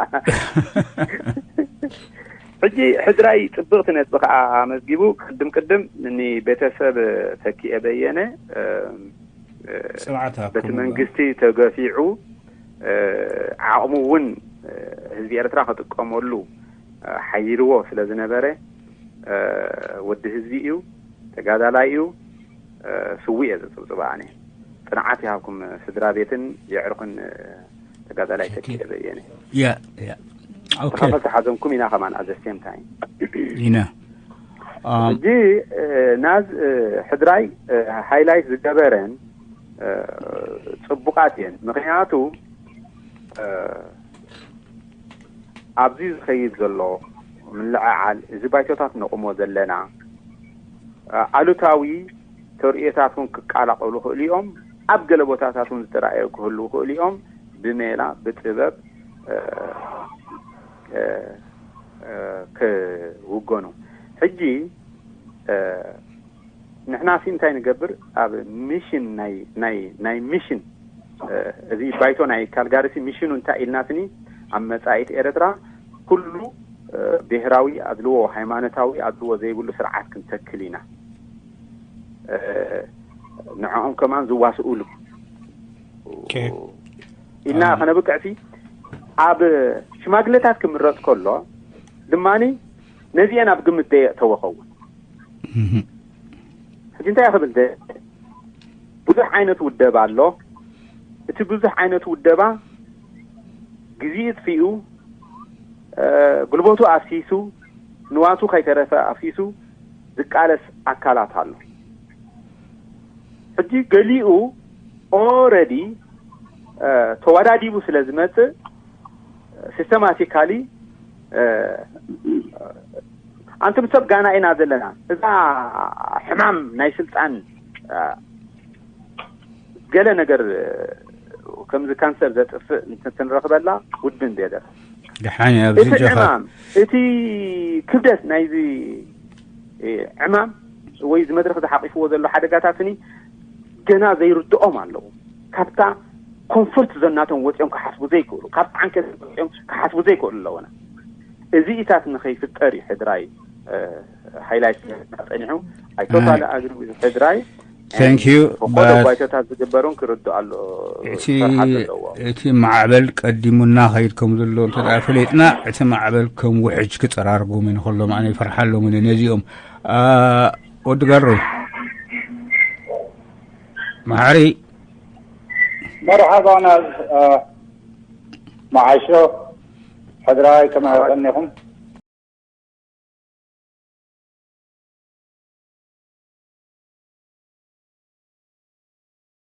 ሕጂ ሕድራይ ጽብቕቲ ነጥቢ ከዓ ኣመዝጊቡ ቅድም ቅድም ንቤተሰብ ተኪኤ በየነ በቲ መንግስቲ ተገፊዑ ዓቕሙ እውን ህዝቢ ኤርትራ ክጥቀመሉ ሓይልዎ ስለ ዝነበረ ወዲ ህዝቢ እዩ፣ ተጋዳላይ እዩ። ስውእ እየ ዘፅብፅባ ኣነ። ፅንዓት ይሃብኩም ስድራ ቤትን የዕርኹን ተጋዳላይ ተኪኤ በየነ። ያ ያ ኦኬ ተኻፈል ተሓዘንኩም ኢና ከማን at the same time ኢና ሕጂ ናዝ ሕድራይ ሃይላይት ዝገበረን ፅቡቃት እየን። ምክንያቱ ኣብዚ ዝኸይድ ዘሎ ምልዕዓል እዚ ባይቶታት ነቑሞ ዘለና ኣሉታዊ ተርእዮታት እውን ክቃላቀሉ ይኽእሉ እዮም። ኣብ ገለ ቦታታት እውን ዝተረኣየ ክህሉ ይኽእሉ እዮም። ብሜላ ብጥበብ ክውገኑ ሕጂ ንሕና ሲ እንታይ ንገብር ኣብ ሚሽን ናይ ናይ ናይ ሚሽን እዚ ባይቶ ናይ ካልጋሪ ሲ ሚሽኑ እንታይ ኢልና ስኒ ኣብ መጻኢት ኤርትራ ኩሉ ብሄራዊ ኣድልዎ ሃይማኖታዊ ኣድልዎ ዘይብሉ ስርዓት ክንተክል ኢና። ንዕኦም ከማን ዝዋስኡሉ ኢልና ከነብቅዕ ሲ ኣብ ሽማግለታት ክምረጽ ከሎ ድማኒ ነዚአን ኣብ ግምት ዘየእተወ ኸውን ሕጂ እንታይ ክብል ደ ብዙሕ ዓይነት ውደባ ኣሎ። እቲ ብዙሕ ዓይነት ውደባ ግዜ እጥፊኡ ጉልበቱ ኣፍሲሱ ንዋቱ ከይተረፈ ኣፍሲሱ ዝቃለስ ኣካላት ኣሎ። ሕጂ ገሊኡ already ተወዳዲቡ ስለ ዝመፅእ systematically ኣንቱም ሰብ ጋና ኢና ዘለና። እዛ ሕማም ናይ ስልጣን ገለ ነገር ከምዚ ካንሰር ዘጥፍእ እንትንረኽበላ ውድን ቤደር ደሓን ኣብዚ እቲ ጀኻ ዕማም እቲ ክብደት ናይዚ ዕማም ወይ እዚ መድረክ ዝሓቂፍዎ ዘሎ ሓደጋታትኒ ገና ዘይርድኦም ኣለዉ። ካብታ ኮንፈርት ዞናቶም ወፂኦም ክሓስቡ ዘይክእሉ፣ ካብ ዓንከ ወፂኦም ክሓስቡ ዘይክእሉ ኣለውና። እዚ ኢታት ንኸይፍጠር እዩ ሕድራይ ሃይላይት ጸኒሑ። ኣይቶታሊ ኣግሪ ሕድራይ Thank you, ፈቆዶ but- ባይቶታት ዝግበሩን ክርዱ ኣሎ እቲ ክሰርሓ ዘለዎ እቲ ማዕበል ቀዲሙና ኸይድ ከም ዘሎ እንተ ደኣ ፈሊጥና እቲ ማዕበል ከም ውሕጅ ክፀራርጎም እዩ ንኸሎም ኣነ ይፈርሓሎም እነ ነዚኦም ኣ፣ ወዲ ጋሮ መሓሪ መርሓባ ናዝ መዓሾ ሕድራይ ከመይ ቀኒኹም?